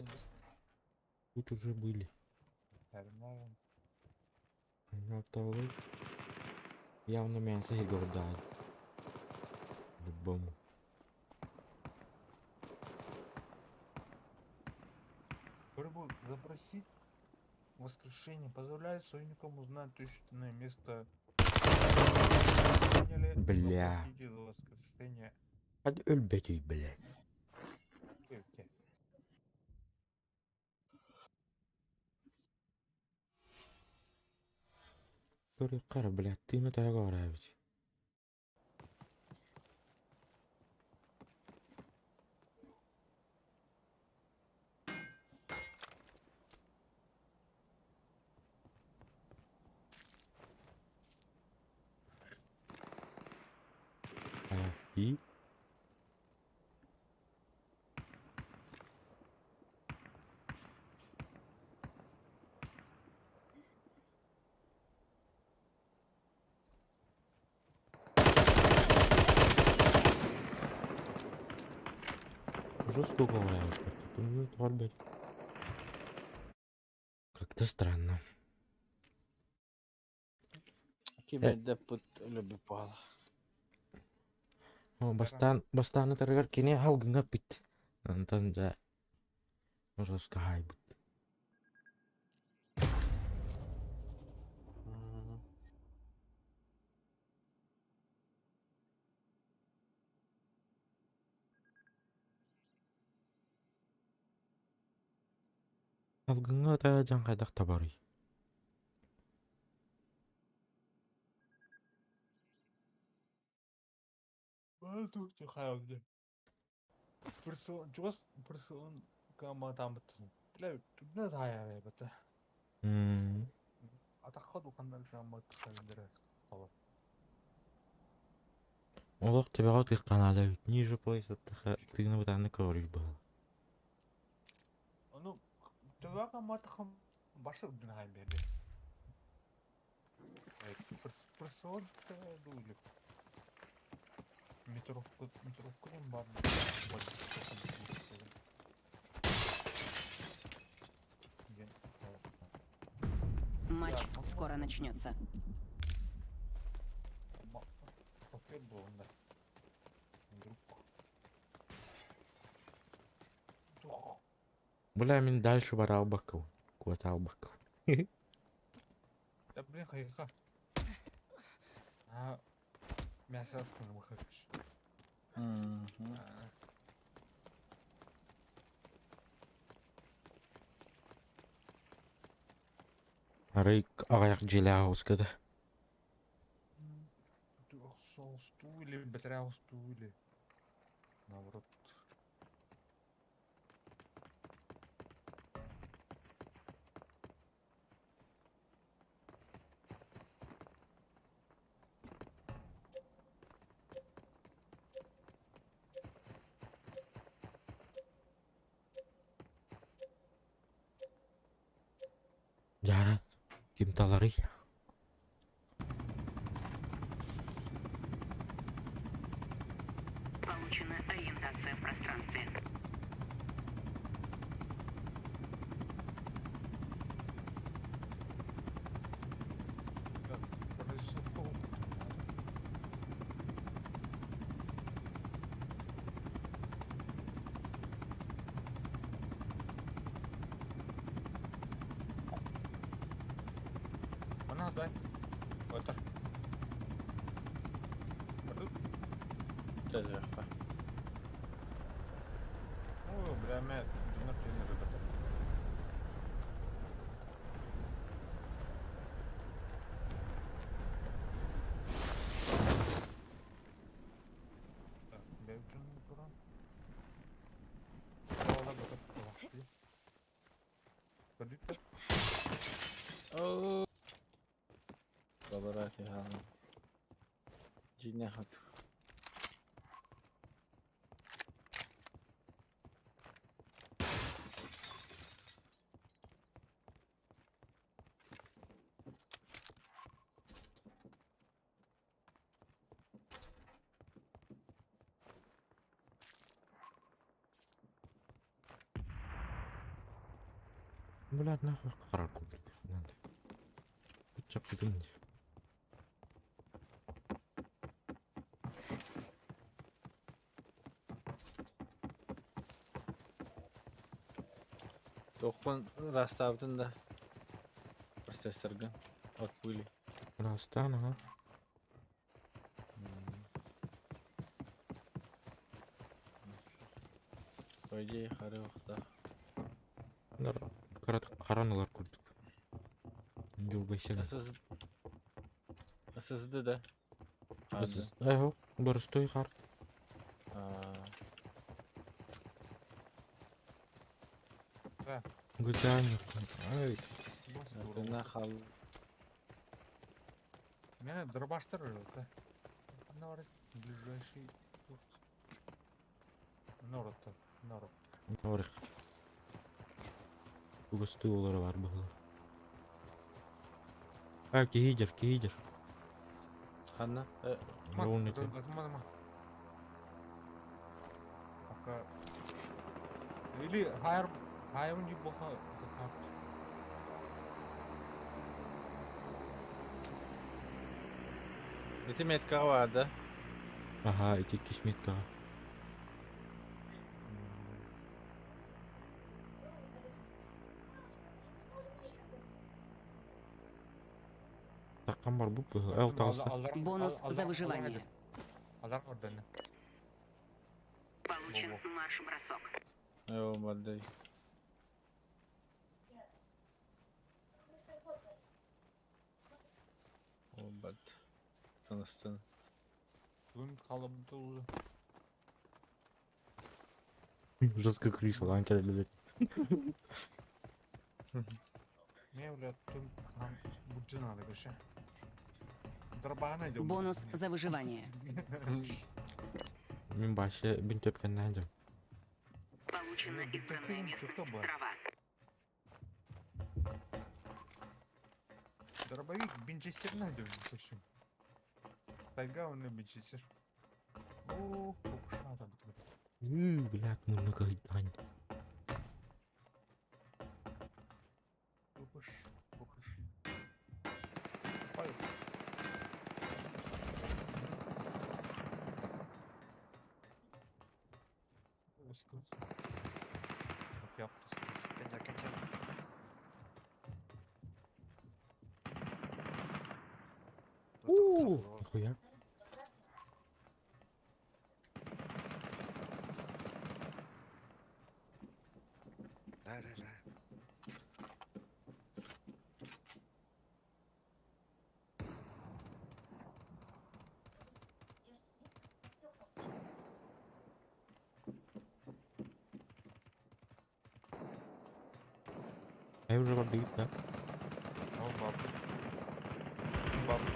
Тут уже были. Ну, явно мясо Егор дал. Любому. Рыбу запросить воскрешение позволяет союзникам узнать точное место. Бля. Воскрешение. Hadi öl betey, блядь. Окей, окей. Көрө блядь, ты на говоришь. А, и? Жестко говоря, блядь. Как-то странно. Киберде пут любипала. О, бастан, бастаны таргар кини алгыңа бит. Антон жа. Жестко хайбыт. Алгыңа та жан кайдак табарый. Персон, чугас персон кама там бля, түбнә тая бата. Атаққа дукандар кама тахалдыр. Олох төбөҕө тык канада бит. Ниже пояса тыгына бытааны көрүй был. Аны төбә кама тахам башы үдүн хайм берди. Персон дулик. Метровка, метровка бар. Матч скоро начнется. Друг. Тух. Бля, мин дальше бараалбаккабын, куотаалбаккабын. Да блин, хайха. А, мясо аскын выходишь. Мгм. Арай аҕыйах дьиэлээх оҕуска да. Соустуу или бэтэрээ оҕустуу или наоборот. Дьаара, ким таларый? Получена ориентация в пространстве. Она, дай. Это. Чэ, О, бля, мэ, донор түймэ ребята. Так, бэвджин туран. Ола бата тула. Подüттер. Оо. Бабара киһаан. Дьиҥнээх хат. Блядь, нахуй харар курдук. Надо. Чаппытым дии. Тохпун ыраастаабытын да процессоргын от пыли. Ыраастаан, аха. По идее, харыахтаах. Харан ылар курдук. Дьулбайсыгын. SSD да? Эһо, боростой хар. Гутяник. Ай. На хал. Меня дробаштер да. Норд, ближайший. Норд, норд. Норх. Угостуу олоро бар быһылар. А, киһидер, киһидер. Ханна? Ровно ты. Пока. Или хайр, хайр не боха. Ити метка бар да? Ага, ити кисметка. Таккан бар бу Эл таҕыста. Бонус за выживание. Алар ордены. Получен марш-бросок. Оо, бардай. О, бат. Тыныстын. Бүгін қалымды уже. Жестко крыса, лан келе Не, бля, тут там буджи надо, короче. Дробана идем. Бонус за выживание. Мин башы бин төпкеннән жам. Получена Ну, избранная такой местность. что было? Трава. Дробовик бинчестер найдем, короче. Тайга он на бинчестер. О, кукша там. Блядь, муну кыйдан. Кукуш, кукуш. Пай. Нихуя. Да-да-да. А я уже бардык, да? Ол бабы. Бабы.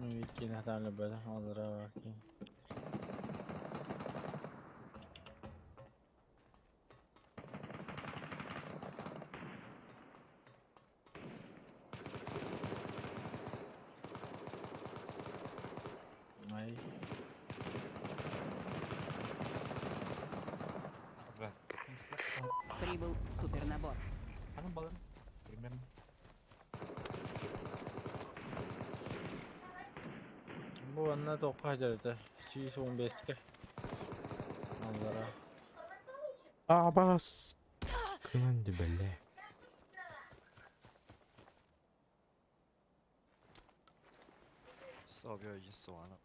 Икки хатааны бөтө олора баки. Ай. Да. Прибыл супернабор. Анан балын. Примерно. Бу анна тоққа жарыта. 115-ке. Аллара. Абас! Кыланды бля. 哨标已经死完了。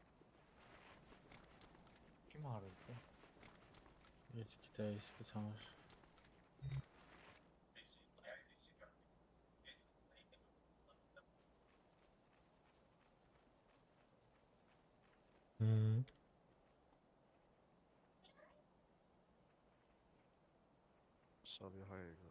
Kim ağrıdı? Китайский самар. М. 哨标还有一个。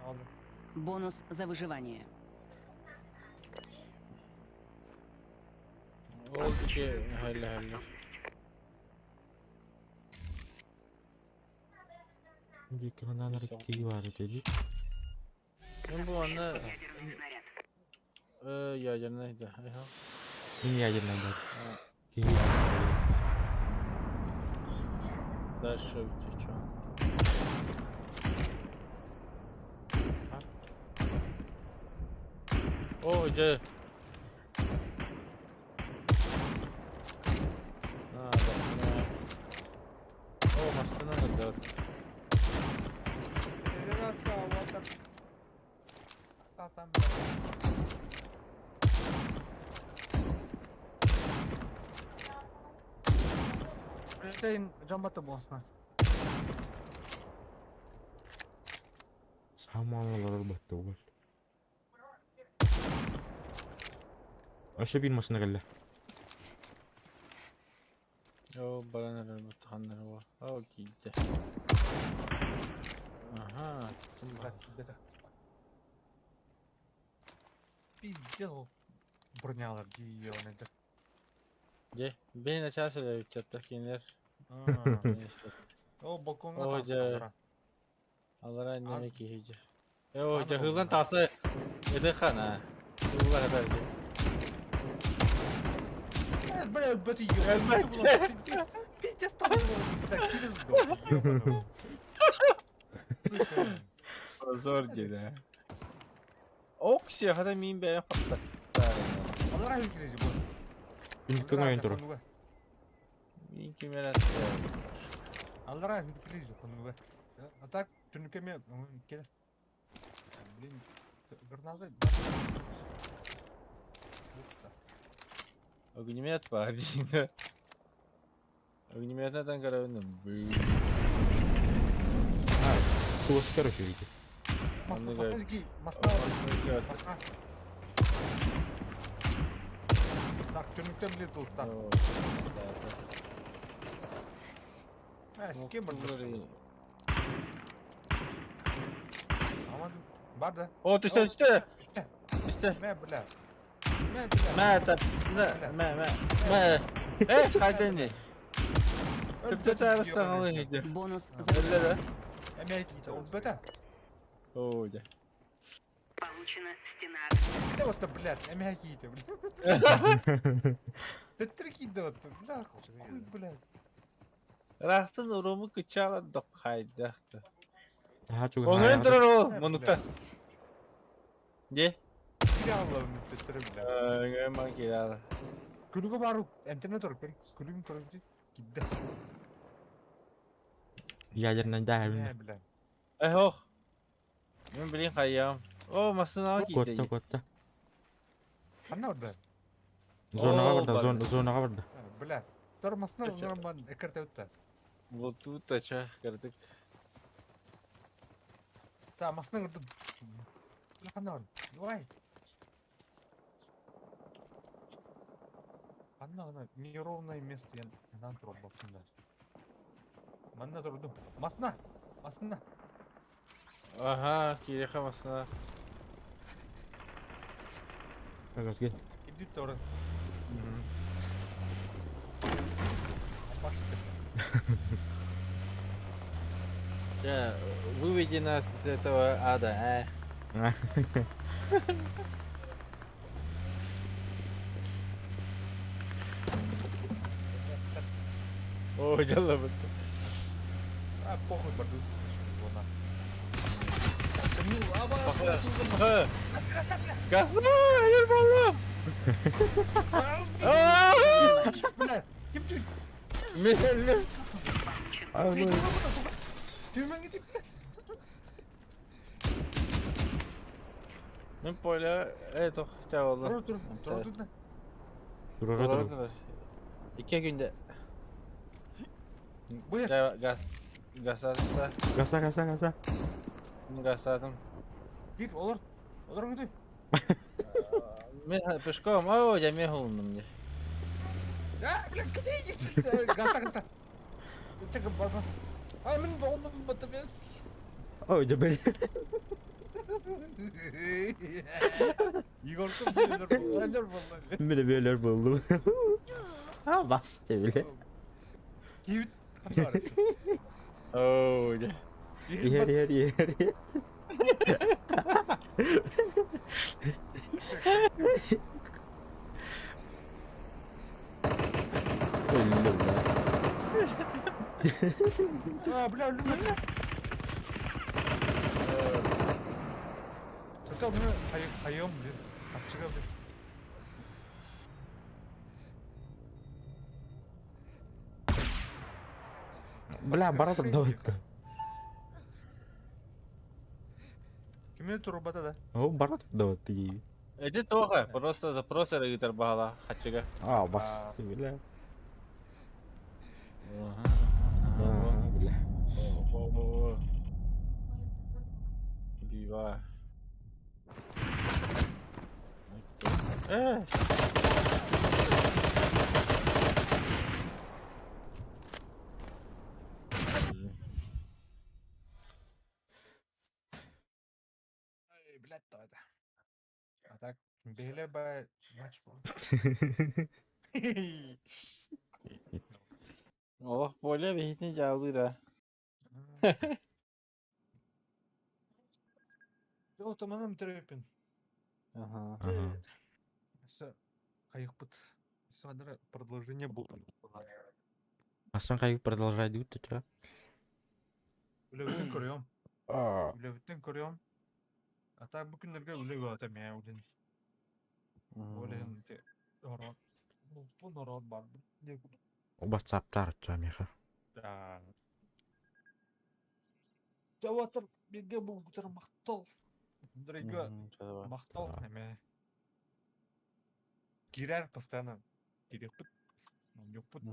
Aldım. Бонус за выживание. Oldu ki hayırlı hayırlı. Дикі вона на Києва dedi. Ben bu anla Ядерный снаряд. ядерный да. Ага. Не ядерна, да. Києва. Дальше утечу. О, где? А, да, да. О, машина надо. Zaten Şeyin cam batı bosna. Самалар батты ол. Аша bir masına geldi. О, баранар мутханнар во. О, кидде. Ага, Bak Пиздец ол бронялар giyiyor nedir? Же, бен начался чатта кинер. О, балконга О, тастап же. бара. Алара А- неме кихиджи. О, Аны же хызлан болду. тасы. Это хана. Улла кадар же. Э, бля, бля, ты ёбаный. Пиздец там было, бля, кирилл Zor dedi. Окси, хата мин бе хатта. Алара кирилл бу. Үмкін ойын тұру. Мин кемер атты. Алара кирилл хонуга. А так түнүкеме кел. Блин, гранаты. Огнемет бар дейді. Огнеметнан карабын. Кулос, короче, видите. Масна, масна, масна. Так, түнүктен билет туста. Ә, с кем бар? Аман бар да. О, түсті, түсті. Түсті. Түсті. Мә, бля. Мә, бля. Мә, тап. Мә, мә, мә. Мә. Э, қайда не? Тіпті тарыстан қалай дейді. Бонус за Өлді да. Әмә айтты, ол бөтә. О, да. Получена стена. Да вот, блядь, эмиэ киирдэ, блядь. Төттөрү киирдэ вот, бля, хуй, блядь. Ыраахтан уруму кычаала доххайдах. Наһаа Оҥойон чугаһаайаҕыт. турар ол Э, муннукта. Дьэ. Киирэ аллабын төттөрү, блядь. Өҥөйөн баран киирэ аала. Күлүгү баар эмтэнэ тур, көр, күлүгүн көрүнчү киирдэ. Ядернай дааһын. Э, блядь. Э, ох. Мин билин хайыам. О, массыынаҕа Куотта, киирдэ. куотта. Ханна барда? Зонаҕа Оо, барда, барда. зонаҕа барда. Э, Блядь. Тор масына Чэ. норман эккиртэ Бултуу тача, кырдык. Та масына көрдүм. Бля, ханна барда? Давай. Ханна ана неровное место я нан турар бапсында. Манна турдум. Масына! Масына! Аха, киириэхэ массыына. Кагаз кел. Иди тур. Башты. Чэ, выведи нас из этого ада, э. О, дьаллабыт. А, похуй барду. Вона. Газ! Өлөр буоллум! Аа! Бля, ким ты? Мен өллүм. Получен. Түймәң иди, бля. Мин поле, э, тох, чабылды. Тур, тур, тур, тур. Турара турар. Икки күндә. Бу я. Газ, газатта, Газа, газа, газа. газатым. Бир, олар. Олар гүтү. Мин пешком, о, я мен холундum мне. А, бля, где есть? Гаста, гаста. Чек, барба. А, мин долмам батабес. Ой, дьэ били. Егор, өлөр болла. Мин эмиэ өлөр буоллум. А, бас били. Кийбит ханна бар. О, дьэ. Иһэр, иһэр, иһэр. Өллүм да. А, бля, өлүм. Тота мына хайым, блин. Апчыга, блин. Бля, бара турда. Кимне турбата да? О, бара турда дии. Эти тоха, просто запрос эрэ баала хачыга. А, бас бля. Ага. А, бля. О, Бива. Э! Ай, блядь, то это. А так, бегле бы матч был. Олох поле бэйэтин дьаалыыра. О, таманам трепин. Ага. Ага. Все, хайыхпыт. Все, продолжение будет. Асан хайы продолжать дут чё? Үлэбитин көрүөм. А. Үлэбитин көрүөм. А так бу күннэргэ үлэ баата мэ үлэн. Үлэн те орон. Бу народ бар. WhatsApp-тар чё меха. Да. Жаватыр бирге булгутар мактал. Дорогой мактал эме. Кирер постоянно. Киреппит. Юкпут.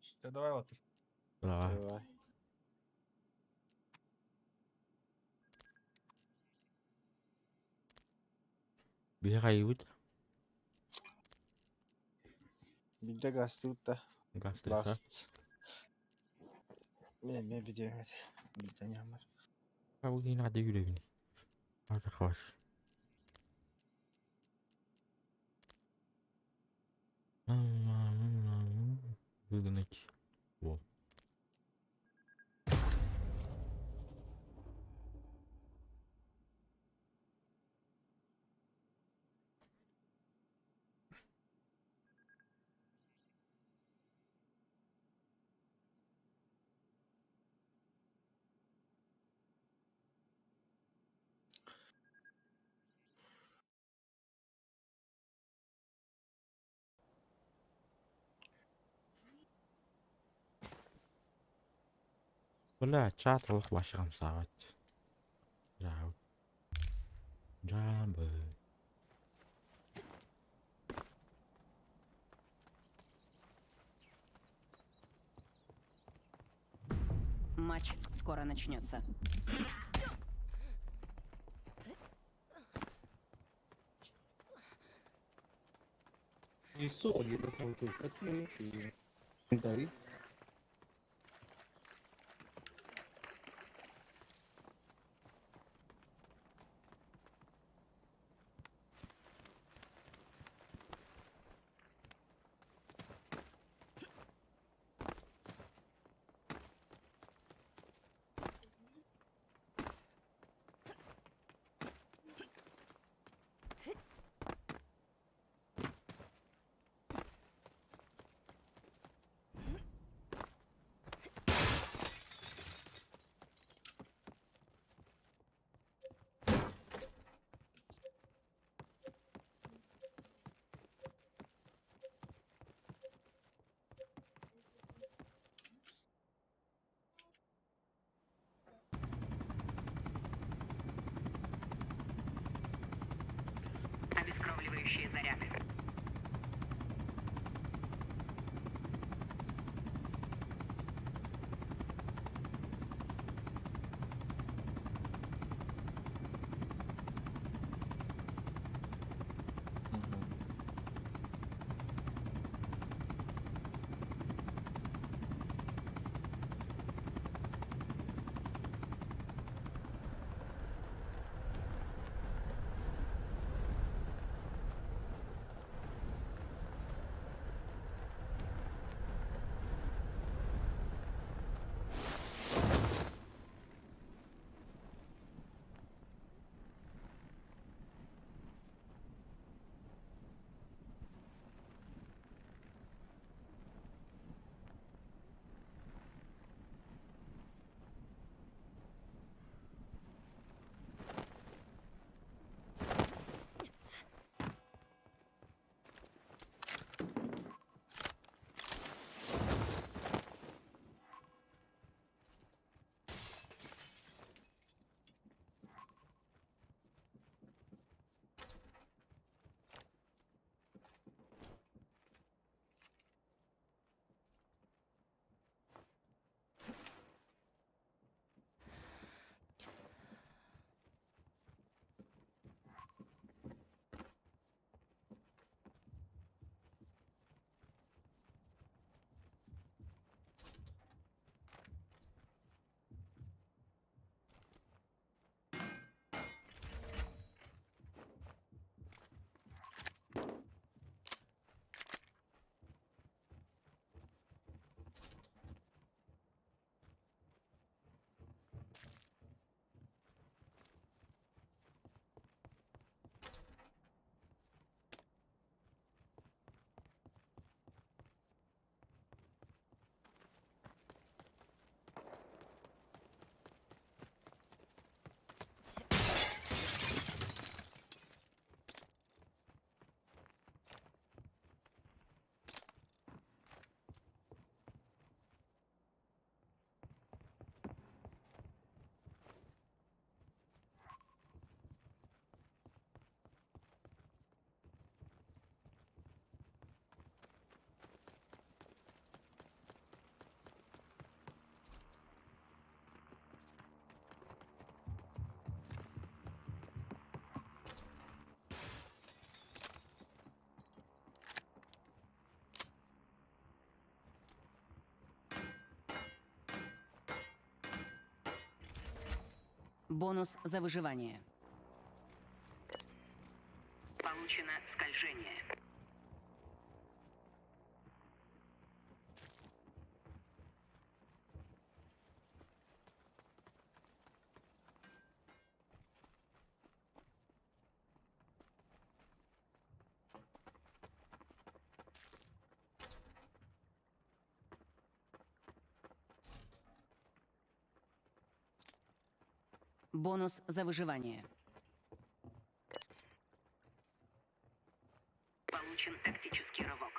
Все, давай вот. Давай. Давай. Биһи хайыбыт. Биирдэ гастыбыт Гастыха. Ласт. Мен мен видео Видео нямар. А бу кийин ады жүрөбүн. Ата хваш. Выгнать. Вот. Бля, чат олох вообще хамсаабат. Дьаабы. Дьаабы. Матч скоро начнется. Обескровливающие заряды. Бонус за выживание. Получено скольжение. Бонус за выживание. Получен тактический рывок.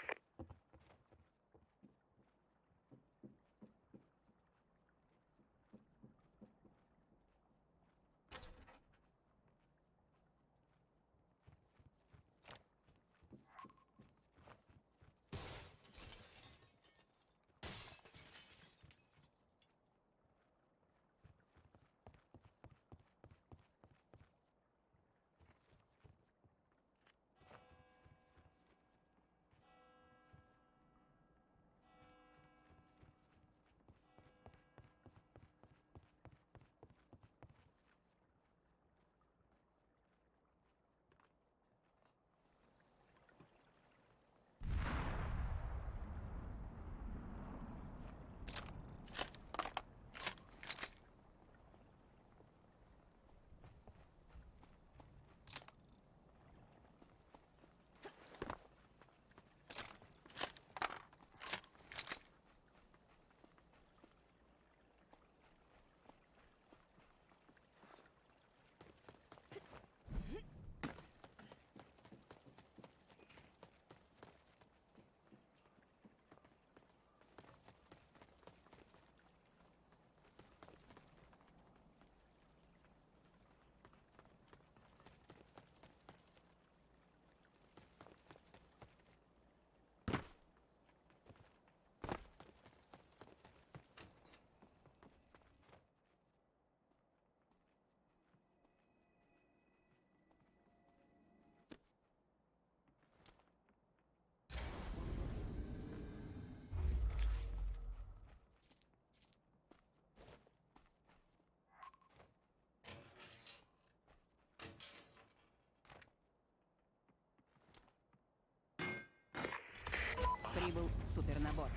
Прибыл супернабор.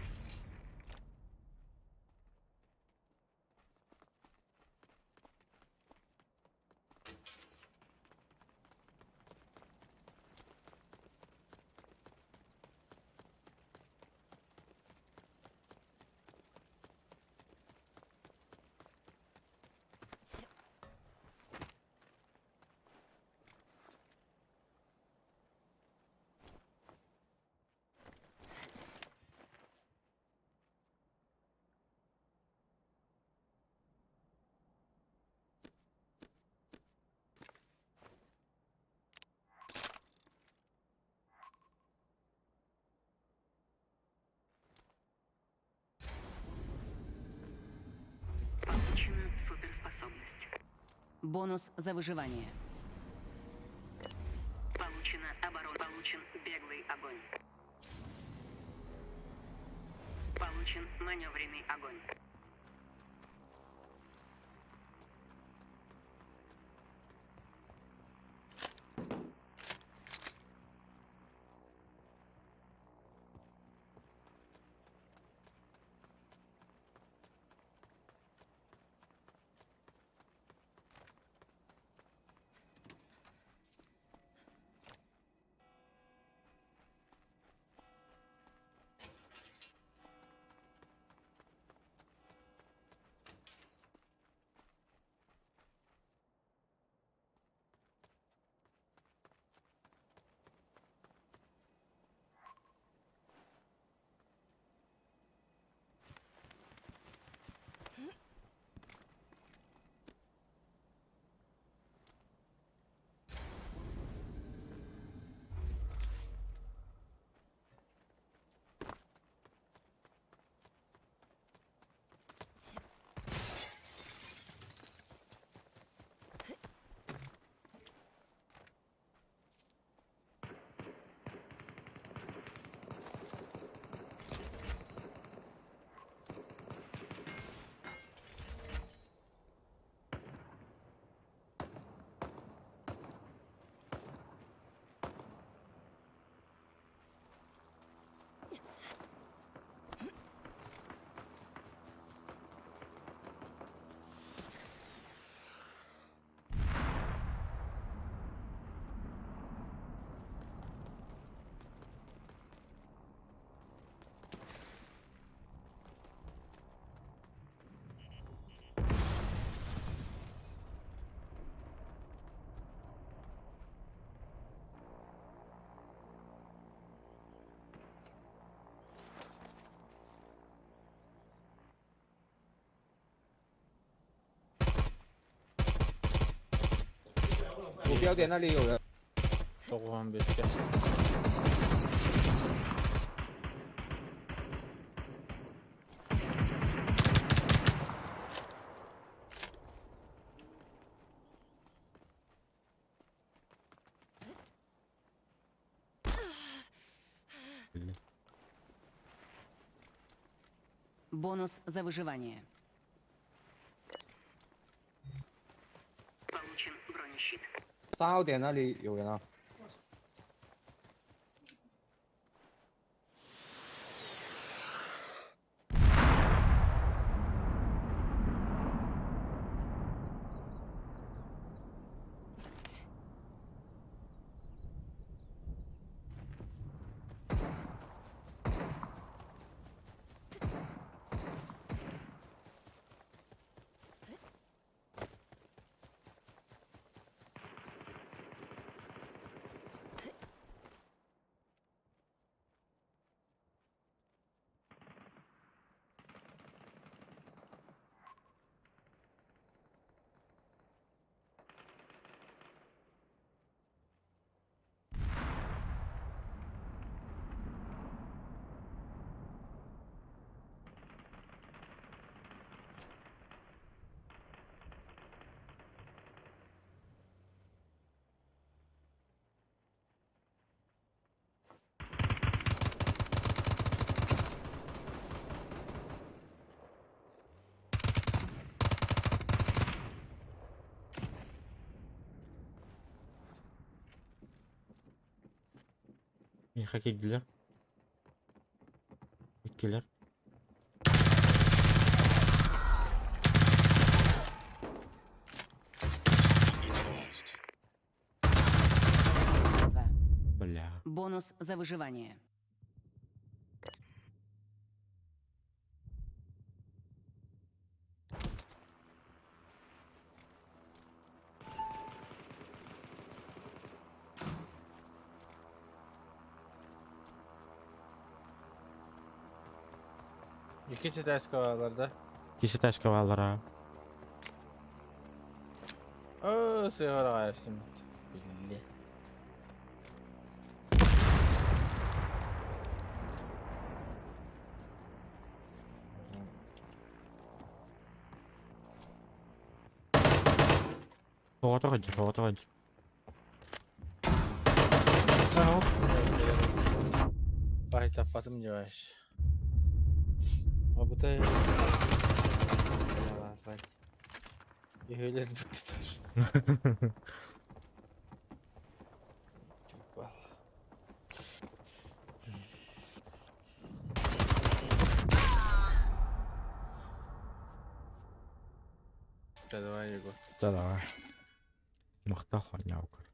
Получена суперспособность. Бонус за выживание. Получена оборона. Получен беглый огонь. Получен маневренный огонь. 目标点那里有人。 Тоҕуһан биэскэ. Бонус за выживание. Получен бронещит. 三号点那里有人啊。 Миэхэ киирдилэр. Иккилэр. Два. Бля. Бонус за выживание. Икки этээскэ бааллар да? Иккис этээскэ бааллара. Оо, сыһыараҕа симмит. Билле. Соҕотох илдьэ, соҕотох илдьэ. Байтаппатым дьыбаш. Абытай. Үһүөлэр бүттүлэр. Давай, Егор. Да, давай. Махтал хоньяукар.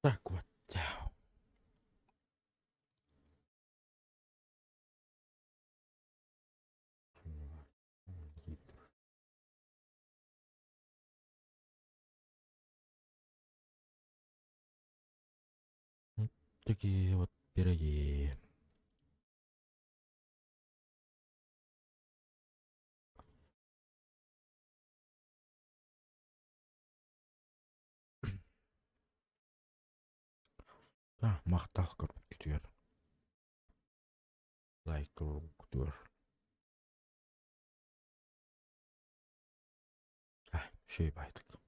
Так вот. Такие вот пироги. А, махтал күтүөр. Лайк күтүөр. А, шөй байтык.